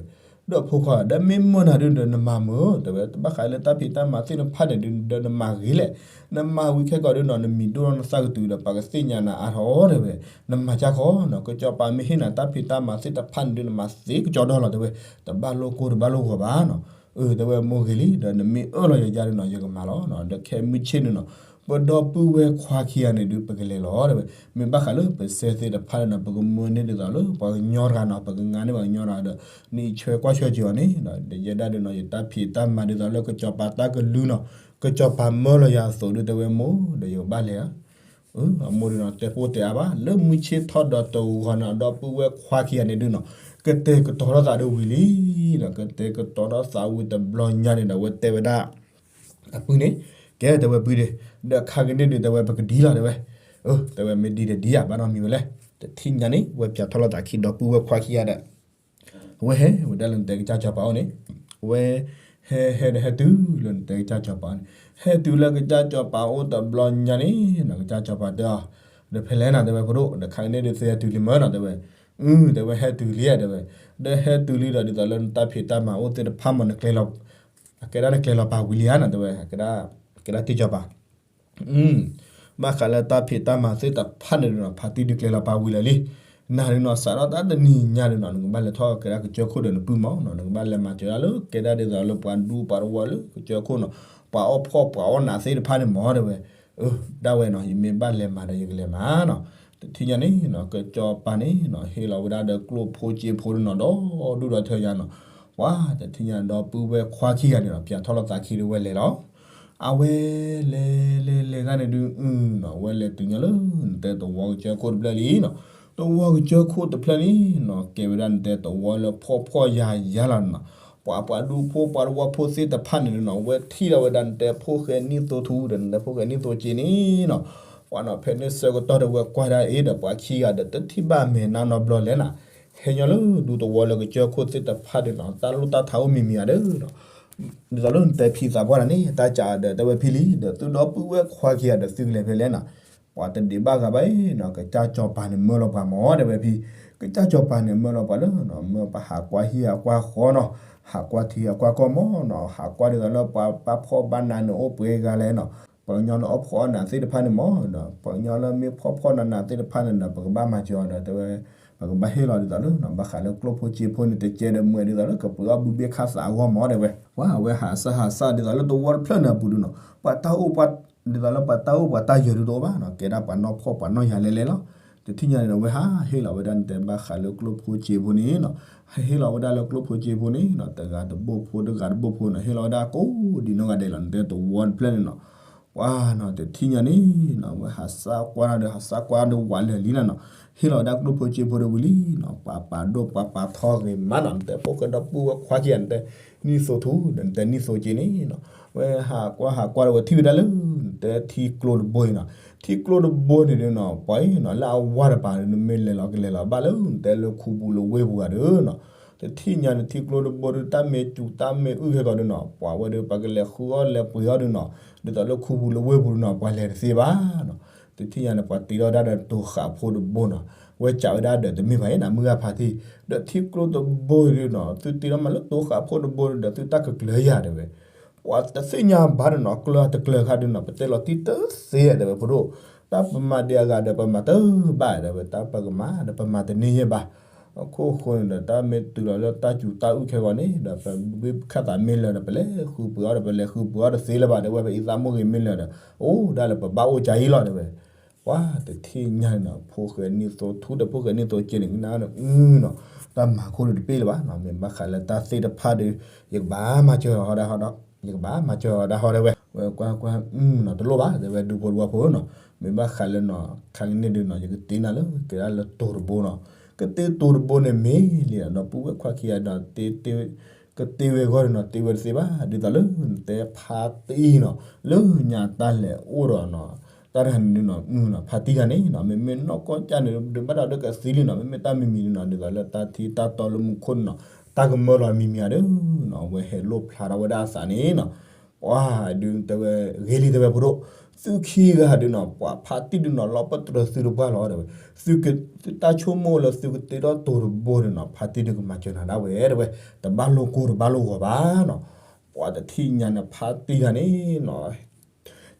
ဒီးဖိခွါ ဒီးမ့ၢ်မၢနၤဒုးဒီးနမၤမုာ် တဲဝဲ, တဘၣ်ဃးလၢတၢ်ဖံးတၢ်မၤသ့ၣ်တဖၣ်န့ၣ်ဒုး ဒီးနမၤဂ့ၤလဲၣ်, နမၤဝံၤခဲကီးဒုးနီၤ နမံၤဒိၣ်ထီၣ်နသၣ်ကတုၤဒီး ပှၤကသ့ၣ်ညါနၤအါထီၣ် တဲဝဲ, နမၤကၢ်ခီနီၤ, ကစၢ်စီၤပၤမ့ၢ်ဟ့ၣ်နၤတၢ်ဖံးတၢ်မၤသ့ၣ်တဖၣ်န့ၣ်ဒုး နမၤသ့ကစၢ်ဒီလီၤ တဲဝဲ, တဘၣ်လိၣ်ကိၢ်တဘၣ်လိၣ်ဂီၤဘၣ်နီၤ, အၢ တဲဝဲ မိၢ်ဂ့ၤလံ ဒီးနမ့ၢ်အၢၣ်လီၤယၤယၤဒုးနီၤ ယကမၤလီၤနီၤ, ဒီးခဲမုၢ်ဆ့ၣ်န့ၣ်နီၤ ပဒီပုၢ်ဝဲၢ်ခွါခံဂၤန့ၣ်ဒုး ပကလဲၤလီၤ တဲဝဲ, မ့ၢ်ဘၣ်ဃးလၢပစဲသ့ၣ်တဖၣ်န့ၣ်နီၤ ပကမၢန့ၢ်ဒ်သိးလၢပှၤကညီတဂၤနီၤ, ပကငါန့ၢ်ပှၤကညီတဂၤဒီး နအံးဆှဲကွၢ်ဆှဲက့ၤအီၤန့ၣ်ဒီး ယဲဒၣ်ဒုးနီၤ ယတၢ်ဖံးတၢ်မၤဒ်သိးလၢကစၢ်စီၤပၤတၢ်ကလုၢ်နီၤ, ကစၢ်စီၤပၤမၢလီၤယၤအသိးဒုး တဲဝဲ မိၢ်ဒီးယကဘၣ်လဲၤဧါ အမိၢ်ဒုးနီၤ တဲပိၢ်တဲအါဘၣ် လၢမုၢ်ဆ့ၣ်ထီၣ်ဒီးတဂီၤန့ၣ် ဒီပုၢ်ဝဲၢ်ခွါခံဂၤန့ၣ်ဒုးနီၤ ကတဲာ်ကတီၤထီၣ်သးဒုးဝံၤလံနီၤ, ကတဲာ်ကတီၤထီၣ်သးဝံၤတဘျီညါန့ၣ်ဒီး အဝဲတဲဝဲဒၣ် အပုၢ်န့ၣ် ကဲ တဲဝဲ ပုၢ်ဒီး ဒီးခါကန့ၣ်ဒုး တဲဝဲ ပကဒံလီၤ တဲဝဲ, အၢ တဲဝဲ မ့ၢ်ဒံဒီးဒံဧါ ဘၣ်နီတမံၤဝဲလဲၣ်, တထံၣ်ညါန့ၣ် ဝဲပၠးထီၣ်လိာ်သးခံဒီပုၢ်ဝဲၢ်ခွါခံဂၤဒီး အဝဲဟဲဝဲဒၣ်လၢနတဲကစၢ်စီၤပၤအိၣ်န့ၣ်, အဝဲ ဟဲဟဲဒီးဟဲတုၤလၢနတဲကစၢ်စီၤပၤန့ၣ်, ဟဲတုၤလၢကစၢ်စီၤပၤအိၣ်တဘျီညါန့ၣ်နီၤ ကစၢ်စီၤပၤတဲအီၤ, ဒီးဖဲလဲၣ်နၤ တဲဝဲ ဖိဒိၣ် ဒီးခါကန့ၣ်ဒုးသ့ၣ်ညါတုၤလံမၢနီၤ တဲဝဲ, အၢ တဲဝဲ ဟဲတုၤလံဧါ တဲဝဲ, ဒီးဟဲတုၤလံဒီးဒ်သိးလၢနတၢ်ဖံးတၢ်မၤအိၣ်သ့ၣ်တဖၣ်မး နကျဲလီၤ အကဲဒၣ်နကျဲလီၤပာ်ဝံၤလံဧါနီၤ တဲဝဲ, ကဲဒၣ်တ့ၢ်စီၤပၤ ဘၣ်ဃးလၢတၢ်ဖံးတၢ်မၤသ့ၣ်တဖၣ်န့ၣ်ဒုးနီၤ ဖါတံၢ်ဒုးကျဲလီၤပာ်ဝံၤလၢာ်လံ, နၤဒုးနီၤ စးထီၣ်တၢ်တနံၤညါဒုးနီၤ နကဘၣ်လဲၤထီၣ်ကဲဒၣ်ကစၢၢ်ခိၣ်ဒီးနပုၢ်မးနီၤ နကဘၣ်လဲၤမၤစၢၤဒၣ်လၢကဲဒၣ်ဒ်သိးလၢပှၤဒူပှၤတဝီလၢကစၢၢ်ခိၣ်နီၤ ပှၤအီၣ်ဖှီၣ်ပှၤအီၣ်နးသ့ၣ်တဖၣ်န့ၣ်မး တဲဝဲ, အၢ ဒၣ်ဝဲနီၤ ယမ့ၢ်ဘၣ်လဲၤမၤဒီးယကလဲၤမၤနီၤ, တထံၣ်ညါန့ၣ်နီၤ ကစၢ်စီၤပၤန့ၣ်နီၤ ဟ့ၣ်လီၤဝဲဒၣ်ဒီးကျိၣ်ဖိစ့ဖိဒုးနီၤ ဒီဒူၣ်ဒီထၢညါနီၤ, ပှၤတထံၣ်ညါဒီပုၢ်ဝဲၢ်ခွါခံဂၤန့ၣ်နီၤ ပၠးထီၣ်လိာ်သးခံဒီးဝဲလဲၤလီၤ အဝဲလဲၤလဲၤလဲၤလဲၤဂၤန့ၣ်ဒုးနီၤ အဝဲလဲၤတုၤညါလၢနတဲသဝီကစၢၢ်ခိၣ်တဖျၢၣ်လံနီၤ, သဝီကစၢၢ်ခိၣ်တဖျၢၣ်န့ၣ်နီၤ ကဲဝဲဒၣ်နတဲသဝီလၢဖှီၣ်ဖှီၣ်ယာ်ယာ်လီၤနီၤ, ပှၤပှၤဒူဖိပှၤတဝီဖိသ့ၣ်တဖၣ်န့ၣ်နီၤ အဝဲထံၣ်လီၤဝဲဒၣ်နတဲဖိၣ်ဃဲနံၣ်သိထူဒီးနတဲဖိၣ်ဃဲနံၣ်သိစ့န့ၣ်နီၤ, ပှၤနီၤ ဖဲန့ၣ်ဆၢကတီၢ်ဒီးဝဲကွၢ်ဒၣ်အ့ဒီးပှၤခံဂၤဒီး တထံၣ်ဘၣ်မဲာ်နါနီတဘျီလဲၣ်နီၤ, ဟဲညီလၢဒူသဝီလၢကစၢၢ်ခိၣ်သ့ၣ်တဖၣ်ဒီးနီၤ တၢ်လိၣ်တၢ်ထးအိၣ်မံၤမံၤဧါဒီး ဒ်သိးလၢနတဲဖံသးပှၢ်တၢ်န့ၣ် တၢ်ကးဒီးတဲဝဲဖံလံ ဒီးသုဒီပုၢ်ဝဲၢ်ခွါခံဂၤဒီးသုကလဲၤဖဲလဲၣ်နီၤ, ပှၤတဒံးဘၣ်ဂၤဘၣ်အံၤနီၤ ကစၢ်စီၤပၤန့ၣ်မၢလီၤပှၤမး တဲဝဲဖံ, ကစၢ်စီၤပၤန့ၣ်မၢလီၤပှၤလၢနီၤ မၢပှၤဟးကွၢ်ဟံၣ်ဟးကွၢ်ဃီနီၤ, ဟးကွၢ်ထံဟးကွၢ်ကီၢ်မးနီၤ, ဟးကွၢ်ဒ်သိးလၢပှၤဘၣ်ဖှီၣ်ဘၣ်နးန့ၣ်အိၣ်ပှဲၤဂၤလဲၣ်နီၤ, ပှၤကညီလၢအီၣ်ဖှီၣ်အီၣ်နးသ့ၣ်တဖၣ်န့ၣ်မးနီၤ, ပှၤကညီလၢမ့ၢ်ဖှီၣ်ဖှီၣ်နးနးသ့ၣ်တဖၣ်န့ၣ်ဒီး ပကဘၣ်မၤစၢၤအီၤဒီးတဲဝဲ ပကဘၣ်ဟ့ၣ်လီၤဒ်သိးလၢနီၤ ဘၣ်ဃးလၢကျိၣ်ဖိစ့ဖိန့ၣ် တကဲဒီးမွဲဒ်သိးလၢကပှ့ၤအီၣ်ဘုဘ့ၣ်ခၣ်သးအဂီၢ်မး တဲဝဲ, ပှၤအဝဲဟးစၢ်ဟးစၢ်ဒ်သိးလၢသဝီတဖျၢၣ်န့ၣ်အပူၤဒုးနီၤ ပှၤတၢ်အိၣ်ပှၤ ဒ်သိးလၢပှၤတၢ်အိၣ်ပှၤတၢ်ယၢၤဒုးတအိၣ်ဘၣ်နီၤ ကဲဒၣ်ပှၤနီၢ်ဖှီၣ်ပှၤနီၢ်ယာ်လဲၣ်လဲၣ်လီၤ, တထံၣ်ညါန့ၣ်ဒီး အဝဲဟးဟ့ၣ်လီၤဝဲဒၣ်နတဲဘၣ်ဃးလၢကျိၣ်ဖိစ့ဖိန့ၣ်နီၤ, ဟးဟ့ၣ်လီၤဝဲဒၣ်လၢကျိၣ်ဖိစ့ဖိန့ၣ်နီၤ တဂၤတဘိၣ်ဖိတဂၤတဘိၣ်ဖိနီၤ ဟ့ၣ်လီၤဝဲဒၣ်ကိးဒံးနီၢ်ဂၤဒဲးလီၤ နတဲသဝီတဖျၢၣ်န့ၣ်နီၤ, ပှၤနီၤ တထံၣ်ညါန့ၣ်နီၤ အဝဲဟးစၢ်ကွၢ်ဒီး ဟးစၢ်ကွၢ်ဒီးဝးလၢာ်လံလီၤနီၤ, ဟ့ၣ်လီၤဝဲဒၣ်ကျိၣ်ဖိစ့ဖိဒီးဝံၤလံနီၤ ပှၤပာ်ဒိၣ်ပှၤပာ်ထီဂ့ၤမးနီၤ နတဲဖိၣ်ဃဲဒီပုၢ်ဝဲၢ်ခွါခံဂၤ နတဲနံၣ်သိထူဒီး နတဲနံၣ်သိစ့န့ၣ်နီၤ, ဝဲဟးကွၢ်ဟးကွၢ်ဒီးဝဲထံၣ်ဝဲဒၣ်လၢ နတဲထံကျိတဘိအံၤနီၤ, ထံကျိတဘိန့ၣ်ဒုးနီၤ ပှၤအံၤနီၤ လၢအဝါတပၤဒုး နမ့ၢ်လဲၤလီၤကလဲၤလီၤဘၣ်လၢ နတဲလၢခူပူၤလၢဝ့ၢ်ပူၤဂၤဒုးနီၤ, တထံၣ်ညါန့ၣ် ထံကျိတဘိဒုး တၢ်မ့ၢ်စူၤတၢ်မ့ၢ်အုၣ်ခဲကီးဒုးနီၤ ပှၤဝဲဒုး ပှၤကလဲၤဃုအီၣ်လဲၤပှ့ၤအီၣ်ဒုးနီၤ, ဒ်သိးလၢခူပူၤလၢဝ့ၢ်ပူၤဒုးနီၤ ပှၤလဲၤတသ့ဘၣ်နီၤ, တထံၣ်ညါန့ၣ် ပှၤတ့ထီၣ်ဝဲဒၣ်ဒီးတိၤဃာ်ဖိတဘိနီၤ, ဝဲစံးဝဲဒၣ်ဒီးတမ့ၢ်ဘၣ်အံၤနီၤ မုၢ်ဂၤဖးထံ, ဒီးထံကျိတဘိဒုးနီၤ သုတ့ထီၣ်မးလၢတိၤဃာ်ဖိတဘိဒီး သုတၢ်ကကျၢၤယၤတဲဝဲ ပှၤတသ့ၣ်ညါဘၣ်ဒုးနီၤ ကျၢၤတကျၢၤခါဒုးနီၤ ပတဲလီၤတံၢ်တသ့တဲဝဲ ဖိဒိၣ်, တၢ်ပမၤဒံးအဂၤဒီး ပမၤတဘၣ်တဲဝဲ တၢ်ပကမၤဒီး ပမၤတန့ၢ်ယဲၢ်ဘၣ်, အခိၣ်ဃိန့ၣ်ဒီး တၢ်မ့ၢ်တုၤလီၤလၢတၢ်စူၤတၢ်အုၣ်ခဲဂီၤန့ၣ်ဒီး ပဘုဘ့ၣ်ခၣ်သးမ့ၢ်လၢာ်ဒီး ပလဲၤဃုပှ့ၤအီၣ်ဒီး ပလဲၤဃုပှ့ၤအီၣ်တသ့လၢၤဘၣ်တဲဝဲ ပအံသၣ်မိၢ်ဂ့ၤမ့ၢ်လၢာ်ဒီး အိၣ်ဒၣ်လၢပဘၣ်အိၣ်ကါအံၤလီၤတဲဝဲ ပှၤတထံၣ်ညါန့ၣ်နီၤ ဖိၣ်ဃဲနံၣ်သိထူဒီး ဖိၣ်ဃဲနံၣ်သိစ့န့ၣ် ကနၣ်န့ၣ် အုနီၤ တၢ်မၤခိၣ်ဒီးတပ့ၢ်လၢၤဘၣ်နီၤ မ့ၢ်ဘၣ်ဃးလၢတၢ်သ့ၣ်တဖၣ်ဒီး ယကဘၣ်မၤစၢၤအီၤဒၣ်ဟီဒီး ယကဘၣ်မၤစၢၤအီၤဒၣ်ဟီတဲဝဲ ဝဲကွၢ်ကွၢ် အုနီၤ တလိၣ်ဘၣ် တဲဝဲဒူဖိတဝီဖိနီၤ မ့ၢ်ဘၣ်ဃးလၢနီၤ ခါကန့ၣ်ဒုးနီၤ ယကတ့နၤလၢ ကဲဒၣ်လၢတိၤတဘိနီၤ ကတ့တိၤတဘိန့ၣ်မ့ၢ်လံနီၤ ဒီပုၢ်ဝဲၢ်ခွါခံဂၤဒီး တ့တ့ ကတ့ဝဲအဂီၢ်န့ၣ်နီၤ တ့ဝဲတသ့ဘၣ် ဒ်သိးလၢနတဲဖါတံၢ်နီၤ လၢညါတၢ်လဲၤအိၣ်ဒီးနီၤ တၢ်တခါန့ၣ်နီၤ ဖါတံၢ်တဂၤန့ၣ်နီၤ မ့မ့ၢ်နီၢ်ကီၢ်ကၢ်န့ၣ် ဒုးဘၣ်ဒီးကသံလံနီၤ မ့မ့ၢ်တၢ်မံၤမံၤန့ၣ်နီၤ ဒ်သိးလၢတၢ်ထံတၢ်တီလၢမူခိၣ်န့ၣ်နီၤ တၢ်ကမၢလီၤမံၤမံၤဧါဒီးနီၤ အဝဲဟဲလိၣ်ဖျါထီၣ်ဝဲဒၣ်အသးန့ၣ်နီၤ ပှၤဒုးတဲဝဲ ဂ့ၤလံတဲဝဲဖိဒိၣ် သုခံဂၤဒုးနီၤ ပှၤဖါတံၢ်ဒုးနီၤ လီၤပတြၢၤသုတပှၢ်လီၤတဲဝဲ သုတၢ်ဆိကမိၣ်လၢသုကတ့ထီၣ်တိၤတဘိန့ၣ်နီၤ ဖါတံၢ်ဒုးကမၤစၢၤနၤဒၣ်ဝဲတဲဝဲ တဘၣ်လိာ်ကိၢ်တဘၣ်လိာ်ဂီၤဘၣ်နီၤ ပှၤတထံၣ်ညါန့ၣ် ဖါတံၢ်တဂၤန့ၣ်နီၤ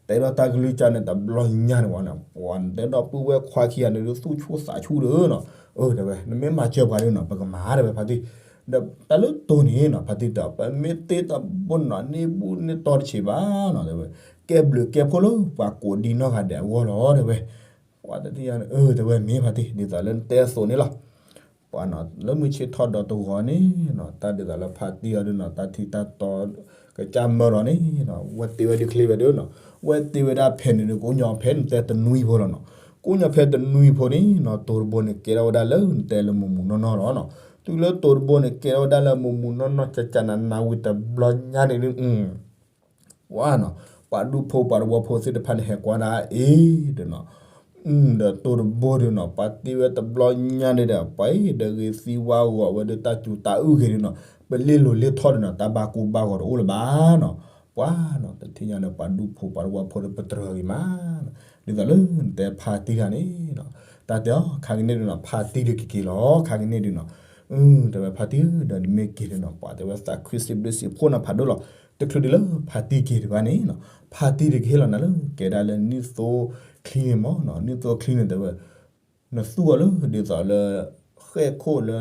တဲထီၣ်တၢ်ကလုၢ်ကၢ်န့ၣ် တဘျီညါန့ၣ်ဝဲန့ၣ် ပှၤတဲဒီပုၢ်ဝဲၢ်ခွါခံဂၤန့ၣ်ဒုး သူၣ်ဆူၣ်သးဆူၣ်ဒီးနီၤ အၢ တဲဝဲ နမ့ၢ်မၤစၢၤပှၤဒုးနီၤ ပကမၤတဲဝဲဖါတံၢ် ဒီးတၢ်လၢတိၤန့ၣ်နီၤ ဖါတံၢ်တဲ ပမ့ၢ်တ့တဘိနီၤ န့ၢ်ဘူၣ်န့ၢ်တီတဆံးဘၣ်နီၤ တဲဝဲ ကဲဘျုးကဲဖှိၣ်လၢပှၤကိးဒံနီၢ်ဂၤဒဲးအဂီၢ်လီၤ တဲဝဲ ပှၤတထံၣ်ညါန့ၣ် အၢ တဲဝဲမ့ၢ်ဖါတံၢ် ဒ်သိးလၢနတဲအသိးန့ၣ်လီၤ ပှၤနီၤ လၢမုၢ်ဆ့ၣ်ထီၣ်ဒီးတဂီၤန့ၣ်နီၤ တၢ်ဒ်သိးလၢဖါတံၢ်အီၤဒုးနီၤ တၢ်ထံတၢ်တီ ကစၢ်မၢလီၤန့ၣ်နီၤ ဝဲတ့ဝဲဒ်ချ့ဝဲဒုးနီၤ ဝဲတ့ဝဲဒၣ်ဖဲန့ၣ်ဒုး ကိးညီဖဲန့ၣ်တဲတနွံဖိလီၤနီၤ ကိးညီဖဲတနွံဖိန့ၣ်နီၤ တိၤတဘိန့ၣ်ကဲထီၣ်ဝဲဒၣ်လၢနတဲလၢမူးမူးနီၢ်နီၢ်လီၤနီၤ တုၤလၢတိၤတဘိန့ၣ် ကဲထီၣ်ဝဲဒၣ်လၢမူးမူးနီၢ်နီၢ် ကကနနၤဝံၤတဘျီညါန့ၣ်ဒုး ဝါနီၤ ပှၤဒူဖိပှၤတဝီဖိသ့ၣ်တဖၣ်န့ၣ် ဟဲကွၢ်ဒၣ်အ့ၣ်ဒီးနီၤ ဒီးတိၤတဘိဒုးနီၤ ပှၤတ့ဝဲတဘျီညါန့ၣ်ဒီး ပှၤအ့ၣ်ဒီးဂ့ၤသံဝါဂီၤဝဲဒၣ်တၢ်စူၤတၢ်အုၣ်ဂ့ၤဒုးနီၤ ပလ့ၣ်လိၤလ့ၣ်ထီၣ်ဒုးနီၤ တၢ်ဘၣ်ကူဘၣ်ဂီၤတအိၣ်လၢၤဘၣ်နီၤ ပှၤနီၤ တထံၣ်ညါန့ၣ် ပှၤဒူဖိပှၤတဝီဖိဒီးပတြၢၤဂ့ၤမး ဒ်သိးလၢနတဲဖါတံၢ်တဂၤန့ၣ်နီၤ တၢ်တဲအီၤ ခါကန့ၣ်ဒုးနီၤ ဖါတံၢ်ဒုးကက့ၤလီၤ ခါကန့ၣ်ဒုးနီၤ တဲဝဲဖါတံၢ်ဒီးနမ့ၢ်က့ၤဒုးနီၤ ပှၤတဲဝဲသးခုစံးဘျုးစံးဖှိၣ်နၤဖးဒိၣ်လီၤ တချုးဒုးလၢဖါတံၢ်က့ၤဒံးဘၣ်န့ၣ်နီၤ ဖါတံၢ်ဒုးကဟ့ၣ်လီၤနၤလၢ ကဲဒၣ်လၢနံၣ်သိချံန့ၣ်မ့ၢ်နီၤ နံၣ်သိချံန့ၣ်တဲဝဲ နသူၣ်အီၤလၢဒ်သိးလၢ ဃဲၣ်ခိၣ်လၢ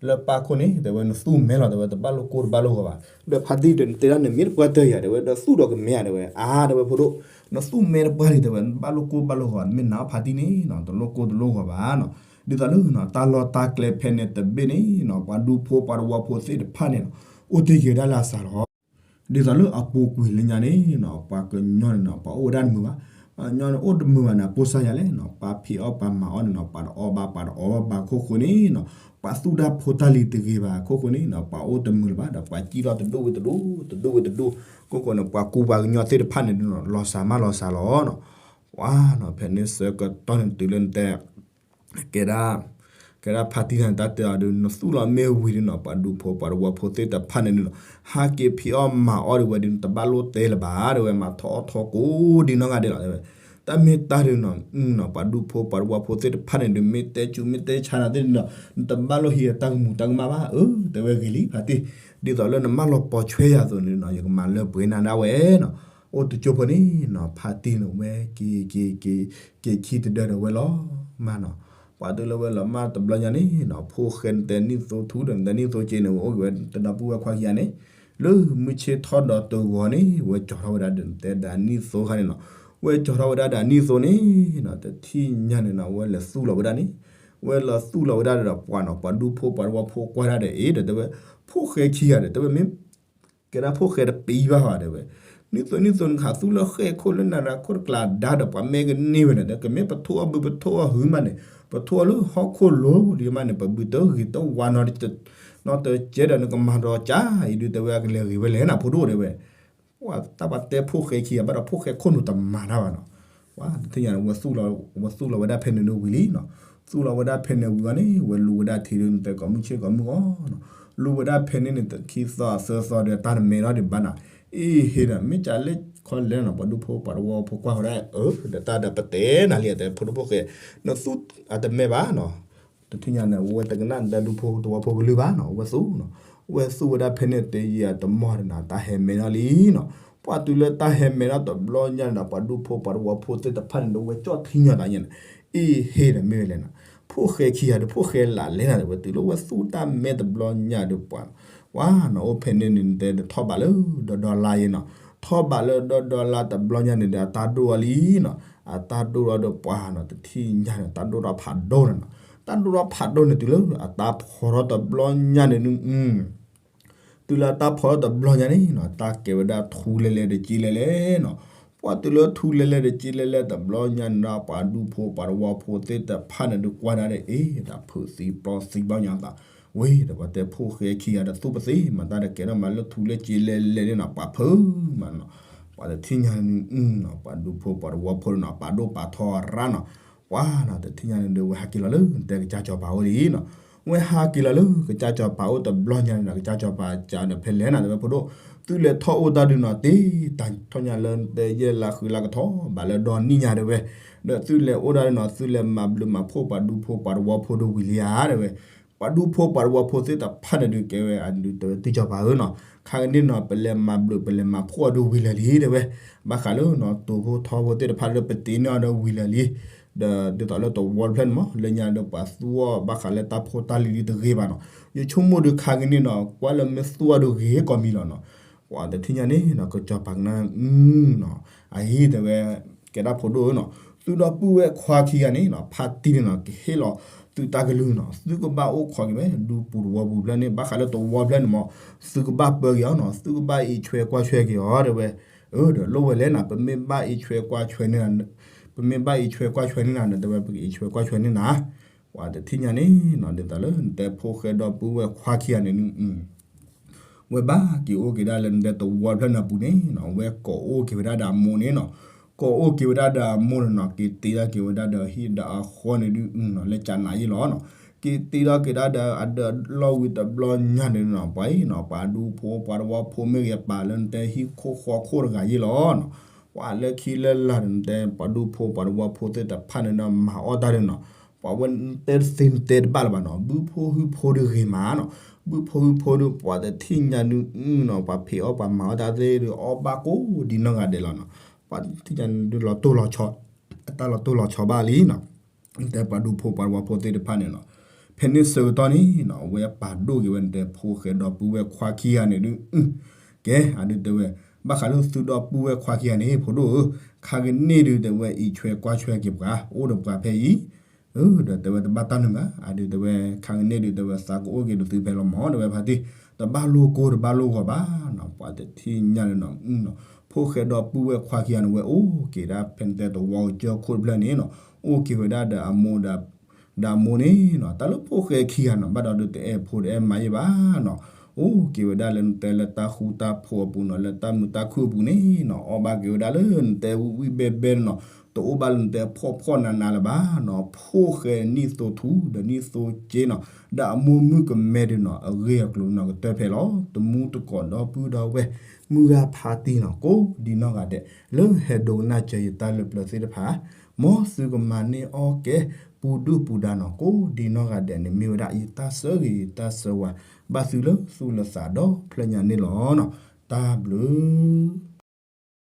လၢပၢ်ခိၣ်န့ၣ် တဲဝဲနသူၣ်မဲလီၤ တဲဝဲ တဘၣ်လိာ်ကိၢ်တဘၣ်လိာ်ဂီၤဘၣ် ဒီးဖါတံၢ်တဲဒၣ်န့ၣ် မ့ၢ်တပှၢ်တၢၢ်ယၤ တဲဝဲ ဒီးသူၣ်ဒီးကမဲဧါ တဲဝဲ အါ တဲဝဲဖိဒိၣ် နသူၣ်မဲတပှၢ်လံ တဲဝဲ နဘၣ်လိာ်ကိၢ်ဘၣ်လိာ်ဂီၤ မ့ၢ်နၤဖါတံၢ်န့ၣ်နီၤ တလိာ်ကိၢ်တလိာ်ဂီၤဘၣ်နီၤ ဒ်သိးလၢနီၤ တၢ်လီၢ်တၢ်ကျဲဖဲန့ၣ်တဘ့ၣ်န့ၣ်နီၤ ပှၤဒူဖိပှၤတဝီဖိသ့ၣ်တဖၣ်န့ၣ်နီၤ အိၣ်တ့ၢ်က့ၤဝဲဒၣ်လၢအစှၤလီၤ ဒ်သိးလၢအပူၤကွံာ်လၢညါန့ၣ်နီၤ ပှၤကညီန့ၣ်နီၤ ပှၤအိၣ်ဝဲဒၣ်တမုာ်ဘၣ် ပှၤကညီန့ၣ်အိၣ်တမုာ်ဘၣ်န့ၣ် အပိၢ်စၢ်ယၤလဲၣ်နီၤ ပှၤဖံးအီၣ်ပှၤမၤအီၣ်န့ၣ်နီၤ ပှၤတအီၣ်ဘၣ်ပှၤတအီဘၣ်ခိၣ်ဃိန့ၣ်နီၤ ပှၤသူၣ်တၢ်ဖိတၢ်လံၤတဂ့ၤဘၣ်ခိၣ်ဃိန့ၣ်နီၤ ပှၤအိၣ်တမုာ်လၢၤဘၣ်ဒီး ပှၤကံၣ်လီၤတဒူၣ်ဝံၤတဒူၣ် တဒူၣ်ဝံၤတဒူၣ် ခိၣ်ဃိန့ၣ် ပှၤကူပှၤကညီသ့ၣ်တဖၣ်န့ၣ်နီၤ လီၤစှၤမးလီၤစှၤလီၤနီၤ ပှၤနီၤ ဖဲန့ၣ်ဆၢကတီၢ်န့ၣ်တုၤလၢနတဲ ကဲဒၣ် ကဲဒၣ်ဖါတံၢ်န့ၣ် တၢ်တဲအီၤဒုး နသူၣ်လီၤမ့ၢ်ဝံၤဒုးနီၤ ပှၤဒူဖိပှၤတဝီဖိသ့ၣ်တဖၣ်န့ၣ်ဒုးနီၤ ဟဲက့ၤဖံးအီၣ်မၤအီၣ်ဒံးဝဲဒုး တဘၣ်လိာ်တဲလၢၤဘၣ် တဲဝဲ မၤထီၣ်အီၣ်ထီၣ်ကိးဒံးနီၢ်ဂၤဒဲးလီၤ တဲဝဲ တၢ်မ့ၢ်တၢ်ဒုးနီၤ ပှၤဒူဖိပှၤတဝီဖိသ့ၣ်တဖၣ်န့ၣ်ဒုး မ့ၢ်တဲဆူးမ့ၢ်တဲဆါနၤသ့ၣ်ဒုးနီၤ နတဘၣ်လိာ်ဟံးတၢ်ကမူၤတၢ်ကမၣ်ဘၣ် အၢ တဲဝဲဂ့ၤလံဖါတံၢ် ဒ်သိးလၢနမၢလီၤပိာ်ဆွဲယၤအသိးန့ၣ်နီၤ ယကမၤလၢပှဲၤနၤဒၣ်ဝဲနီၤ အိၣ်တကၠိဖိန့ၣ်နီၤ ဖါတံၢ်န့ၣ်ဝဲက့ၤက့ၤက့ၤ က့ၤခံတဒၢဒီးဝဲလီၤမးနီၤ ပှၤတုၤလၢဝဲလီၤမၢ်တဘျီညါန့ၣ်နီၤ ဖိၣ်ဃဲနတဲနံၣ်သိထူဒီးနတဲနံၣ်သိက့န့ၣ် ဝဲအိၣ်က့ၤဝဲတဒီပုၢ်ဝဲၢ်ခွါခံဂၤန့ၣ် လၢမုၢ်ဆ့ၣ်ထီၣ်ဒီးတဂီၤန့ၣ် ဝဲကၠီၤထီၣ်ဝဲဒၣ်ဒီးနတဲဒီးနံၣ်သိခါန့ၣ်နီၤ ဝဲကၠီၤထီၣ်ဝဲဒၣ်ဒီးနံၣ်သိန့ၣ်နီၤ တထံၣ်ညါန့ၣ်နီၤ ဝဲလဲၤသူၣ်လီၤဝဲဒၣ်န့ၣ် ဝဲလဲၤသူၣ်လီၤဝဲဒၣ်ဒီးပှၤနီၤ ပှၤဒူဖိပှၤတဝီဖိကွၢ်ဒၣ်ဒီး အ့ ဒီးတဲဝဲ ဖိၣ်ဃဲခံဂၤဒီး တဲဝဲမ့ၢ် ကဲဒၣ်ဖိၣ်ဃဲတပံၤဘၣ်ဟီ တဲဝဲ နံၣ်သိနံၣ်သိနခးသူၣ်လၢဃဲၣ်ခိၣ်လၢနၤရၤခိၣ်တကျးဒါဒီး ပှၤမ့ၢ်ကန့ၢ်ဝဲန့ၣ် ဒီးကမ့ၢ်ပထိၣ်အီၣ်ဘုပထိၣ်အီၣ်ဟုမးန့ၣ် ပထိၣ်အီၣ်လၢဟီၣ်ခိၣ်လိၤဒံးမးန့ၣ် ပဘုတဂ့ၤတဝါနီတ နီတကဲဒီး နကမၤဒီးကါအံၤဒုး တဲဝဲ အကလဲၤဂ့ၤဝဲလဲၣ်နၤ ဖိဒိၣ်တဲဝဲ ပှၤတၢ်ပှၤတဲဖိၣ်ဃဲခံဂၤဘၣ်ဒီး ဖိၣ်ဃဲခိၣ်နူာ်တမၤတၢ်ဘၣ်နီၤ ပှၤတထံၣ်ညါန့ၣ် ဝဲသူၣ်လီၤဝဲဒၣ်ဖဲန့ၣ်ဒုးဝံၤလံနီၤ သူၣ်လီၤဝဲဒၣ်ဖဲန့ၣ်ဝံၤအီၤန့ၣ် ဝဲလူၤဝဲဒၣ်ထံဒုး နတဲကိးမုၢ်ဆ့ၣ်ကိးမုၢ်ဂီၢ်နီၤ လူၤဝဲဒၣ်ဖဲန့ၣ်န့ၣ် ခံသီသၢသီဒီး တၢ်တမဲထီၣ်ဒံးဘၣ်နီၤ အ့ဟ့ဒီး မ့ၢ်ကလဲၣ်ခီလဲၣ်နီၤ ပှၤဒူဖိပှၤတဝီဖိကွၢ်ဃီဒၣ် အၢ ဒီးတၢ်ဒီးပတဲနၤလံ တဲဖိဒိၣ်ဖိၣ်ဃဲ နသူၣ်အတမဲဘၣ်နီၤ တထံၣ်ညါန့ၣ် ဝဲတကနၣ်နတဲဒူဖိတဝီဖိကလုၢ်ဘၣ်နီၤ ဝဲသူၣ်နီၤ ဝဲသူၣ်ဝဲဒၣ်ဖဲန့ၣ်တယံာ်တမီၢ်ဒီးနီၤ တၢ်ဟဲမဲထီၣ်လံနီၤ ပှၤတုၤလၢတၢ်ဟဲမဲထီၣ်တဘျီညါန့ၣ်ဒီး ပှၤဒူဖိပှၤတဝီဖိသ့ၣ်တဖၣ်န့ၣ်ဒီး ဝဲကၠီၣ်ထံညီတၢ်ညါန့ၣ် အ့ဟ့ဒီးမ့ၢ်ဝဲလဲၣ်နီၤ ဖိၣ်ဃဲခံဂၤဒီး ဖိၣ်ဃဲလၢလဲၣ်နီၤ ဝဲတုၤလၢဝဲသူၣ်တၢ်မဲတဘျီညါဒီးပှၤ ဝါနီၤ အိၣ်ဖဲန့ၣ်န့ၣ် နတဲဒီးထီၣ်ဘးလၢဒီဒီလါယဲနီၤ ထီၣ်ဘးလၢဒီဒီလါတဘျီညါန့ၣ်ဒီး အတၢ်ဒိၣ်အီၤလံနီၤ အတၢ်ဒိၣ်အီၤဒီးပှၤနီၤ တထံၣ်ညါန့ၣ် တၢ်ဒိၣ်ထီၣ်ဖးဒိၣ်န့ၣ်နီၤ တၢ်ဒိၣ်ထီၣ်ဖးဒိၣ်န့ၣ် တုၤလၢအတၢ်ဖီထီၣ်တဘျီညါန့ၣ် တုၤလၢအတၢ်ဖီထီၣ်တဘျီညါန့ၣ်နီၤ တၢ်ကဲဝဲဒၣ်ထူလဲလဲဒီးက့လဲလဲနီၤ ပှၤတုၤလၢထူလဲလဲဒီးက့လဲလဲတဘျီညါန့ၣ်ဒီး ပှၤဒူဖိပှၤတဝီဖိသ့ၣ်တဖၣ်န့ၣ်ဒုးကွၢ်ဒၣ်ဒီး အ့ တၢ်ဖုးသံပျီသံဘၣ်ညါသး ဝ့ၢ်ဒီးပှၤတဲဖိၣ်ဃဲခံဂၤဒီးသူၣ်ပသ့မၤတၢ်ဒီးကဲထီၣ်မၤလၢထူလၢစ့လဲၤလဲၤန့ၣ်နီၤ ပှၤဖုးမးနီၤ, ပှၤတထံၣ်ညါန့ၣ်နီၤ ပှၤဒူဖိပှၤတဝီဖိန့ၣ်နီၤ ပာ်ဒိၣ်ပာ်ထီရၣ်နီၤ, ပှၤနီၤ တထံၣ်ညါန့ၣ်ဒီး ဝဲဟးက့ၤလီၤလၢတဲကစၢ်စီၤပၤအိၣ်လံနီၤ, ဝဲဟးက့ၤလီၤလၢကစၢ်စီၤပၤအိၣ်တဘျီညါန့ၣ်နီၤ ကစၢ်စီၤပၤကးဒီးဖဲလဲၣ်နီၤ တဲဝဲဖိဒိၣ်, သုလဲၤထီၣ်အိၣ်တၢ်ဒုးနီၤ တ့တၢ်ထီၣ်ညါလၢတဲယဲၢ်လါဃုလါကထီၣ်ဘၣ်လၢဒီနံၣ်ညါတဲဝဲ, ဒီးသုလဲၤအိၣ်တၢ်ဒုးနီၤ သုလဲၤမၤဘျုးမၤဖှိၣ်ပှၤဒူဖိပှၤတဝီဖိဒီးဝံၤလံဧါတဲဝဲ, ပှၤဒူဖိပှၤတဝီဖိသ့ၣ်တဖၣ်န့ၣ်ဒုးကဲဝဲအဒုးတဲဝဲသုစီၤပၤဧၢနီၤ, ခါကန့ၣ်နီၤ ပလဲၤမၤဘျုးပလဲၤမၤဖှိၣ်အီၤဒီးဝံၤလၢာ်လံတဲဝဲ, ဘၣ်ဃးလၢနီၤ တိၤဖိထီဖိသ့ၣ်တဖၣ်ဒီး ပတ့န့ၢ်အီၤဒီးဝံၤလၢာ်လံ, ဒီးဒ်သိးလၢတဝီတဖျၢၣ်န့ၣ်မး လၢညါဒီးပှၤသူအီၤဘၣ်ဃးလၢတၢ်ဖိတၢ်လံၤလံတဂ့ၤဘၣ်နီၤ, ယဆိကမိၣ်ဒီးခါကန့ၣ်နီၤ ကွၢ်လၢမ့ၢ်သူအီၤဒီးဂ့ၤကိးမံၤလီၤနီၤ, ပှၤတထံၣ်ညါန့ၣ်နီၤ ကစီၤပၤကနၣ်နီၤ, အအံၤတဲဝဲ ကဲဒၣ်ဖိဒိၣ်ဧၢနီၤ, သုဒီပုၢ်ဝဲၢ်ခွါခံဂၤန့ၣ်နီၤ ဖါတံၢ်န့ၣ်နီၤ ကဟ့ၣ်လီၤသုတၢ်ကလုၢ်နီၤ, သုကဘၣ်အိၣ်ခိးက့ၤဝဲ ဒူပူၤတဝီပူၤဖျၢၣ်န့ၣ် ဘၣ်ဃးလၢတဝီဖျၢၣ်န့ၣ်မး သုကဘၣ်ပၢက့ၤအီၤနီၤ, သုကဘၣ်အံးဆွဲကွၢ်ဆွဲက့ၤအီၤတဲဝဲ, အၢ ဒီးလိၣ်ဝဲလဲၣ်နီၤ ပမ့ၢ်ဘၣ်အံးဆွဲကွၢ်ဆွဲန့ၣ် ပမ့ၢ်ဘၣ်အံးဆွဲကွၢ်ဆွဲန့ၣ်နၤ တဲဝဲ ပကအံးဆွဲကွၢ်ဆွဲန့ၣ်နၤ, ပှၤတထံၣ်ညါန့ၣ်နီၤ ဒ်သိးလၢနတဲဖိၣ်ဃဲဒီပုၢ်ဝဲၢ်ခွါခံဂၤန့ၣ် ဝဲဘၣ်က့ၤအိၣ်က့ၤဒၣ်လၢနတဲတဝီဖျၢၣ်န့ၣ်အပူၤန့ၣ်နီၤ ဝဲကိးအိၣ်က့ၤဝဲဒၣ်ဒီးအမိၢ်န့ၣ်နီၤ, ကိးအိၣ်က့ၤဝဲဒၣ်ဒီးအမိၢ်န့ၣ်နီၤ က့ၤတ့ထီၣ်က့ၤဝဲဒၣ်ဒီးဟံၣ်ဒီးအဃီန့ၣ်ဒုး လၢကနးယ့ၣ်လီၤနီၤ, က့ၤတ့ထီၣ်က့ၤဒၣ်ဒီးအဒီးလီၢ်ဝံၤတဘျီညါန့ၣ်နီၤ ပှၤအံၤနီၤ ပှၤဒူဖိပှၤတဝီဖိမ့ၢ်ဂ့ၤ ပာ်လၢနတဲဟံၣ်ခိၣ်ဃီခိၣ်တဂၤယ့ၣ်လီၤနီၤ, ပှၤလၢခံလၢလာ်ဒီးနတဲ ပှၤဒူဖိပှၤတဝီဖိသ့ၣ်တဖၣ်န့ၣ်ဒီးမၤအီၣ်တၢ်ဒီးနီၤ, ပှၤဝဲတဲသ့နတဲတဘၣ်လၢၤဘၣ်နီၤ, ဘုဖိဟုဖိဒုးဂ့ၤမးနီၤ, ဘုဖိဟုဖိဒုး ပှၤတထံၣ်ညါဒုးနီၤ ပှၤဖံးအီၣ်ပှၤမၤအီၣ်တၢ်သ့ၣ်ဒီးအီၣ်ဘၣ်ကိးဒံနီၢ်ဂၤဒဲးလီၤနီၤ, ပှၤတထံၣ်ညါဒုးလီၤတိၢ်လီၤဆီ အတၢ်လီၤတိၢ်လီၤဆီဘၣ်လံနီၤ, တဲပှၤဒူဖိပှၤတဝီဖိသ့ၣ်တဖၣ်န့ၣ်နီၤ, ဖဲန့ၣ်ဆၢကတီၢ်န့ၣ်နီၤ အဝဲပာ်ဒိၣ်က့ၤဝဲနတဲဖိၣ်ဃဲဒီပုၢ်ဝဲၢ်ခွါခံဂၤန့ၣ်ဒုး, ကဲ အဒုးတဲဝဲ, ဘၣ်ဃးလၢသုဒီပုၢ်ဝဲၢ်ခွါခံဂၤန့ၣ် ဖိဒိၣ်ဧၢ, ခါကန့ၣ်ဒုးတဲဝဲအံးဆွဲကွၢ်ဆွဲက့ၤပှၤ အိၣ်ဒီးပှၤဖဲအံၤ, ဒီးတဲဝဲတဘၣ်တၢ်နုာ်ဘၣ်, အဒုးတဲဝဲ ခါကန့ၣ်ဒုးတဲဝဲသးကအိၣ်က့ၤဒီးသုဖဲလီၤမး တဲဝဲဖါတံၢ်, တဘၣ်လိၣ်ကိၢ်တဘၣ်လိၣ်ဂီၤဘၣ်နီၤ, ပှၤတထံၣ်ညါန့ၣ်နီၤ, ဖိၣ်ဃဲဒီပုၢ်ဝဲၢ်ခွါခံဂၤန့ၣ် ဝဲအိၣ်က့ၤဒၣ်ဖဲနတဲတဝီကစၢၢ်ခိၣ်တဖျၢၣ်န့ၣ်နီၤ, အိၣ်က့ၤဝဲဒၣ်ဒီးအမိၢ်ဒီး ဒီးအမိၢ်န့ၣ်နီၤ, တၢ်လၢဖိၣ်ဃဲခံဂၤနီၤ ဘၣ်ဒီးဒုးတအဲၣ်ဖိတအဲၣ်မါယ့ၣ်ဘၣ်နီၤ, အိၣ်က့ၤဝဲဒၣ်လၢနတဲလၢတၢ်ဃူတၢ်ဖိးအပူၤနီၤ, လၢတၢ်မုာ်တၢ်ခုၣ်အပူၤန့ၣ်နီၤ, အီၣ်ဘၣ်က့ၤဝဲဒၣ်လၢနတဲဝံၣ်ဝံၣ်ဘဲဘဲန့ၣ်နီၤ, တအိၣ်ဘၣ်လၢနတဲဖှီၣ်ဖှီၣ်နးနးလၢၤဘၣ်နီၤ, ဖိၣ်ဃဲနံၣ်သိထူဒီးနံၣ်သိစ့နီၤ, ဒီးအမိၢ်မုၣ်ကမဲဒုးနီၤ, အဂ့ၢ်အကျိၤနီၤ ကတၢၢ်ဖဲလီၤ, တမူတကိးဒီပုၢ်ဒီဝဲၢ် မုၢ်ဂၤဖါတံၢ်နီၤ, ကိးဒံနီၢ်ဂၤဒဲး လၢဟဲဒိကနၣ်စၢၤယတၢ်လၢပျၢၤသ့ၣ်တဖၣ်, မ်သုကမၤန့ၢ်အီၣ်ကဲ ပူၤဒုၣ်ပူၤဒါနီၤ, ကိးဒံနီၢ်ဂၤဒဲးန့ၣ် မ့ၢ်ဝဲဒၣ်ယတၢ်ဆၢဂ့ၤယတၢ်ဆၢဝါ ဘၣ်သုလၢသူၣ်လၢသးဒီဖျၢၣ်ညါန့ၣ်လီၤနီၤ, တၢ်ဘျုး